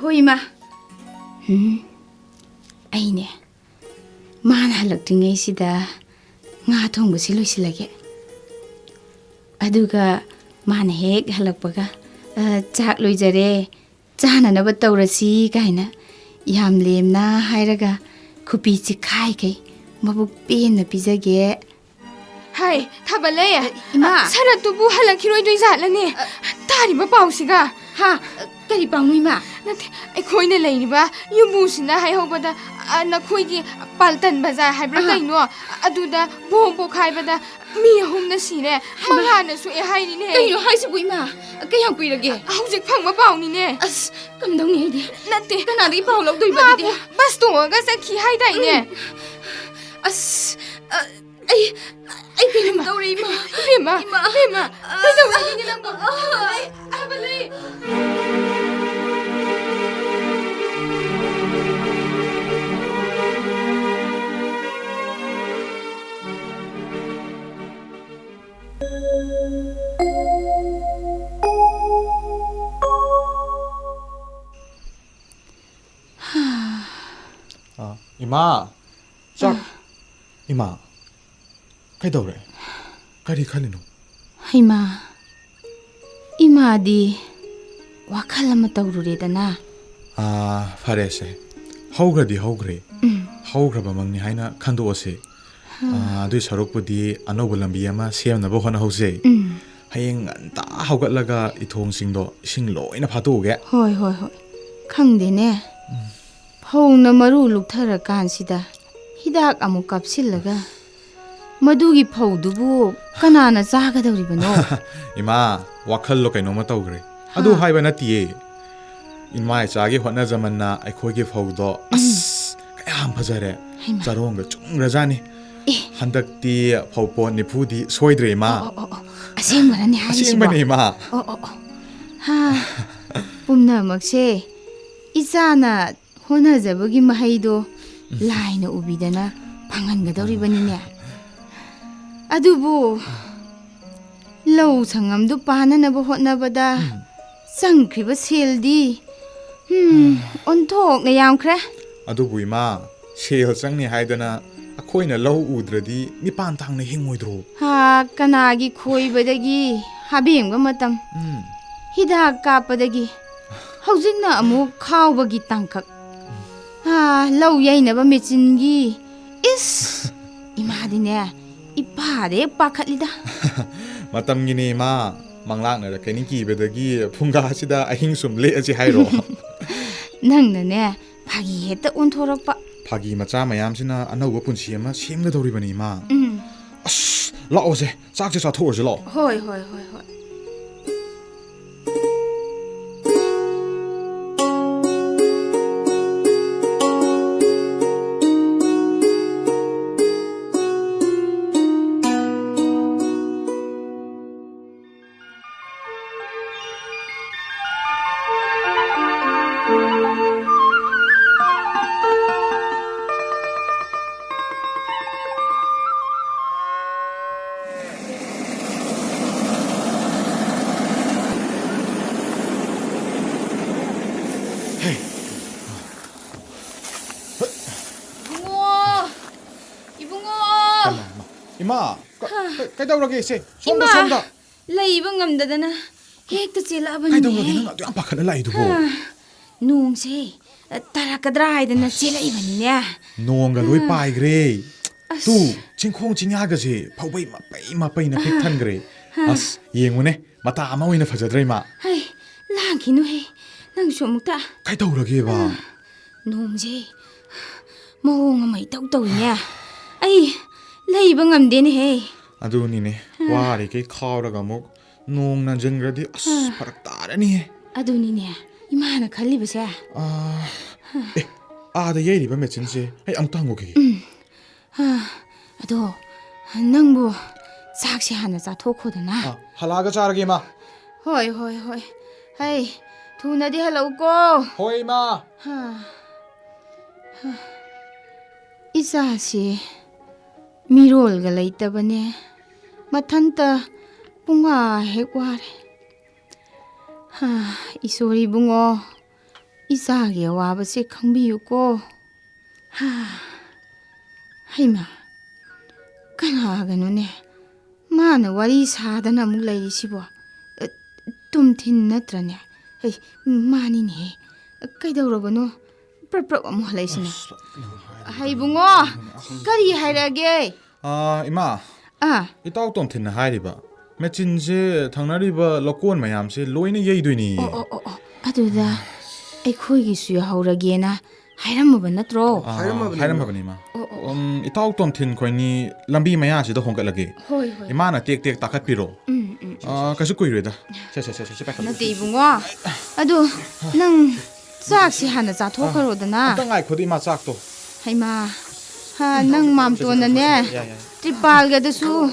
ꯍꯣꯏ ꯏꯃꯥ꯫ ꯎꯝ, ꯑꯩꯅꯦ ꯃꯥꯅ ꯍꯜꯂꯛꯇ꯭ꯔꯤꯉꯩꯁꯤꯗ ꯉꯥ ꯊꯣꯡꯕꯁꯤ ꯂꯣꯏꯁꯤꯜꯂꯒꯦ꯫ ꯑꯗꯨꯒ ꯃꯥꯅ ꯍꯦꯛ ꯍꯜꯂꯛꯄꯒ, "ꯑ, ꯆꯥꯛ ꯂꯣꯏꯖꯔꯦ, ꯆꯥꯅꯅꯕ ꯇꯧꯔꯁꯤ" ꯀꯥꯏꯅ ꯌꯥꯝ ꯂꯦꯝꯅ ꯍꯥꯏꯔꯒ ꯈꯨꯄꯤ ꯆꯤꯈꯥꯏꯈꯩ ꯃꯕꯨꯛ ꯄꯦꯟꯅ ꯄꯤꯖꯒꯦ꯫ ꯍꯥꯏ, ꯊꯥꯕꯜꯂꯩ! ꯏꯃꯥ! ꯁꯔꯠꯇꯨꯕꯨ ꯍꯜꯂꯛꯈꯤꯔꯣꯏꯗꯣꯏ ꯖꯥꯠꯂꯅꯦ? ꯑ, ꯇꯥꯔꯤꯕ ꯄꯥꯎꯁꯤꯒ? ꯍꯥ? ꯀꯔꯤ ꯄꯥꯎꯅꯣ, ꯏꯃꯥ? ꯅꯠꯇꯦ, ꯑꯩꯈꯣꯏꯅ ꯂꯩꯔꯤꯕ ꯌꯨꯝꯕꯨꯁꯤꯅ ꯍꯥꯏꯍꯧꯕꯗ, ꯑ, ꯅꯈꯣꯏꯒꯤ ꯄꯥꯜꯇꯟ ꯕꯖꯥꯔ ꯍꯥꯏꯕ꯭ꯔꯥ ꯑꯥ꯫ ꯀꯩꯅꯣ? ꯑꯗꯨꯗ ꯕꯣꯝ ꯄꯣꯈꯥꯏꯕꯗ ꯃꯤ ꯑꯍꯨꯝꯅ ꯁꯤꯔꯦ, ꯍꯩꯃꯥ! ꯃꯉꯥꯅ ꯁꯣꯛꯑꯦ ꯍꯥꯏꯔꯤꯅꯦ꯫ ꯀꯩꯅꯣ ꯍꯥꯏꯁꯤꯕꯨ, ꯏꯃꯥ? ꯀꯌꯥꯝ ꯀꯨꯏꯔꯒꯦ? ꯍꯧꯖꯤꯛ ꯐꯪꯕ ꯄꯥꯎꯅꯤꯅꯦ꯫ ꯑꯁ, ꯀꯝꯗꯧꯅꯤ ꯑꯩꯗꯤ? ꯅꯠꯇꯦ꯫ ꯀꯅꯥꯗꯒꯤ ꯄꯥꯎ ꯂꯧꯗꯣꯏꯕ ꯃꯥꯕꯨ ꯑꯗꯨꯗꯤ? ꯕꯁ ꯇꯣꯡꯉꯒ ꯆꯠꯈꯤ ꯍꯥꯏꯗꯥꯏꯅꯦ? ꯎꯝ꯫ ꯑꯁ, ꯑ, ꯑꯩ, ꯑꯩ ꯀꯩꯅꯣꯝ ꯇꯧꯔꯦ, ꯏꯃꯥ꯫ ꯏꯃꯥ, ꯏꯃꯥ꯫ ꯏꯃꯥ, ꯀꯩꯗꯧꯔꯒꯦ ꯅꯪꯕꯨ? ꯑꯩ ꯍꯥꯏꯕ ꯂꯩ꯫ ꯑꯥ, ꯏꯃꯥ, ꯆꯥꯛ꯫ ꯑꯥ꯫ ꯏꯃꯥ, ꯀꯩꯗꯧꯔꯦ? ꯀꯔꯤ ꯈꯜꯂꯤꯅꯣ? ꯍꯩꯃꯥ, ꯏꯃꯥꯗꯤ ꯋꯥꯈꯜ ꯑꯃ ꯇꯧꯔꯨꯔꯦꯗꯅ꯫ ꯑꯥ, ꯐꯔꯦꯁꯦ꯫ ꯍꯧꯈ꯭ꯔꯗꯤ ꯍꯧꯈ꯭ꯔꯦ꯫ ꯎꯝ꯫ ꯍꯧꯈ꯭ꯔꯕꯃꯛꯅꯤ ꯍꯥꯏꯅ ꯈꯟꯗꯣꯛꯑꯁꯦ꯫ ꯍꯥ꯫ ꯑꯥ, ꯑꯗꯨꯏ ꯁꯔꯨꯛꯄꯨꯗꯤ ꯑꯅꯧꯕ ꯂꯝꯕꯤ ꯑꯃ ꯁꯦꯝꯅꯕ ꯍꯣꯠꯅꯍꯧꯁꯦ꯫ ꯎꯝ꯫ ꯍꯌꯦꯡ ꯉꯟꯇꯥ ꯍꯧꯒꯠꯂꯒ ꯏꯊꯣꯡꯁꯤꯡꯗꯣ ꯏꯁꯤꯡ ꯂꯣꯏꯅ ꯐꯥꯠꯇꯣꯛꯎꯒꯦ꯫ ꯍꯣꯏ, ꯍꯣꯏ, ꯍꯣꯏ꯫ ꯈꯪꯗꯦꯅꯦ꯫ ꯎꯝ꯫ ꯐꯧꯅ ꯃꯔꯨ ꯂꯨꯛꯊꯔꯀꯥꯟꯁꯤꯗ ꯍꯤꯗꯥꯛ ꯑꯃꯨꯛ ꯀꯥꯞꯁꯤꯜꯂꯒ ꯃꯗꯨꯒꯤ ꯐꯧꯗꯨꯕꯨ ꯀꯅꯥꯅ ꯆꯥꯒꯗꯧꯔꯤꯕꯅꯣ? ꯏꯃꯥ, ꯋꯥꯈꯜꯂꯣ ꯀꯩꯅꯣꯝꯃ ꯇꯧꯈ꯭ꯔꯦ꯫ ꯑꯗꯨ ꯍꯥ꯫ ꯍꯥꯏꯕ ꯅꯠꯇꯤꯌꯦ꯫ ꯏꯃꯥ ꯏꯆꯥꯒꯤ ꯍꯣꯠꯅꯖꯃꯟꯅ ꯑꯩꯈꯣꯏꯒꯤ ꯐꯧꯗꯣ, ꯎꯝ꯫ ꯑꯁ, ꯀꯌꯥꯝ ꯐꯖꯔꯦ꯫ ꯍꯩꯃꯥ꯫ ꯆꯔꯣꯡꯒ ꯆꯨꯝꯈ꯭ꯔꯖꯥꯠꯅꯤ꯫ ꯑꯦ꯫ ꯍꯟꯗꯛꯇꯤ ꯐꯧꯄꯣꯠ ꯅꯤꯐꯨꯗꯤ ꯁꯣꯏꯗ꯭ꯔꯦ, ꯏꯃꯥ꯫ ꯑꯣ, ꯑꯣ, ꯑꯣ, ꯑꯣ꯫ ꯑꯁꯦꯡꯕꯔꯅꯦ ꯍꯥꯏꯔꯤꯁꯤꯕꯣ? ꯑꯁꯦꯡꯕꯅꯦ, ꯏꯃꯥ꯫ ꯑꯣ, ꯑꯣ, ꯑꯣ꯫ ꯍꯥ꯫ ꯄꯨꯝꯅꯃꯛꯁꯦ ꯏꯆꯥꯅ ꯍꯣꯠꯅꯖꯕꯒꯤ ꯃꯍꯩꯗꯣ ꯂꯥꯏꯅ ꯎꯕꯤꯗꯅ ꯐꯪꯍꯟꯒꯗꯧꯔꯤꯕꯅꯤꯅꯦ꯫ ꯑꯗꯨꯕꯨ ꯂꯧ ꯁꯪꯉꯝꯗꯨ ꯄꯥꯟꯅꯅꯕ ꯍꯣꯠꯅꯕꯗ ꯎꯝ꯫ ꯆꯪꯈ꯭ꯔꯤꯕ ꯁꯦꯜꯗꯤ, ꯎꯝ, ꯑꯣꯟꯊꯣꯛꯅ ꯌꯥꯝꯈ꯭ꯔꯦ꯫ ꯑꯗꯨꯕꯨ ꯏꯃꯥ, ꯁꯦꯜ ꯆꯪꯅꯤ ꯍꯥꯏꯗꯅ ꯑꯩꯈꯣꯏꯅ ꯂꯧ ꯎꯗ꯭ꯔꯗꯤ ꯃꯤꯄꯥꯟ ꯊꯥꯡꯅ ꯍꯤꯡꯉꯣꯏꯗ꯭ꯔꯣ? ꯍꯥ, ꯀꯅꯥꯒꯤ ꯈꯣꯏꯕꯗꯒꯤ ꯍꯥꯕꯦꯝꯒ ꯃꯇꯝ꯫ ꯎꯝ꯫ ꯍꯤꯗꯥꯛ ꯀꯥꯞꯄꯗꯒꯤ ꯍꯧꯖꯤꯛꯅ ꯑꯃꯨꯛ ꯈꯥꯎꯕꯒꯤ ꯇꯥꯡꯀꯛ꯫ ꯍꯥ, ꯂꯧ ꯌꯩꯅꯕ ꯃꯦꯆꯤꯟꯒꯤ꯫ ꯏꯁ! ꯏꯃꯥꯗꯤꯅꯦ, ꯏꯄꯥꯗ ꯍꯦꯛ ꯄꯥꯈꯠꯂꯤꯗ꯫ ꯃꯇꯝꯒꯤꯅꯦ, ꯏꯃꯥ꯫ ꯃꯪꯂꯥꯛꯅꯔꯛꯀꯅꯤ ꯀꯤꯕꯗꯒꯤ ꯐꯨꯡꯒꯥꯁꯤꯗ ꯑꯍꯤꯡ ꯁꯨꯝ ꯂꯦꯛꯑꯁꯤ ꯍꯥꯏꯔꯣ? ꯅꯪꯅꯅꯦ, ꯐꯥꯒꯤ ꯍꯦꯛꯇ ꯑꯣꯟꯊꯣꯔꯛꯄ꯫ ꯐꯥꯒꯤ ꯃꯆꯥ ꯃꯌꯥꯝꯁꯤꯅ ꯑꯅꯧꯕ ꯄꯨꯟꯁꯤ ꯑꯃ ꯁꯦꯝꯒꯗꯧꯔꯤꯕꯅꯤ, ꯏꯃꯥ꯫ ꯎꯝ꯫ ꯑꯁ, ꯂꯥꯛꯑꯣꯁꯦ, ꯆꯥꯛꯁꯦ ꯆꯥꯊꯣꯛꯑꯁꯤ ꯂꯥꯛꯑꯣ꯫ ꯍꯣꯏ, ꯍꯣꯏ, ꯍꯣꯏ, ꯍꯣꯏ꯫ ꯏꯕꯨꯡꯉꯣ! ꯏꯕꯨꯡꯉꯣ! ꯏꯃꯥ, ꯏꯃꯥ, ꯀ-, ꯀ-, ꯀꯩꯗꯧꯔꯒꯦ ꯏꯆꯦ? ꯁꯣꯝꯗ, ꯏꯃꯥ! ꯁꯣꯝꯗ꯫ ꯂꯩꯕ ꯉꯝꯗꯗꯅ ꯍꯦꯛꯇ ꯆꯦꯜꯂꯛꯑꯕꯅꯤꯅꯦ꯫ ꯀꯩꯗꯧꯔꯒꯦ ꯅꯪ ꯑꯗꯨ ꯌꯥꯝ ꯄꯥꯈꯠꯅ ꯂꯥꯛꯏꯗꯨꯕꯣ? ꯍꯥ, ꯅꯣꯡꯁꯦ, ꯑ, ꯇꯥꯔꯛꯀꯗ꯭ꯔꯥ ꯍꯥꯏꯗꯅ ꯑꯁ, ꯆꯦꯜꯂꯛꯏꯕꯅꯤꯅꯦ꯫ ꯅꯣꯡꯒ ꯂꯣꯏ ꯍꯥ꯫ ꯄꯥꯏꯈ꯭ꯔꯦ꯫ ꯑꯁ꯫ ꯇꯨ, ꯆꯤꯡꯈꯣꯡ ꯆꯤꯡꯌꯥꯒꯁꯦ ꯐꯧꯕꯩ ꯃꯄꯩ ꯃꯄꯩꯅ ꯄꯤꯛ ꯍꯥ꯫ ꯊꯟꯈ꯭ꯔꯦ꯫ ꯍꯥ꯫ ꯑꯁ, ꯌꯦꯡꯉꯨꯅꯦ, ꯃꯇꯥ ꯑꯃ ꯑꯣꯏꯅ ꯐꯖꯗ꯭ꯔꯦ, ꯏꯃꯥ? ꯍꯩ, ꯂꯥꯡꯈꯤꯅꯨꯍꯦ, ꯅꯪꯁꯨ ꯑꯃꯨꯛꯇ꯫ ꯀꯩꯗꯧꯔꯒꯦꯕ? ꯑ, ꯅꯣꯡꯁꯦ ꯃꯑꯣꯡ ꯑꯃ ꯏꯇꯧ ꯇꯧꯏꯅꯦ꯫ ꯑꯩ ꯂꯩꯕ ꯉꯝꯗꯦꯅꯦꯍꯦ꯫ ꯑꯗꯨꯅꯤꯅꯦ, ꯑ꯫ ꯋꯥꯔꯤꯈꯩ ꯈꯥꯎꯔꯒ ꯑꯃꯨꯛ ꯅꯣꯡ ꯅꯟꯁꯤꯟꯈ꯭ꯔꯗꯤ, ꯑꯁ, ꯑ꯫ ꯐꯔꯛ ꯇꯥꯔꯅꯤꯍꯦ꯫ ꯑꯗꯨꯅꯤꯅꯦ, ꯏꯃꯥꯅ ꯈꯜꯂꯤꯕꯁꯦ꯫ ꯑ, ꯑꯦ, ꯑꯥꯗ ꯌꯩꯔꯤꯕ ꯃꯦꯆꯤꯟꯁꯦ ꯑꯩ ꯑꯃꯨꯛꯇ ꯍꯪꯉꯨꯈꯤꯒꯦ꯫ ꯎꯝ꯫ ꯑ, ꯑꯗꯣ, ꯅꯪꯕꯨ ꯆꯥꯛꯁꯦ ꯍꯥꯟꯅ ꯆꯥꯊꯣꯛꯈꯣꯗꯅ꯫ ꯑ, ꯍꯜꯂꯛꯑꯒ ꯆꯥꯔꯒꯦ, ꯏꯃꯥ꯫ ꯍꯣꯏ, ꯍꯣꯏ, ꯍꯣꯏ꯫ ꯍꯩ, ꯊꯨꯅꯗꯤ ꯍꯜꯂꯛꯎꯀꯣ꯫ ꯍꯣꯏ, ꯏꯃꯥ꯫ ꯍꯥ, ꯍꯥ꯫ ꯏꯆꯥꯁꯤ ꯃꯤꯔꯣꯜꯒ ꯂꯩꯇꯕꯅꯦ꯫ ꯃꯊꯟꯇ ꯄꯨꯡꯋꯥ ꯍꯦꯛ ꯋꯥꯔꯦ꯫ ꯍꯥ, ꯏꯁꯣꯔ ꯏꯕꯨꯡꯉꯣ, ꯏꯆꯥꯒꯤ ꯑꯋꯥꯕꯁꯦ ꯈꯪꯕꯤꯌꯨꯀꯣ꯫ ꯍꯥ, ꯍꯩꯃꯥ, ꯀꯅꯥꯒꯅꯣꯅꯦ ꯃꯥꯅ ꯋꯥꯔꯤ ꯁꯥꯗꯅ ꯑꯃꯨꯛ ꯂꯩꯔꯤꯁꯤꯕꯣ? ꯑ, ꯇꯣꯝꯊꯤꯟ ꯅꯠꯇ꯭ꯔꯅꯦ? ꯍꯩ, ꯃꯥꯅꯤꯅꯦꯍꯦ꯫ ꯀꯩꯗꯧꯔꯕꯅꯣ? ꯄ꯭ꯔꯞ ꯄ꯭ꯔꯞ ꯑꯃꯨꯛ ꯍꯜꯂꯛꯏꯁꯤꯅ꯫ ꯑꯁ, ꯅꯪ ꯍꯥꯏꯔꯤꯗꯣ ꯍꯩ ꯏꯕꯨꯡꯉꯣ, ꯀꯔꯤ ꯍꯥꯏꯔꯛꯑꯒꯦ? ꯑꯥ, ꯏꯃꯥ, ꯑꯥ꯫ ꯏꯇꯥꯎ ꯇꯣꯝꯊꯤꯟꯅ ꯍꯥꯏꯔꯤꯕ ꯃꯦꯆꯤꯟꯁꯦ, ꯊꯪꯅꯔꯤꯕ ꯂꯧꯀꯣꯟ ꯃꯌꯥꯝꯁꯦ ꯂꯣꯏꯅ ꯌꯩꯗꯣꯏꯅꯤ꯫ ꯑꯣ, ꯑꯣ, ꯑꯣ, ꯑꯣ꯫ ꯑꯗꯨꯗ ꯑꯩꯈꯣꯏꯒꯤꯁꯨ ꯌꯥꯎꯍꯧꯔꯒꯦꯅ ꯍꯥꯏꯔꯝꯃꯕ ꯅꯠꯇ꯭ꯔꯣ? ꯑꯥ, ꯍꯥꯏꯔꯝꯃꯕꯅꯤ, ꯏꯃꯥ꯫ ꯍꯥꯏꯔꯝꯃꯕꯅꯤ, ꯏꯃꯥ꯫ ꯑꯣ, ꯑꯣ, ꯑꯣ꯫ ꯎꯝ, ꯏꯇꯥꯎ ꯇꯣꯝꯊꯤꯟ ꯈꯣꯏꯅꯤ ꯂꯝꯕꯤ ꯃꯌꯥꯁꯤꯗ ꯍꯣꯡꯒꯠꯂꯒꯦ꯫ ꯍꯣꯏ, ꯍꯣꯏ꯫ ꯏꯃꯥꯅ ꯇꯦꯛ ꯇꯦꯛ ꯇꯥꯈꯠꯄꯤꯔꯣ꯫ ꯎꯝ, ꯎꯝ, ꯎꯝ꯫ ꯑꯥ, ꯀꯩꯁꯨ ꯀꯨꯏꯔꯣꯏꯗ꯫ ꯁꯦ, ꯁꯦ, ꯁꯦ, ꯁꯦ, ꯁꯦ, ꯄꯥꯏꯈꯠꯂꯣ꯫ ꯅꯠꯇꯦ, ꯏꯕꯨꯡꯉꯣ꯫ ꯑꯗꯨ ꯅꯪ ꯆꯥꯛꯁꯤ ꯍꯥꯟꯅ ꯆꯥꯊꯣꯛꯈ꯭ꯔꯣꯗꯅ꯫ ꯑꯥ, ꯑꯝꯇ ꯉꯥꯏꯈꯣꯗ, ꯏꯃꯥ, ꯆꯥꯛꯇꯣ꯫ ꯍꯩꯃꯥ, ꯍꯥ, ꯅꯪ ꯃꯥꯝꯇꯣꯟꯅꯅꯦ, ꯌꯥꯏ, ꯌꯥꯏ꯫ ꯇ꯭ꯔꯤꯄꯥꯜꯒꯗꯨꯁꯨ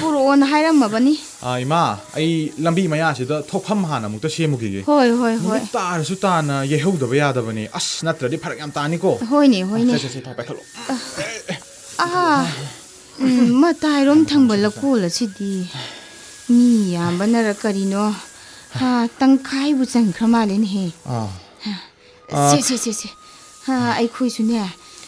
ꯄꯨꯔꯛꯑꯣꯅ ꯍꯥꯏꯔꯝꯃꯕꯅꯤ꯫ ꯑꯥ, ꯏꯃꯥ, ꯑꯩ ꯂꯝꯕꯤ ꯃꯌꯥꯁꯤꯗ ꯊꯣꯛꯐꯝ ꯍꯥꯟꯅ ꯑꯃꯨꯛꯇ ꯁꯦꯝꯃꯨꯈꯤꯒꯦ꯫ ꯍꯣꯏ, ꯍꯣꯏ, ꯍꯣꯏ꯫ ꯅꯨꯃꯤꯠ ꯇꯥꯔꯁꯨ ꯇꯥꯅ ꯌꯩꯍꯧꯗꯕ ꯌꯥꯗꯕꯅꯤ꯫ ꯑꯁ, ꯅꯠꯇ꯭ꯔꯗꯤ ꯐꯔꯛ ꯌꯥꯝ ꯇꯥꯅꯤꯀꯣ꯫ ꯍꯣꯏꯅꯦ, ꯍꯣꯏꯅꯦ꯫ ꯁꯦ, ꯁꯦ, ꯁꯦ, ꯄꯥꯏꯈꯠꯂꯣ꯫ ꯑꯥ, ꯎꯝ, ꯃꯇꯥꯏꯔꯣꯝ ꯊꯪꯕ ꯂꯧꯀꯣꯜ ꯑꯁꯤꯗꯤ ꯃꯤ ꯌꯥꯝꯕꯅꯔ ꯀꯔꯤꯅꯣ, ꯑꯥ, ꯇꯪꯈꯥꯏꯕꯨ ꯆꯟꯈ꯭ꯔ ꯃꯥꯜꯂꯦꯅꯦꯍꯦ꯫ ꯑꯥ꯫ ꯑ, ꯁꯦ, ꯁꯦ, ꯁꯦ, ꯁꯦ꯫ ꯑ, ꯑꯩꯈꯣꯏꯁꯨꯅꯦ,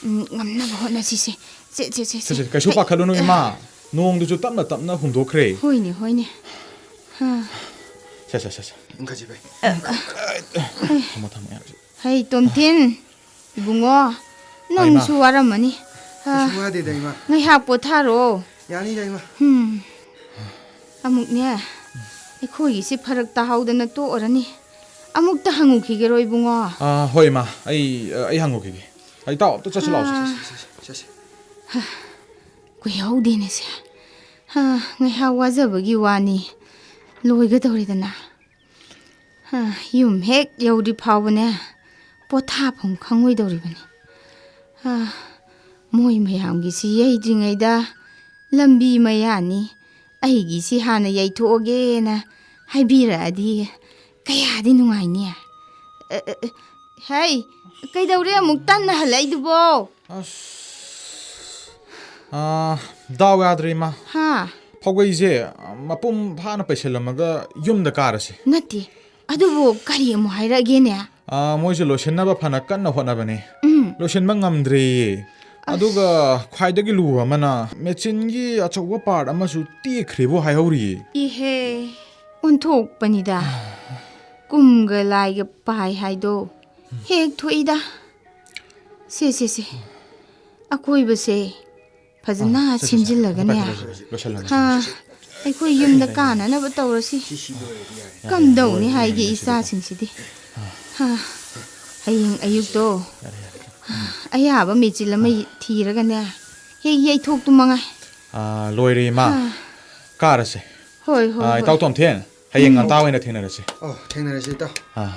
ꯎꯝ, ꯉꯝꯅꯕ ꯍꯣꯠꯅꯁꯤꯁꯦ꯫ ꯁꯦ, ꯁꯦ, ꯁꯦ, ꯁꯦ꯫ ꯁꯦ, ꯁꯦ, ꯀꯩꯁꯨ ꯄꯥꯈꯠꯂꯨꯅꯨ, ꯏꯃꯥ꯫ ꯅꯣꯡꯗꯨꯁꯨ ꯇꯞꯅ ꯇꯞꯅ ꯍꯨꯝꯗꯣꯛꯈ꯭ꯔꯦ꯫ ꯍꯣꯏꯅꯦ, ꯍꯣꯏꯅꯦ꯫ ꯑ꯫ ꯁꯦ, ꯁꯦ, ꯁꯦ, ꯁꯦ꯫ ꯏꯪꯈꯠꯁꯤ, ꯚꯥꯏ꯫ ꯊꯝꯃꯣ, ꯊꯝꯃꯣ, ꯌꯥꯔꯦ꯫ ꯍꯩ, ꯇꯣꯝꯊꯤꯟ, ꯏꯕꯨꯡꯉꯣ, ꯍꯣꯏ, ꯏꯃꯥ꯫ ꯅꯪꯁꯨ ꯋꯥꯔꯝꯃꯅꯤ꯫ ꯑ, ꯀꯩꯁꯨ ꯋꯥꯗꯦꯗ, ꯏꯃꯥ꯫ ꯉꯥꯏꯍꯥꯛ ꯄꯣꯊꯥꯔꯣ꯫ ꯌꯥꯅꯤꯗ, ꯏꯃꯥ꯫ ꯎꯝ꯫ ꯑꯃꯨꯛꯅꯦ, ꯑꯩꯈꯣꯏꯒꯤꯁꯤ ꯐꯔꯛ ꯇꯥꯍꯧꯗꯅ ꯇꯣꯛꯑꯔꯅꯤ꯫ ꯑꯃꯨꯛꯇ ꯍꯪꯉꯨꯈꯤꯒꯦꯔꯣ, ꯏꯕꯨꯡꯉꯣ? ꯑꯥ, ꯍꯣꯏ, ꯏꯃꯥ꯫ ꯑꯩ, ꯑ, ꯑꯩ ꯍꯪꯉꯨꯈꯤꯒꯦ꯫ ꯑ, ꯏꯇꯥꯎ, ꯑꯝꯇ ꯆꯠꯁꯤ ꯂꯥꯛꯑꯣꯁꯦ꯫ ꯑꯥ꯫ ꯆꯠꯁꯤ, ꯆꯠꯁꯤ, ꯆꯠꯁꯤ꯫ ꯍꯥ, ꯀꯨꯏꯍꯧꯗꯦꯅꯦꯁꯦ꯫ ꯍꯥ, ꯉꯥꯏꯍꯥꯛ ꯋꯥꯖꯕꯒꯤ ꯋꯥꯅꯤ꯫ ꯂꯣꯏꯒꯗꯧꯔꯦꯗꯅ꯫ ꯍꯥ, ꯌꯨꯝ ꯍꯦꯛ ꯌꯧꯗ꯭ꯔꯤ ꯐꯥꯎꯕꯅꯦ, ꯄꯣꯊꯥꯐꯝ ꯈꯪꯉꯣꯏꯗꯧꯔꯤꯕꯅꯤ꯫ ꯍꯥ, ꯃꯣꯏ ꯃꯌꯥꯝꯒꯤꯁꯤ ꯌꯩꯗ꯭ꯔꯤꯉꯩꯗ ꯂꯝꯕꯤ ꯃꯌꯥꯅꯤ, ꯑꯩꯒꯤꯁꯤ ꯍꯥꯟꯅ ꯌꯩꯊꯣꯛꯑꯒꯦꯅ ꯍꯥꯏꯕꯤꯔꯛꯑꯗꯤ ꯀꯌꯥꯗꯤ ꯅꯨꯡꯉꯥꯏꯅꯤ꯫ ꯑ, ꯑ, ꯑ, ꯍꯩ, ꯀꯩꯗꯧꯔꯦ ꯑꯃꯨꯛ ꯇꯟꯅ ꯍꯜꯂꯛꯏꯗꯨꯕꯣ? ꯑꯁ, ꯑꯥ, ꯗꯥꯎ ꯌꯥꯗ꯭ꯔꯦ, ꯏꯃꯥ꯫ ꯍꯥ? ꯐꯧꯒꯩꯁꯦ ꯃꯄꯨꯡ ꯐꯥꯅ ꯄꯩꯁꯜꯂꯝꯃꯒ ꯌꯨꯝꯗ ꯀꯥꯔꯁꯤ꯫ ꯅꯠꯇꯦ, ꯑꯗꯨꯕꯨ ꯀꯔꯤ ꯑꯃꯨꯛ ꯍꯥꯏꯔꯛꯑꯒꯦꯅꯦ? ꯑꯥ, ꯃꯣꯏꯁꯨ ꯂꯣꯏꯁꯤꯟꯅꯕ ꯐꯅ ꯀꯟꯅ ꯍꯣꯠꯅꯕꯅꯦ꯫ ꯎꯝ꯫ ꯂꯣꯏꯁꯤꯟꯕ ꯉꯝꯗ꯭ꯔꯦꯌꯦ꯫ ꯑꯁ꯫ ꯑꯗꯨꯒ ꯈ꯭ꯋꯥꯏꯗꯒꯤ ꯂꯨꯕ ꯑꯃꯅ, ꯃꯦꯆꯤꯟꯒꯤ ꯑꯆꯧꯕ part ꯑꯃꯁꯨ ꯇꯦꯛꯈ꯭ꯔꯦꯕꯨ ꯍꯥꯏꯍꯧꯔꯤꯌꯦ꯫ ꯏꯍꯦ, ꯑꯣꯟꯊꯣꯛꯄꯅꯤꯗ꯫ ꯀꯨꯝꯒ ꯂꯥꯏꯒ ꯄꯥꯏ ꯍꯥꯏꯗꯣ ꯍꯦꯛ ꯊꯣꯛꯏꯗ꯫ ꯁꯦ, ꯁꯦ, ꯁꯦ꯫ ꯑꯀꯣꯏꯕꯁꯦ ꯐꯖꯅ ꯑꯥ, ꯁꯦ, ꯁꯦ, ꯁꯦ꯫ ꯁꯦꯝꯖꯤꯜꯂꯒꯅꯦ꯫ ꯐꯖꯅ ꯂꯣꯏꯁꯤꯜꯂꯝꯃꯁꯤ꯫ ꯍꯥ, ꯑꯩꯈꯣꯏ ꯌꯨꯝꯗ ꯀꯥꯅꯅꯕ ꯇꯧꯔꯁꯤ꯫ ꯁꯤ, ꯁꯤ ꯂꯣꯏꯔꯗꯤ ꯌꯥꯔꯦ꯫ ꯀꯝꯗꯧꯅꯤ ꯍꯥꯏꯒꯦ ꯂꯣꯏꯔꯦ, ꯂꯣꯏꯔꯦ, ꯏꯆꯥꯁꯤꯡꯁꯤꯗꯤ꯫ ꯑꯥ꯫ ꯍꯥ, ꯍꯌꯦꯡ ꯑꯌꯨꯛꯇꯣ ꯌꯥꯔꯦ, ꯌꯥꯔꯦ꯫ ꯑꯌꯥꯕ ꯃꯦꯆꯤꯟ ꯑꯃ ꯊꯤꯔꯒꯅꯦ, ꯍꯦꯛ ꯌꯩꯊꯣꯛꯇꯨ ꯃꯉꯥꯏ꯫ ꯑꯥ, ꯂꯣꯏꯔꯦ, ꯏꯃꯥ꯫ ꯑꯥ꯫ ꯀꯥꯔꯁꯦ꯫ ꯍꯣꯏ, ꯍꯣꯏ, ꯑꯥ, ꯍꯣꯏ꯫ ꯏꯇꯥꯎ ꯇꯣꯝꯊꯤꯟ, ꯍꯌꯦꯡ ꯎꯝ꯫ ꯉꯟꯇꯥ ꯑꯣꯏꯅ ꯊꯦꯡꯅꯔꯁꯤ꯫ ꯑꯣ, ꯊꯦꯡꯅꯔꯁꯤ, ꯏꯇꯥꯎ꯫ ꯑꯥ꯫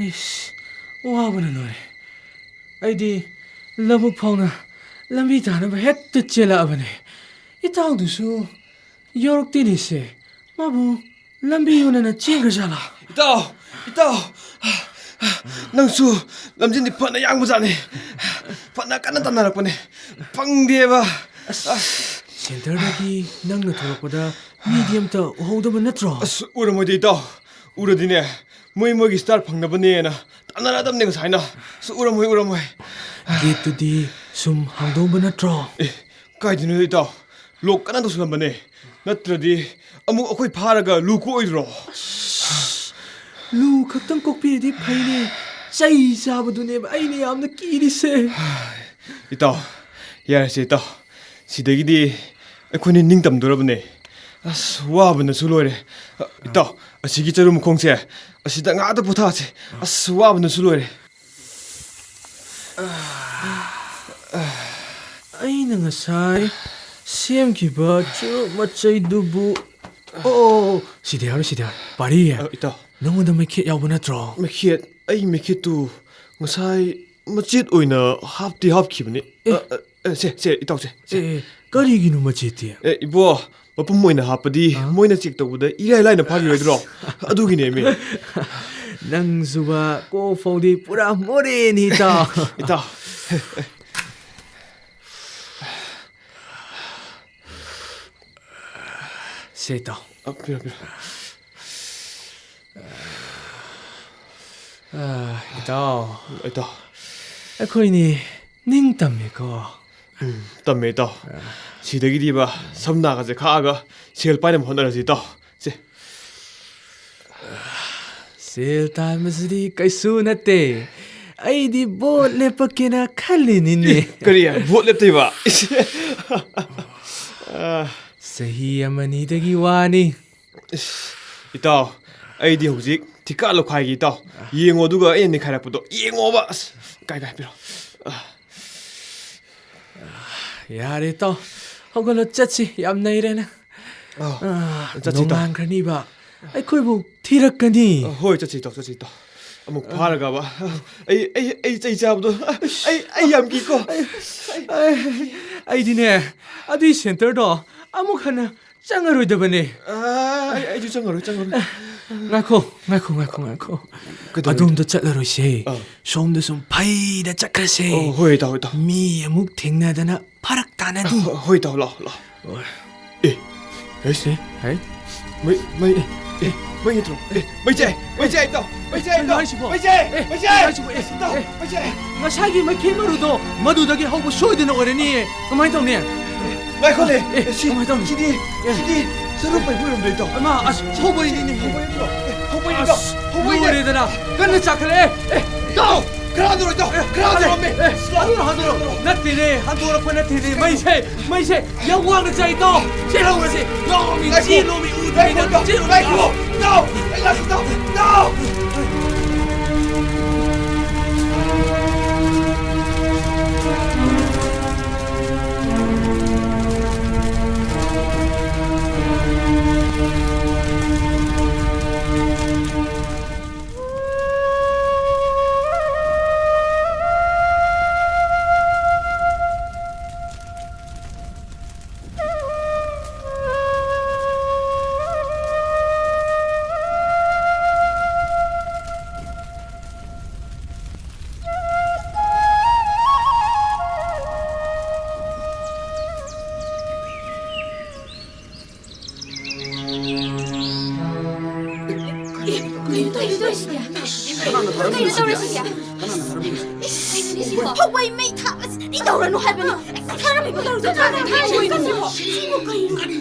ꯏꯁ, ꯋꯥꯕꯅ ꯂꯣꯏꯔꯦ꯫ ꯑꯩꯗꯤ ꯂꯧꯕꯨꯛ ꯐꯥꯎꯅ ꯂꯝꯕꯤ ꯇꯥꯅꯕ ꯍꯦꯛꯇ ꯆꯦꯜꯂꯛꯑꯕꯅꯦ꯫ ꯏꯇꯥꯎꯗꯨꯁꯨ ꯌꯧꯔꯛꯇꯦꯅꯦꯁꯦ꯫ ꯃꯥꯕꯨ ꯂꯝꯕꯤ ꯑꯣꯟꯅꯅ ꯆꯦꯟꯈ꯭ꯔꯖꯥꯠꯂꯥ? ꯏꯇꯥꯎ! ꯏꯇꯥꯎ! ꯅꯪꯁꯨ ꯂꯝꯖꯦꯟꯗꯤ ꯐꯅ ꯌꯥꯡꯕꯖꯥꯠꯅꯤ꯫ ꯐꯅ ꯀꯟꯅ ꯇꯥꯟꯅꯔꯛꯄꯅꯦ꯫ ꯐꯪꯗꯦꯕ꯫ ꯑꯁ, ꯁꯦꯟꯇꯔꯗꯒꯤ ꯅꯪꯅ ꯊꯣꯛꯂꯛꯄꯗ ꯃꯤꯗꯤ ꯑꯝꯇ ꯎꯍꯧꯗꯕ ꯅꯠꯇ꯭ꯔꯣ? ꯑꯁ, ꯎꯔꯝꯃꯣꯏꯗ ꯏꯇꯥꯎ꯫ ꯎꯔꯗꯤꯅꯦ, ꯃꯣꯏ ꯃꯣꯏꯒꯤ ꯁ꯭ꯇꯥꯔ ꯐꯪꯅꯕꯅꯦꯅ ꯇꯥꯟꯅꯔꯛꯑꯗꯕꯅꯦ ꯉꯁꯥꯏꯅ꯫ ꯑꯁ, ꯎꯔꯝꯃꯣꯏ, ꯎꯔꯝꯃꯣꯏ꯫ ꯒꯦꯠꯇꯨꯗꯤ ꯁꯨꯝ ꯍꯥꯡꯗꯣꯛꯑꯝꯕ ꯅꯠꯇ꯭ꯔꯣ? ꯑꯦ, ꯀꯥꯏꯗꯩꯅꯣꯗ ꯏꯇꯥꯎ? ꯂꯣꯛ ꯀꯟꯅ ꯇꯧꯁꯜꯂꯝꯕꯅꯦ꯫ ꯅꯠꯇ꯭ꯔꯗꯤ ꯑꯃꯨꯛ ꯑꯩꯈꯣꯏ ꯐꯥꯔꯒ ꯂꯨ ꯀꯣꯛꯑꯣꯏꯗ꯭ꯔꯣ? ꯂꯨ ꯈꯛꯇꯪ ꯀꯣꯛꯄꯤꯔꯗꯤ ꯐꯩꯅꯦ꯫ ꯆꯩ ꯆꯥꯕꯗꯨꯅꯦꯕ ꯑꯩꯅ ꯌꯥꯝꯅ ꯀꯤꯔꯤꯁꯦ꯫ ꯏꯇꯥꯎ, ꯌꯥꯔꯦꯁꯦ ꯏꯇꯥꯎ꯫ ꯁꯤꯗꯒꯤꯗꯤ ꯑꯩꯈꯣꯏꯅꯤ ꯅꯤꯡꯇꯝꯗꯣꯔꯕꯅꯦ꯫ ꯑꯁ, ꯋꯥꯕꯅꯁꯨ ꯂꯣꯏꯔꯦ꯫ ꯏꯇꯥꯎ, ꯑꯁꯤꯒꯤ ꯆꯔꯨ ꯃꯈꯣꯡꯁꯦ, ꯑꯁꯤꯗ ꯉꯥꯛꯇ ꯄꯣꯊꯥꯁꯦ꯫ ꯑꯁ, ꯋꯥꯕꯅꯁꯨ ꯂꯣꯏꯔꯦ꯫ ꯑꯩꯅ ꯉꯁꯥꯏ ꯁꯦꯝꯈꯤꯕ ꯆꯨꯔꯨꯞ ꯃꯆꯩꯗꯨꯕꯨ, ꯑꯣ, ꯁꯤꯗ ꯌꯥꯎꯔꯦ, ꯁꯤꯗ ꯌꯥꯎꯔꯦ꯫ ꯄꯥꯔꯤ, ꯑ, ꯏꯇꯥꯎ꯫ ꯅꯉꯣꯟꯗ ꯃꯩꯈꯦꯠ ꯌꯥꯎꯕ ꯅꯠꯇ꯭ꯔꯣ? ꯃꯩꯈꯦꯠ? ꯑꯩ ꯃꯩꯈꯦꯠꯇꯨ ꯉꯁꯥꯏ ꯃꯆꯦꯠ ꯑꯣꯏꯅ ꯍꯥꯞꯇꯤ ꯍꯥꯞꯈꯤꯕꯅꯤ꯫ ꯑꯦ꯫ ꯑ, ꯑ, ꯑ, ꯁꯦ, ꯁꯦ, ꯏꯇꯥꯎ, ꯁꯦ, ꯁꯦ꯫ ꯑꯦ, ꯑꯦ, ꯀꯔꯤꯒꯤꯅꯣ ꯃꯆꯦꯠꯇꯤ? ꯑꯦ, ꯏꯕꯣ, ꯃꯄꯨꯝ ꯑꯣꯏꯅ ꯍꯥꯞꯄꯗꯤ ꯑ? ꯃꯣꯏꯅ ꯆꯦꯛ ꯇꯧꯕꯗ ꯏꯔꯥꯏ ꯂꯥꯏꯅ ꯐꯥꯈꯤꯔꯣꯏꯗ꯭ꯔꯣ? ꯑꯗꯨꯒꯤꯅꯦꯃꯤ꯫ ꯅꯪꯁꯨꯕ ꯀꯣꯛ ꯐꯥꯎꯗꯤ ꯄꯨꯔꯥ ꯃꯣꯔꯦꯅꯤ, ꯏꯇꯥꯎ꯫ ꯏꯇꯥꯎ꯫ ꯁꯦ, ꯏꯇꯥꯎ꯫ ꯑ, ꯄꯤꯔꯣ, ꯄꯤꯔꯣ꯫ ꯑ, ꯏꯇꯥꯎ꯫ ꯏꯇꯥꯎ꯫ ꯑꯩꯈꯣꯏꯅꯤ ꯅꯤꯡꯇꯝꯃꯦꯀꯣ꯫ ꯎꯝ, ꯇꯝꯃꯦ, ꯏꯇꯥꯎ꯫ ꯁꯤꯗꯒꯤꯗꯤꯕ ꯁꯝꯅꯥꯒꯁꯦ ꯈꯥꯛꯑꯒ ꯁꯦꯜ ꯄꯥꯏꯅꯕ ꯍꯣꯠꯅꯔꯁꯤ, ꯏꯇꯥꯎ꯫ ꯁꯦ꯫ ꯁꯦꯜ ꯇꯥꯟꯕꯁꯤꯗꯤ ꯀꯩꯁꯨ ꯅꯠꯇꯦ꯫ ꯑꯩꯗꯤ ꯚꯣꯠ ꯂꯦꯞꯄꯛꯀꯦꯅ ꯈꯜꯂꯤꯅꯤꯅꯦ꯫ ꯀꯔꯤ? ꯚꯣꯠ ꯂꯦꯞꯇꯣꯏꯕ? ꯑ꯫ ꯆꯍꯤ ꯑꯃꯅꯤꯗꯒꯤ ꯋꯥꯅꯤ꯫ ꯏꯁ, ꯏꯇꯥꯎ, ꯑꯩꯗꯤ ꯍꯧꯖꯤꯛ ꯊꯤꯀꯥ ꯂꯧꯈꯥꯏꯒꯦ, ꯏꯇꯥꯎ꯫ ꯌꯦꯡꯉꯣ, ꯑꯗꯨꯒ ꯑꯩꯅ ꯅꯩꯈꯥꯏꯔꯛꯄꯗꯣ ꯌꯦꯡꯉꯣꯕ꯫ ꯑꯁ, ꯀꯥꯏ, ꯀꯥꯏ, ꯄꯤꯔꯣ꯫ ꯑ꯫ ꯌꯥꯔꯦ, ꯏꯇꯥꯎ꯫ ꯍꯧꯒꯠꯂꯣ, ꯆꯠꯁꯤ꯫ ꯌꯥꯝ ꯅꯩꯔꯦ ꯅꯪ꯫ ꯑ, ꯑ, ꯆꯠꯁꯤ, ꯏꯇꯥꯎ꯫ ꯅꯣꯡꯉꯥꯟꯈ꯭ꯔꯅꯤꯕ꯫ ꯑꯩꯈꯣꯏꯕꯨ ꯊꯤꯔꯛꯀꯅꯤ꯫ ꯑ, ꯍꯣꯏ, ꯆꯠꯁꯤ, ꯏꯇꯥꯎ, ꯆꯠꯁꯤ, ꯏꯇꯥꯎ꯫ ꯑꯃꯨꯛ ꯐꯥꯔꯒꯕ? ꯑꯩ, ꯑꯩ, ꯑꯩ ꯆꯩ ꯆꯥꯕꯗꯣ, ꯑꯩ, ꯑꯩ ꯌꯥꯝ ꯀꯤꯀꯣ꯫ ꯑꯩ, ꯑꯩꯗꯤꯅꯦ, ꯑꯗꯨꯏ centreꯗꯣ ꯑꯃꯨꯛ ꯍꯟꯅ ꯆꯪꯉꯔꯣꯏꯗꯕꯅꯦ꯫ ꯑ, ꯑꯩ, ꯑꯩꯁꯨ ꯆꯪꯉꯔꯣꯏ, ꯆꯪꯉꯔꯣꯏ꯫ ꯉꯥꯏꯈꯣ, ꯉꯥꯏꯈꯣ, ꯉꯥꯏꯈꯣ, ꯉꯥꯏꯈꯣ꯫ ꯀꯩꯗꯧꯔꯒꯦ? ꯑꯗꯣꯝꯗ ꯆꯠꯂꯔꯣꯏꯁꯦ꯫ ꯑꯥ꯫ ꯁꯣꯝꯗ ꯁꯨꯝ ꯐꯩꯗ ꯆꯠꯈ꯭ꯔꯁꯦ꯫ ꯑꯣ, ꯍꯣꯏ, ꯏꯇꯥꯎ, ꯏꯇꯥꯎ꯫ ꯃꯤ ꯑꯃꯨꯛ ꯊꯦꯡꯅꯗꯅ ꯐꯔꯛ ꯇꯥꯅꯅꯤ꯫ ꯑ, ꯍꯣꯏ, ꯏꯇꯥꯎ, ꯂꯥꯛꯑꯣ, ꯂꯥꯛꯑꯣ꯫ ꯍꯣꯏ꯫ ꯑꯦ, ꯍꯩꯁ꯫ ꯍꯩ? ꯃꯩ, ꯃꯩ, ꯑꯦ, ꯃꯩ ꯅꯠꯇ꯭ꯔꯣ? ꯑꯦ, ꯃꯩꯁꯦ, ꯃꯩꯁꯦ, ꯏꯇꯥꯎ, ꯃꯩꯁꯦ, ꯀꯩꯅꯣ ꯏꯇꯥꯎ, ꯍꯥꯏꯁꯤꯕꯣ? ꯃꯩꯁꯦ, ꯑꯦ, ꯃꯩꯁꯦ, ꯀꯩꯅꯣ ꯍꯥꯏꯁꯤꯕꯣ? ꯑꯦ, ꯏꯇꯥꯎ, ꯑꯦ, ꯃꯩꯁꯦ꯫ ꯉꯁꯥꯏꯒꯤ ꯃꯩꯈꯦꯠ ꯃꯔꯨꯗꯣ ꯃꯗꯨꯗꯒꯤ ꯍꯧꯕ ꯁꯣꯏꯗꯅ ꯑꯣꯏꯔꯅꯤꯌꯦ꯫ ꯀꯃꯥꯏꯅ ꯇꯧꯅꯤ? ꯉꯥꯏꯈꯣꯅꯦ꯫ ꯑꯦ, ꯑꯦ, ꯁꯤ, ꯀꯃꯥꯏꯅ ꯇꯧꯅꯤ? ꯁꯤꯗꯤ, ꯑꯦ꯫ ꯁꯤꯗꯤ ꯆꯔꯨ ꯄꯩꯕ ꯑꯣꯏꯔꯝꯗ꯭ꯔꯦ, ꯏꯇꯥꯎ꯫ ꯑꯃ, ꯑꯁ, ꯍꯧꯕꯩꯅꯤꯅꯦ꯫ ꯍꯧꯕꯩ ꯅꯠꯇ꯭ꯔꯣ? ꯑꯦ, ꯍꯧꯕꯩꯅꯦ, ꯏꯇꯥꯎ꯫ ꯑꯁ, ꯍꯧꯕꯩꯅꯦ꯫ ꯂꯣꯏꯔꯦꯗꯅ꯫ ꯀꯟꯅ ꯆꯥꯈꯠꯂꯛꯑꯦ꯫ ꯑꯦ, ꯏꯇꯥꯎ, ꯈꯔ ꯍꯟꯊꯔꯣ, ꯏꯇꯥꯎ꯫ ꯑꯦ, ꯈꯔ ꯍꯟꯊꯔꯣꯃꯦ꯫ ꯑꯦ, ꯍꯟꯊꯔꯣ, ꯍꯟꯊꯔꯣ꯫ ꯅꯠꯇꯦꯅꯦ, ꯍꯟꯊꯣꯔꯛꯄ ꯅꯠꯇꯦꯅꯦ꯫ ꯃꯩꯁꯦ, ꯃꯩꯁꯦ ꯌꯥꯝ ꯋꯥꯡꯅ ꯆꯥꯏ, ꯏꯇꯥꯎ꯫ ꯆꯦꯜꯍꯧꯔꯁꯤ꯫ ꯏꯇꯥꯎ, ꯃꯤ ꯉꯥꯏꯈꯣ꯫ ꯆꯦꯜꯂꯣꯃꯤ, ꯎꯗ꯭ꯔꯤꯉꯩꯗ ꯉꯥꯏꯈꯣ, ꯏꯇꯥꯎ꯫ ꯆꯦꯜꯂꯣꯃꯤ꯫ ꯉꯥꯏꯈꯣ, ꯏꯇꯥꯎ꯫ ꯑꯩ ꯂꯥꯛꯀꯦ, ꯏꯇꯥꯎ꯫ ꯏꯇꯥꯎ꯫ ꯀꯩꯅꯣ ꯇꯧꯔꯤꯁꯤꯗꯤ? ꯀꯩꯅꯣ ꯇꯧꯔꯤꯁꯤꯗꯤ? ꯏꯁ, ꯀꯩꯅꯣꯅꯦ ꯁꯤꯕꯣ? ꯐꯧꯕꯩ ꯃꯩ ꯊꯥꯕꯁꯤꯗꯤ ꯇꯧꯔꯅꯨ ꯍꯥꯏꯕꯅꯤ꯫ ꯊꯥꯔꯝꯃꯤꯕ ꯇꯧꯔꯤꯁꯤꯕꯣ? ꯁꯤꯕꯨ ꯀꯩꯅꯣ?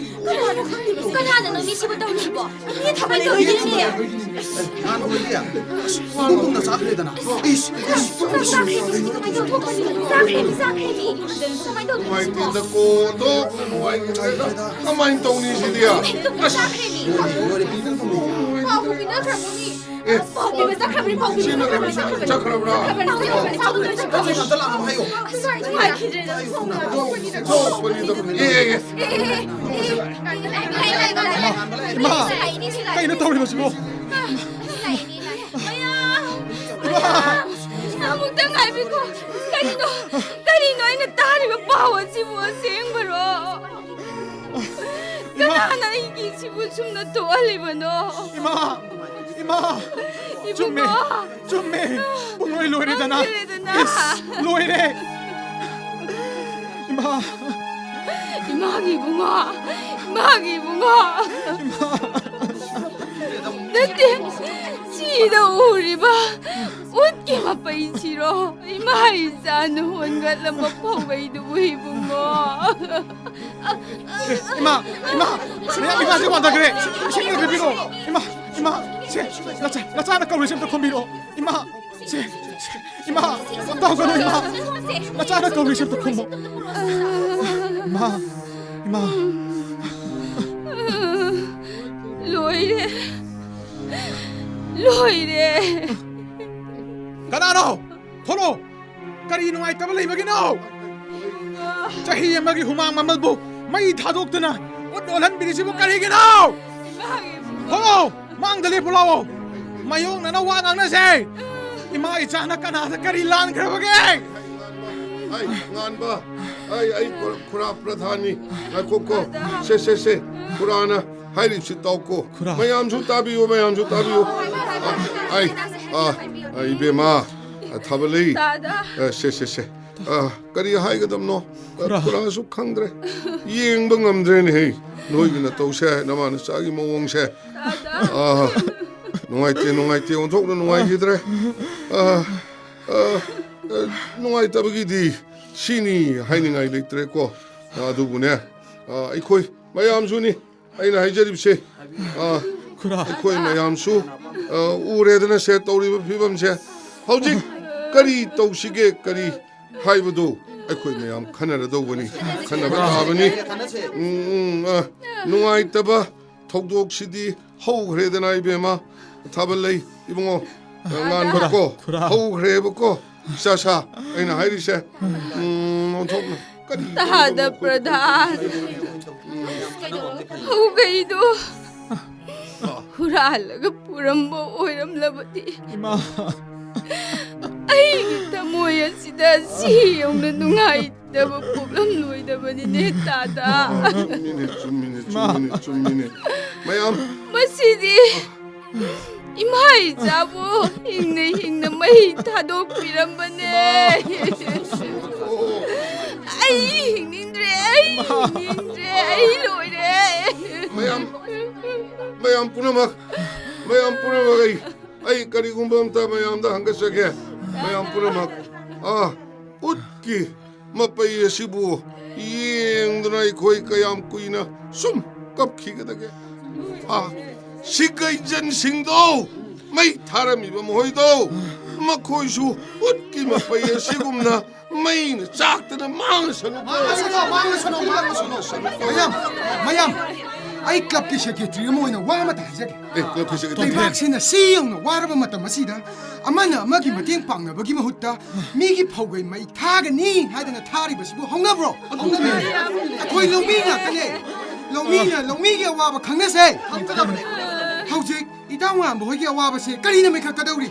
ꯀꯅꯥꯅꯣ ꯈꯪꯗꯦ? ꯀꯅꯥꯅꯅꯣ ꯃꯤ ꯁꯤꯕꯨ ꯇꯧꯔꯤꯁꯤꯕꯣ? ꯃꯤ ꯊꯥꯕꯩ ꯇꯧꯔꯤꯁꯤꯗꯤ? ꯅꯍꯥꯟ ꯑꯣꯏꯗꯤ ꯑꯁ ꯋꯥ ꯉꯥꯡꯗ ꯆꯥꯈ꯭ꯔꯦꯗꯅ꯫ ꯏꯁ, ꯏꯁ, ꯆꯥꯈ꯭ꯔꯦ, ꯆꯥꯈ꯭ꯔꯦ꯫ ꯀꯃꯥꯏꯅ ꯇꯧꯗꯣꯏꯅꯣ ꯁꯤꯕꯣ? ꯅꯨꯡꯉꯥꯏꯇꯦꯗꯀꯣ, ꯑꯗꯣ ꯅꯨꯡꯉꯥꯏꯇꯦꯗ꯫ ꯀꯃꯥꯏꯅ ꯇꯧꯅꯤ ꯁꯤꯗꯤ? ꯆꯥꯈ꯭ꯔꯦꯃꯤ꯫ ꯄꯥꯎꯕꯨ ꯄꯤꯅꯈ꯭ꯔꯕꯣ ꯃꯤ? ꯑꯦ, ꯄꯥꯎ ꯄꯤꯕ ꯆꯠꯈ꯭ꯔꯕꯅꯤ, ꯄꯥꯎ ꯄꯤꯕ ꯆꯠꯈ꯭ꯔꯕꯅꯤ, ꯆꯠꯈ꯭ꯔꯕꯅꯤ꯫ ꯆꯠꯈ꯭ꯔꯕ꯭ꯔꯥ? ꯆꯠꯈ꯭ꯔꯕꯅꯤ, ꯄꯥꯎ ꯄꯤꯕ ꯆꯠꯈ꯭ꯔꯕꯅꯤ꯫ ꯑꯝꯇ ꯂꯥꯛꯅꯕ ꯍꯥꯏꯌꯣ꯫ ꯑꯁ, ꯅꯨꯡꯉꯥꯏꯈꯤꯗ꯭ꯔꯦꯗ꯫ ꯅꯣꯛꯄꯅꯤꯗ꯫ ꯑꯦ, ꯑꯦ, ꯑꯦ꯫ ꯑꯦ, ꯑꯦ, ꯑꯦ, ꯑꯦ꯫ ꯏꯃꯥ, ꯀꯩꯅꯣ ꯇꯧꯔꯤꯕꯁꯤꯕꯣ? ꯂꯥꯛꯏꯅꯤ, ꯂꯥꯛꯏꯅꯤ꯫ ꯃꯌꯥꯝ꯫ ꯑꯃꯨꯛꯇ ꯉꯥꯏꯕꯤꯈꯣ꯫ ꯀꯔꯤꯅꯣ? ꯀꯔꯤꯅꯣ ꯑꯩꯅ ꯇꯥꯔꯤꯕ ꯄꯥꯎ ꯑꯁꯤꯕꯨ? ꯑꯁꯦꯡꯕꯔꯣ? ꯏꯃꯥ! ꯀꯅꯥꯅ ꯑꯩꯒꯤ ꯁꯤꯕꯨ ꯁꯨꯝꯅ ꯊꯣꯛꯍꯜꯂꯤꯕꯅꯣ? ꯏꯃꯥ! ꯏꯃꯥ! ꯏꯕꯨꯡꯉꯣ! ꯆꯨꯝꯃꯦ! ꯆꯨꯝꯃꯦ! ꯄꯨꯡꯂꯣꯏ ꯂꯣꯏꯔꯦꯗꯅ! ꯃꯥꯡꯖꯔꯦꯗꯅ! ꯏꯁ! ꯂꯣꯏꯔꯦ! ꯏꯃꯥ! ꯏꯃꯥꯒꯤ ꯏꯕꯨꯡꯉꯣ! ꯏꯃꯥꯒꯤ ꯏꯕꯨꯡꯉꯣ! ꯏꯃꯥ! ꯅꯠꯇꯦ, ꯁꯤꯗ ꯎꯔꯤꯕ ꯎꯠꯀꯤ ꯃꯄꯩꯁꯤꯔꯣ? ꯏꯃꯥ ꯏꯆꯥꯅ ꯍꯣꯟꯒꯠꯂꯝꯕ ꯐꯧꯕꯩꯗꯨꯕꯨ ꯏꯕꯨꯡꯉꯣ! ꯏꯃꯥ! ꯏꯃꯥ! ꯃꯌꯥꯝ ꯏꯃꯥꯁꯦ ꯋꯥꯟꯊꯈ꯭ꯔꯦ! ꯏꯁꯤꯡ ꯈꯔ ꯄꯤꯕꯤꯔꯛꯑꯣ! ꯏꯃꯥ! ꯏꯃꯥ! ꯁꯦ! ꯅꯆꯥ-, ꯅꯆꯥꯅ ꯀꯧꯔꯤꯁꯦ ꯑꯝꯇ ꯈꯨꯝꯕꯤꯔꯛꯑꯣ! ꯏꯃꯥ! ꯁꯦ! ꯁꯦ! ꯏꯃꯥ! ꯇꯧꯒꯅꯨ ꯏꯃꯥ! ꯅꯆꯥꯅ ꯀꯧꯔꯤꯁꯦ ꯑꯝꯇ ꯈꯨꯝꯃꯣ! ꯏꯃꯥ! ꯏꯃꯥ! ꯂꯣꯏꯔꯦ! ꯂꯣꯏꯔꯦ! ꯀꯅꯥꯅꯣ? ꯊꯣꯛꯂꯛꯑꯣ! ꯀꯔꯤ ꯅꯨꯡꯉꯥꯏꯇꯕ ꯂꯩꯕꯒꯤꯅꯣ? ꯆꯍꯤ ꯑꯃꯒꯤ ꯍꯨꯃꯥꯡ ꯃꯃꯜꯕꯨ ꯃꯩ ꯊꯥꯗꯣꯛꯇꯨꯅ ꯎꯠ ꯑꯣꯜꯍꯟꯕꯤꯔꯤꯁꯤꯕꯨ ꯀꯔꯤꯒꯤꯅꯣ? ꯊꯣꯛꯂꯛꯑꯣ! ꯃꯥꯡꯗ ꯂꯦꯞꯄꯨ ꯂꯥꯛꯑꯣ! ꯃꯥꯌꯣꯛꯅꯅ ꯋꯥ ꯉꯥꯡꯅꯁꯦ! ꯏꯃꯥ ꯏꯆꯥꯅ ꯀꯅꯥꯗ ꯀꯔꯤ ꯂꯥꯟꯈ꯭ꯔꯕꯒꯦ? ꯑꯩ ꯉꯥꯟꯕ, ꯑꯩ, ꯑꯩ ꯈꯨꯔꯥ ꯄ꯭ꯔꯙꯥꯟꯅꯤ꯫ ꯉꯥꯏꯈꯣꯀꯣ꯫ ꯁꯦ, ꯁꯦ, ꯁꯦ꯫ ꯈꯨꯔꯥꯅ ꯍꯥꯏꯔꯤꯕꯁꯤ ꯇꯥꯎꯀꯣ꯫ ꯈꯨꯔꯥ꯫ ꯃꯌꯥꯝꯁꯨ ꯇꯥꯕꯤꯌꯨ, ꯃꯌꯥꯝꯁꯨ ꯇꯥꯕꯤꯌꯨ꯫ ꯑ, ꯑꯩ, ꯑ, ꯑ, ꯏꯕꯦꯝꯃ, ꯑ, ꯊꯥꯕꯂꯩ꯫ ꯇꯥꯗ꯫ ꯑ, ꯁꯦ, ꯁꯦ, ꯁꯦ꯫ ꯑ, ꯀꯔꯤ ꯍꯥꯏꯒꯗꯕꯅꯣ? ꯑ, ꯈꯨꯔꯥ꯫ ꯈꯨꯔꯥꯁꯨ ꯈꯪꯗ꯭ꯔꯦ꯫ ꯌꯦꯡꯕ ꯉꯝꯗ꯭ꯔꯦꯅꯦꯍꯦ꯫ ꯅꯣꯏꯒꯤ ꯅꯇꯧꯁꯦ, ꯅꯃꯥ ꯅꯆꯥꯒꯤ ꯃꯑꯣꯡꯁꯦ꯫ ꯇꯥꯗ꯫ ꯑ, ꯅꯨꯡꯉꯥꯏꯇꯦ, ꯅꯨꯡꯉꯥꯏꯇꯦ꯫ ꯑꯣꯟꯊꯣꯛꯅ ꯅꯨꯡꯉꯥꯏꯈꯤꯗ꯭ꯔꯦ꯫ ꯑ, ꯑ, ꯑ, ꯅꯨꯡꯉꯥꯏꯇꯕꯒꯤꯗꯤ ꯁꯤꯅꯤ ꯍꯥꯏꯅꯤꯡꯉꯥꯏ ꯂꯩꯇ꯭ꯔꯦꯀꯣ꯫ ꯑ, ꯑꯗꯨꯕꯨꯅꯦ, ꯑ, ꯑꯩꯈꯣꯏ ꯃꯌꯥꯝꯁꯨꯅꯤ ꯑꯩꯅ ꯍꯥꯏꯖꯔꯤꯕꯁꯦ꯫ ꯑ, ꯈꯨꯔꯥ꯫ ꯑꯩꯈꯣꯏ ꯃꯌꯥꯝꯁꯨ, ꯑ, ꯎꯔꯦꯗꯅ ꯁꯦ ꯇꯧꯔꯤꯕ ꯐꯤꯕꯝꯁꯦ꯫ ꯍꯧꯖꯤꯛ ꯀꯔꯤ ꯇꯧꯁꯤꯒꯦ, ꯀꯔꯤ ꯍꯥꯏꯕꯗꯨ ꯑꯩꯈꯣꯏ ꯃꯌꯥꯝ ꯈꯟꯅꯔꯗꯧꯕꯅꯤ, ꯈꯟꯅꯕ ꯇꯥꯕꯅꯤ꯫ ꯎꯝ, ꯎꯝ, ꯑ, ꯅꯨꯡꯉꯥꯏꯇꯕ ꯊꯧꯗꯣꯛꯁꯤꯗꯤ ꯍꯧꯈ꯭ꯔꯦꯗꯅ, ꯏꯕꯦꯝꯃ꯫ ꯊꯥꯕꯂꯩ, ꯏꯕꯨꯡꯉꯣ, ꯉꯥꯟꯕꯀꯣ, ꯈꯨꯔꯥ꯫ ꯍꯧꯈ꯭ꯔꯦꯕꯀꯣ, ꯏꯆꯥ ꯁꯥ, ꯑꯩꯅ ꯍꯥꯏꯔꯤꯁꯦ꯫ ꯎꯝ, ꯑꯣꯟꯊꯣꯛꯅ ꯀꯔꯤ ꯇꯥꯗ ꯇꯧꯔꯤꯅꯣ? ꯄ꯭ꯔꯙꯥꯟ꯫ ꯍꯧꯒꯩꯗꯣ ꯍꯨꯔꯥꯜꯂꯒ ꯄꯨꯔꯝꯕ ꯑꯣꯏꯔꯝꯂꯕꯗꯤ꯫ ꯏꯃꯥ꯫ ꯊꯃꯣꯏ ꯑꯁꯤꯗ ꯁꯤ ꯌꯧꯅ ꯅꯨꯡꯉꯥꯏꯇꯕ ꯄꯣꯛꯂꯝꯂꯣꯏꯗꯕꯅꯤꯅꯦ, ꯇꯥꯗ꯫ ꯆꯨꯝꯃꯤꯅꯦ, ꯆꯨꯝꯃꯤꯅꯦ, ꯆꯨꯝꯃꯤꯅꯦ, ꯆꯨꯝꯃꯤꯅꯦ꯫ ꯃꯌꯥꯝ꯫ ꯃꯁꯤꯗꯤ ꯏꯃꯥ ꯏꯆꯥꯕꯨ ꯍꯤꯡꯅ ꯍꯤꯡꯅ ꯃꯩ ꯊꯥꯗꯣꯛꯄꯤꯔꯝꯕꯅꯦ꯫ ꯑꯩ ꯍꯤꯡꯅꯤꯡꯗ꯭ꯔꯦ, ꯑꯩ ꯍꯤꯡꯅꯤꯡꯗ꯭ꯔꯦ, ꯑꯩ ꯂꯣꯏꯔꯦ꯫ ꯃꯌꯥꯝ, ꯃꯌꯥꯝ ꯄꯨꯝꯅꯃꯛ, ꯃꯌꯥꯝ ꯄꯨꯝꯅꯃꯛ, ꯑꯩ, ꯑꯩ ꯀꯔꯤꯒꯨꯝꯕ ꯑꯝꯇ ꯃꯌꯥꯝꯗ ꯍꯪꯒꯠꯆꯒꯦ꯫ ꯃꯌꯥꯝ ꯄꯨꯝꯅꯃꯛ, ꯑꯥ, ꯎꯠꯀꯤ ꯃꯄꯩ ꯑꯁꯤꯕꯨ ꯌꯦꯡꯗꯨꯅ ꯑꯩꯈꯣꯏ ꯀꯌꯥꯝ ꯀꯨꯏꯅ ꯁꯨꯝ ꯀꯞꯈꯤꯒꯗꯒꯦ? ꯑꯥ, ꯁꯤꯀꯩꯖꯟꯁꯤꯡꯗꯣ, ꯃꯩ ꯊꯥꯔꯝꯃꯤꯕ ꯃꯈꯣꯏꯗꯣ, ꯃꯈꯣꯏꯁꯨ ꯎꯠꯀꯤ ꯃꯄꯩ ꯑꯁꯤꯒꯨꯝꯅ ꯃꯩꯅ ꯆꯥꯛꯇꯅ ꯃꯥꯡꯉꯁꯅꯨ꯫ ꯃꯥꯡꯉꯁꯅꯨ, ꯃꯥꯡꯉꯁꯅꯨ, ꯃꯥꯡꯉꯁꯅꯨ꯫ ꯃꯌꯥꯝ, ꯃꯌꯥꯝ, ꯑꯩ ꯀ꯭ꯂꯕꯀꯤ ꯁꯦꯀ꯭ꯔꯦꯇꯔꯤ ꯑꯃ ꯑꯣꯏꯅ ꯋꯥ ꯑꯃꯇ ꯍꯥꯏꯖꯒꯦ꯫ ꯑꯦ, ꯀ꯭ꯂꯕꯀꯤ ꯁꯦꯀ꯭ꯔꯦꯇꯔꯤ꯫ ꯂꯩꯕꯥꯛꯁꯤꯅ ꯁꯤ ꯌꯧꯅ ꯋꯥꯔꯕ ꯃꯇꯝ ꯑꯁꯤꯗ ꯑꯃꯅ ꯑꯃꯒꯤ ꯃꯇꯦꯡ ꯄꯥꯡꯅꯕꯒꯤ ꯃꯍꯨꯠꯇ ꯃꯤꯒꯤ ꯐꯧꯒꯩ ꯃꯩ ꯊꯥꯒꯅꯤ ꯍꯥꯏꯗꯅ ꯊꯥꯔꯤꯕꯁꯤꯕꯨ ꯍꯧꯅꯕ꯭ꯔꯣ? ꯍꯧꯅꯗꯦ꯫ ꯑꯩꯈꯣꯏ ꯂꯧꯃꯤ ꯉꯥꯛꯇꯅꯦ꯫ ꯂꯧꯃꯤꯅ ꯂꯧꯃꯤꯒꯤ ꯑꯋꯥꯕ ꯈꯪꯅꯁꯦ꯫ ꯍꯧꯖꯤꯛ ꯏꯇꯥꯎ ꯉꯥꯟꯕ ꯍꯣꯏꯒꯤ ꯑꯋꯥꯕꯁꯦ ꯀꯔꯤꯅ ꯃꯦꯟꯈꯠꯀꯗꯧꯔꯤ?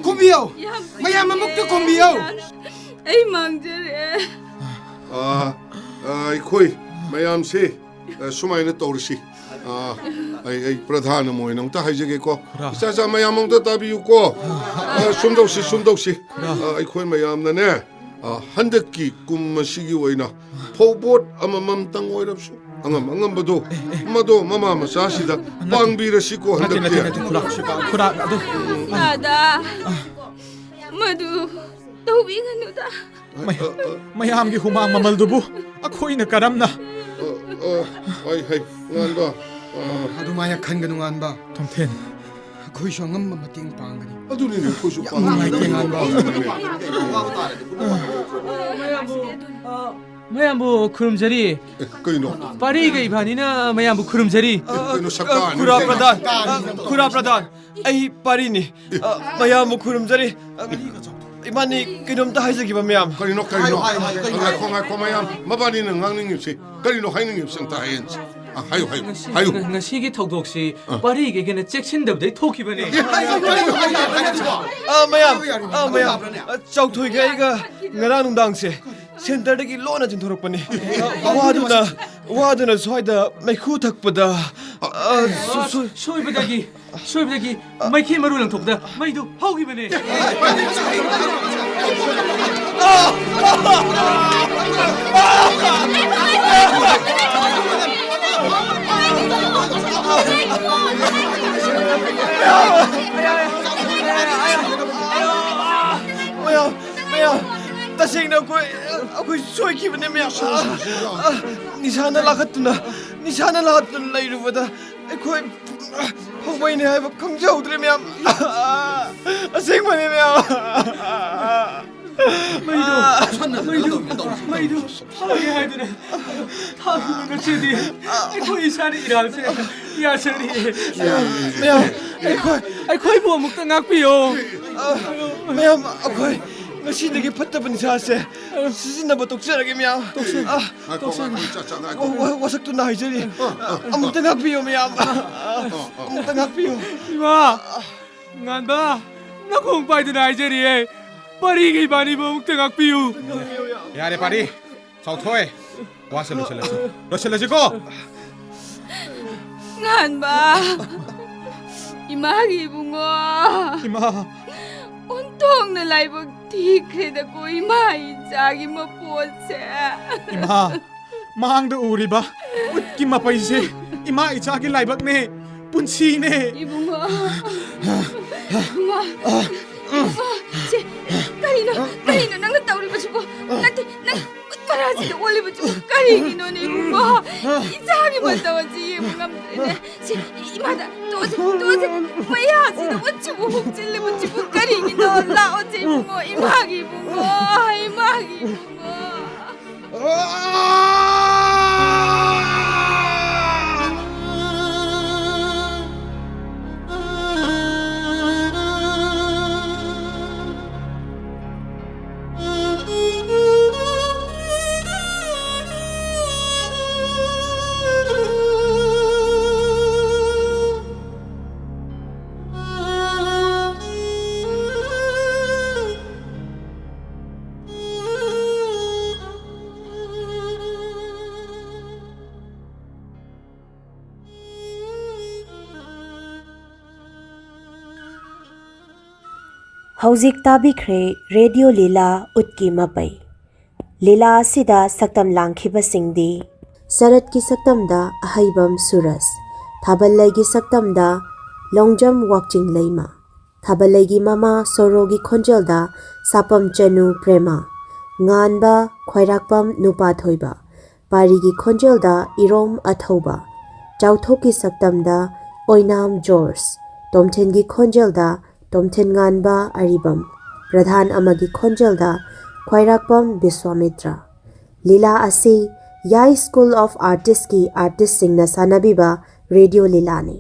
ꯈꯨꯝꯕꯤꯌꯣ꯫ ꯌꯥꯝ ꯃꯌꯥꯝ ꯃꯃꯨꯛꯇ ꯈꯨꯝꯕꯤꯌꯣ꯫ ꯑꯩ ꯃꯥꯡꯖꯔꯦ꯫ ꯑꯥ, ꯑꯥ, ꯑꯩꯈꯣꯏ ꯃꯌꯥꯝꯁꯦ, ꯑ, ꯁꯨꯃꯥꯏꯅ ꯇꯧꯔꯁꯤ꯫ ꯑꯥ, ꯑꯩ, ꯑꯩ ꯄ꯭ꯔꯙꯥꯟ ꯑꯃ ꯑꯣꯏꯅ ꯑꯃꯨꯛꯇ ꯍꯥꯏꯖꯒꯦꯀꯣ꯫ ꯈꯨꯔꯥ꯫ ꯏꯆꯥ ꯏꯆꯥ ꯃꯌꯥꯝ ꯑꯃꯨꯛꯇ ꯇꯥꯕꯤꯌꯨꯀꯣ꯫ ꯑ, ꯁꯨꯝ ꯇꯧꯁꯤ, ꯁꯨꯝ ꯇꯧꯁꯤ꯫ ꯈꯨꯔꯥ꯫ ꯑ, ꯑꯩꯈꯣꯏ ꯃꯌꯥꯝꯅꯅꯦ, ꯑ, ꯍꯟꯗꯛꯀꯤ ꯀꯨꯝ ꯑꯁꯤꯒꯤ ꯑꯣꯏꯅ ꯐꯧꯕꯣꯠ ꯑꯃꯃꯝꯇꯪ ꯑꯣꯏꯔꯕꯁꯨ ꯑꯉꯝ ꯑꯉꯝꯕꯗꯣ, ꯃꯗꯣ ꯃꯃꯥ ꯃꯆꯥꯁꯤꯗ ꯅꯠꯇꯦ꯫ ꯄꯥꯡꯕꯤꯔꯁꯤꯀꯣ ꯅꯠꯇꯦ, ꯅꯠꯇꯦ, ꯍꯟꯗꯛꯇꯤ꯫ ꯅꯠꯇꯦ, ꯈꯨꯔꯥ, ꯈꯨꯔꯥ, ꯑꯗꯨ꯫ ꯇꯥꯗ, ꯃꯗꯨ ꯇꯧꯕꯤꯒꯅꯨꯗ꯫ ꯃꯌꯥꯝꯒꯤ ꯍꯨꯃꯥꯡ ꯃꯃꯜꯗꯨꯕꯨ ꯑꯩꯈꯣꯏꯅ ꯀꯔꯝꯅ? ꯑ, ꯑ, ꯍꯣꯏ, ꯍꯣꯏ, ꯉꯥꯟꯕ, ꯑ, ꯑꯗꯨꯃꯥꯏꯅ ꯈꯟꯒꯅꯨ, ꯉꯥꯟꯕ꯫ ꯊꯣꯡꯊꯦꯟ꯫ ꯑꯩꯈꯣꯏꯁꯨ ꯑꯉꯝꯕ ꯃꯇꯦꯡ ꯄꯥꯡꯒꯅꯤ꯫ ꯑꯗꯨꯅꯤꯅꯦ, ꯑꯩꯈꯣꯏꯁꯨ ꯌꯥꯝ ꯄꯥꯡꯒꯅꯤ꯫ ꯅꯨꯡꯉꯥꯏꯇꯦ, ꯉꯥꯟꯕ꯫ ꯃꯌꯥꯝꯕꯨ, ꯑ, ꯃꯌꯥꯝꯕꯨ ꯈꯨꯔꯨꯝꯖꯔꯤ꯫ ꯑꯦ, ꯀꯩꯅꯣ? ꯄꯥꯔꯤꯒ ꯏꯕꯥꯅꯤꯅ ꯃꯌꯥꯝꯕꯨ ꯈꯨꯔꯨꯝꯖꯔꯤ꯫ ꯑꯦ, ꯀꯩꯅꯣ, ꯁꯛꯇꯥꯅꯤ? ꯈꯨꯔꯥ ꯄ꯭ꯔꯙꯥꯟ, ꯈꯨꯔꯥ ꯄ꯭ꯔꯙꯥꯟ, ꯑꯩ ꯄꯥꯔꯤꯅꯤ꯫ ꯑ, ꯃꯌꯥꯝꯕꯨ ꯈꯨꯔꯨꯝꯖꯔꯤ꯫ ꯑ, ꯏꯕꯥꯅꯤ ꯀꯩꯅꯣꯝꯇ ꯍꯥꯏꯖꯒꯦꯕ, ꯃꯌꯥꯝ꯫ ꯀꯔꯤꯅꯣ, ꯀꯔꯤꯅꯣ? ꯍꯥꯏꯌꯨ, ꯍꯥꯏꯌꯨ, ꯀꯔꯤꯅꯣ? ꯉꯥꯏꯈꯣ, ꯉꯥꯏꯈꯣ, ꯃꯌꯥꯝ꯫ ꯃꯕꯥꯅꯤꯅ ꯉꯥꯡꯅꯤꯡꯉꯤꯕꯁꯤ ꯀꯔꯤꯅꯣ? ꯍꯥꯏꯅꯤꯡꯉꯤꯕꯁꯤ ꯑꯝꯇ ꯍꯥꯏꯌꯦꯟꯁꯤ꯫ ꯑ, ꯍꯥꯏꯌꯨ, ꯍꯥꯏꯌꯨ, ꯉꯁꯤ-, ꯍꯥꯏꯌꯨ꯫ ꯉ-, ꯉꯁꯤꯒꯤ ꯊꯧꯗꯣꯛꯁꯤ ꯑ꯫ ꯄꯥꯔꯤꯒꯩꯒꯤꯅ ꯆꯦꯛꯁꯤꯟꯗꯕꯗꯩ ꯊꯣꯛꯈꯤꯕꯅꯦ꯫ ꯑ, ꯃꯌꯥꯝ, ꯑ, ꯃꯌꯥꯝ, ꯑ, ꯆꯥꯎꯊꯣꯏꯒ ꯑꯩꯒ ꯉꯔꯥꯡ ꯅꯨꯡꯗꯥꯡꯁꯦ ꯁꯦꯟꯇꯔꯗꯒꯤ ꯂꯣꯟꯅ ꯆꯦꯟꯊꯣꯔꯛꯄꯅꯦ꯫ ꯑ, ꯋꯥꯗꯨꯅ, ꯋꯥꯗꯨꯅ ꯁ꯭ꯋꯥꯏꯗ ꯃꯩꯈꯨ ꯊꯛꯄꯗ, ꯑ, ꯁꯣ-, ꯁꯣ-, ꯁꯣꯏꯕꯗꯒꯤ, ꯁꯣꯏꯕꯗꯒꯤ ꯃꯩꯈꯦꯠ ꯃꯔꯨ ꯂꯪꯊꯣꯛꯄꯗ ꯃꯩꯗꯨ ꯍꯧꯈꯤꯕꯅꯦ꯫ ꯃꯌꯥꯝ, ꯃꯌꯥꯝ, ꯇꯁꯦꯡꯅ ꯑꯩꯈꯣꯏ, ꯑꯩꯈꯣꯏ ꯁꯣꯏꯈꯤꯕꯅꯦ ꯃꯌꯥꯝ꯫ ꯅꯤꯁꯥꯅ ꯂꯥꯈꯠꯇꯨꯅ, ꯅꯤꯁꯥꯅ ꯂꯥꯈꯠꯇꯨꯅ ꯂꯩꯔꯨꯕꯗ ꯑꯩꯈꯣꯏ ꯐꯧꯕꯩꯅꯦ ꯍꯥꯏꯕ ꯈꯪꯖꯍꯧꯗ꯭ꯔꯦ ꯃꯌꯥꯝ꯫ ꯑꯁꯦꯡꯕꯅꯦ ꯃꯌꯥꯝ꯫ ꯃꯩꯗꯣ, ꯃꯩꯗꯣ, ꯃꯩꯗꯣ ꯊꯥꯒꯦ ꯍꯥꯏꯗꯨꯅ ꯊꯥꯈꯤꯕ ꯅꯠꯇ꯭ꯔꯗꯤ ꯑꯩꯈꯣꯏ ꯏꯁꯥꯅ ꯏꯔꯥꯜꯁꯦ ꯌꯥꯖꯔꯤꯌꯦ꯫ ꯃꯌꯥꯝ, ꯑꯩꯈꯣꯏ ꯑꯩꯈꯣꯏꯕꯨ ꯑꯃꯨꯛꯇ ꯉꯥꯛꯄꯤꯌꯣ꯫ ꯃꯌꯥꯝ, ꯑꯩꯈꯣꯏ ꯉꯁꯤꯗꯒꯤ ꯐꯠꯇꯕ ꯅꯤꯁꯥꯁꯦ ꯁꯤꯖꯤꯟꯅꯕ ꯇꯣꯛꯆꯔꯒꯦ ꯃꯌꯥꯝ꯫ ꯉꯥꯏꯈꯣ, ꯉꯥꯏꯈꯣ, ꯏꯆꯥ, ꯏꯆꯥ, ꯉꯥꯏꯈꯣ꯫ ꯋꯥ-, ꯋꯥ-, ꯋꯥꯁꯛꯇꯨꯅ ꯍꯥꯏꯖꯔꯤ꯫ ꯑꯃꯨꯛꯇ ꯉꯥꯛꯄꯤꯌꯨ ꯃꯌꯥꯝ꯫ ꯑꯃꯨꯛꯇ ꯉꯥꯛꯄꯤꯌꯨ꯫ ꯏꯃꯥ! ꯉꯥꯟꯕ! ꯅꯈꯣꯡ ꯄꯥꯏꯗꯨꯅ ꯍꯥꯏꯖꯔꯤꯌꯦ꯫ ꯄꯥꯔꯤꯒ ꯏꯕꯥꯅꯤꯕꯨ ꯑꯃꯨꯛꯇ ꯉꯥꯛꯄꯤꯌꯨ꯫ ꯌꯥꯔꯦ, ꯄꯥꯔꯤ꯫ ꯆꯥꯎꯊꯣꯏ꯫ ꯋꯥꯁꯦ ꯂꯣꯏꯁꯤꯜꯂꯁꯤ꯫ ꯂꯣꯏꯁꯤꯜꯂꯁꯤꯀꯣ꯫ ꯉꯥꯟꯕ! ꯏꯃꯥꯒꯤ ꯏꯕꯨꯡꯉꯣ! ꯏꯃꯥ! ꯑꯣꯟꯊꯣꯛꯅ ꯂꯥꯏꯕꯛ ꯊꯤꯈ꯭ꯔꯦꯗꯀꯣ ꯏꯃꯥ ꯏꯆꯥꯒꯤ ꯃꯄꯣꯠꯁꯦ꯫ ꯏꯃꯥ! ꯃꯥꯡꯗ ꯎꯔꯤꯕ ꯎꯠꯀꯤ ꯃꯄꯩꯁꯦ ꯏꯃꯥ ꯏꯆꯥꯒꯤ ꯂꯥꯏꯕꯛꯅꯦ, ꯄꯨꯟꯁꯤꯅꯦ꯫ ꯏꯕꯨꯡꯉꯣ꯫ ꯏꯕꯨꯡꯉꯣ꯫ ꯏꯕꯨꯡꯉꯣ꯫ ꯁꯦ, ꯀꯔꯤꯅꯣ? ꯀꯔꯤꯅꯣ ꯅꯪꯅ ꯇꯧꯔꯤꯕꯁꯤꯕꯣ? ꯅꯠꯇꯦ, ꯅꯪ ꯎꯠ ꯃꯔꯥꯁꯤꯗ ꯑꯣꯜꯂꯤꯕꯁꯤꯕꯨ ꯀꯔꯤꯒꯤꯅꯣꯅꯦ ꯏꯕꯨꯡꯉꯣ? ꯏꯆꯥꯒꯤ ꯃꯇꯧ ꯑꯁꯤ ꯌꯦꯡꯕ ꯉꯝꯗ꯭ꯔꯦꯅꯦ꯫ ꯁꯦ, ꯏꯃꯥꯗ ꯇꯣꯛꯑꯁꯦ, ꯇꯣꯛꯑꯁꯦ꯫ ꯃꯌꯥꯁꯤꯗ ꯎꯠꯁꯤꯕꯨ ꯍꯨꯛꯆꯤꯜꯂꯤꯕꯁꯤꯕꯨ ꯀꯔꯤꯒꯤꯅꯣ? ꯂꯥꯛꯑꯣꯁꯦ ꯏꯕꯨꯡꯉꯣ, ꯏꯃꯥꯒꯤ ꯏꯕꯨꯡꯉꯣ, ꯏꯃꯥꯒꯤ ꯏꯕꯨꯡꯉꯣ꯫ ꯍꯧꯖꯤꯛ ꯇꯥꯕꯤꯈ꯭ꯔꯦ ꯔꯦꯗꯤꯑꯣ ꯂꯤꯂꯥ ꯎꯠꯀꯤ ꯃꯄꯩ꯫ ꯂꯤꯂꯥ ꯑꯁꯤꯗ ꯁꯛꯇꯝ ꯂꯥꯡꯈꯤꯕꯁꯤꯡꯗꯤ: ꯁꯔꯠꯀꯤ ꯁꯛꯇꯝꯗ ꯑꯍꯩꯕꯝ ꯁꯨꯔꯖ, ꯊꯥꯕꯜꯂꯩꯒꯤ ꯁꯛꯇꯝꯗ ꯂꯣꯡꯖꯝ ꯋꯥꯛꯆꯤꯡ ꯂꯩꯃ, ꯊꯥꯕꯜꯂꯩꯒꯤ ꯃꯃꯥ ꯁꯣꯔꯣꯒꯤ ꯈꯣꯟꯖꯦꯜꯗ ꯁꯥꯄꯝ ꯆꯅꯨ ꯄ꯭ꯔꯦꯃ, ꯉꯥꯟꯕ ꯈ꯭ꯋꯥꯏꯔꯥꯛꯄꯝ ꯅꯨꯄꯥ ꯊꯣꯏꯕ, ꯄꯥꯔꯤꯒꯤ ꯈꯣꯟꯖꯦꯜꯗ ꯏꯔꯣꯝ ꯑꯊꯧꯕ, ꯆꯥꯎꯊꯣꯛꯀꯤ ꯁꯛꯇꯝꯗ ꯑꯣꯏꯅꯥꯝ ꯖꯣꯔꯖ, ꯇꯣꯝꯊꯤꯟꯒꯤ ꯈꯣꯟꯖꯦꯜꯗ ꯇꯣꯝꯊꯤꯟ ꯉꯥꯟꯕ ꯑꯔꯤꯕꯝ, ꯄ꯭ꯔꯙꯥꯟ ꯑꯃꯒꯤ ꯈꯣꯟꯖꯦꯜꯗ ꯈ꯭ꯋꯥꯏꯔꯥꯛꯄꯝ ꯕꯤꯁ꯭ꯋꯥꯃꯤꯇ꯭ꯔ꯫ ꯂꯤꯂꯥ ꯑꯁꯤ ꯌꯥꯏ ꯁ꯭ꯀꯨꯜ ꯑꯣꯐ ꯑꯥꯔꯇꯤꯁꯀꯤ ꯑꯥꯔꯇꯤꯁꯁꯤꯡꯅ ꯁꯥꯟꯅꯕꯤꯕ ꯔꯦꯗꯤꯑꯣ ꯂꯤꯂꯥꯅꯤ꯫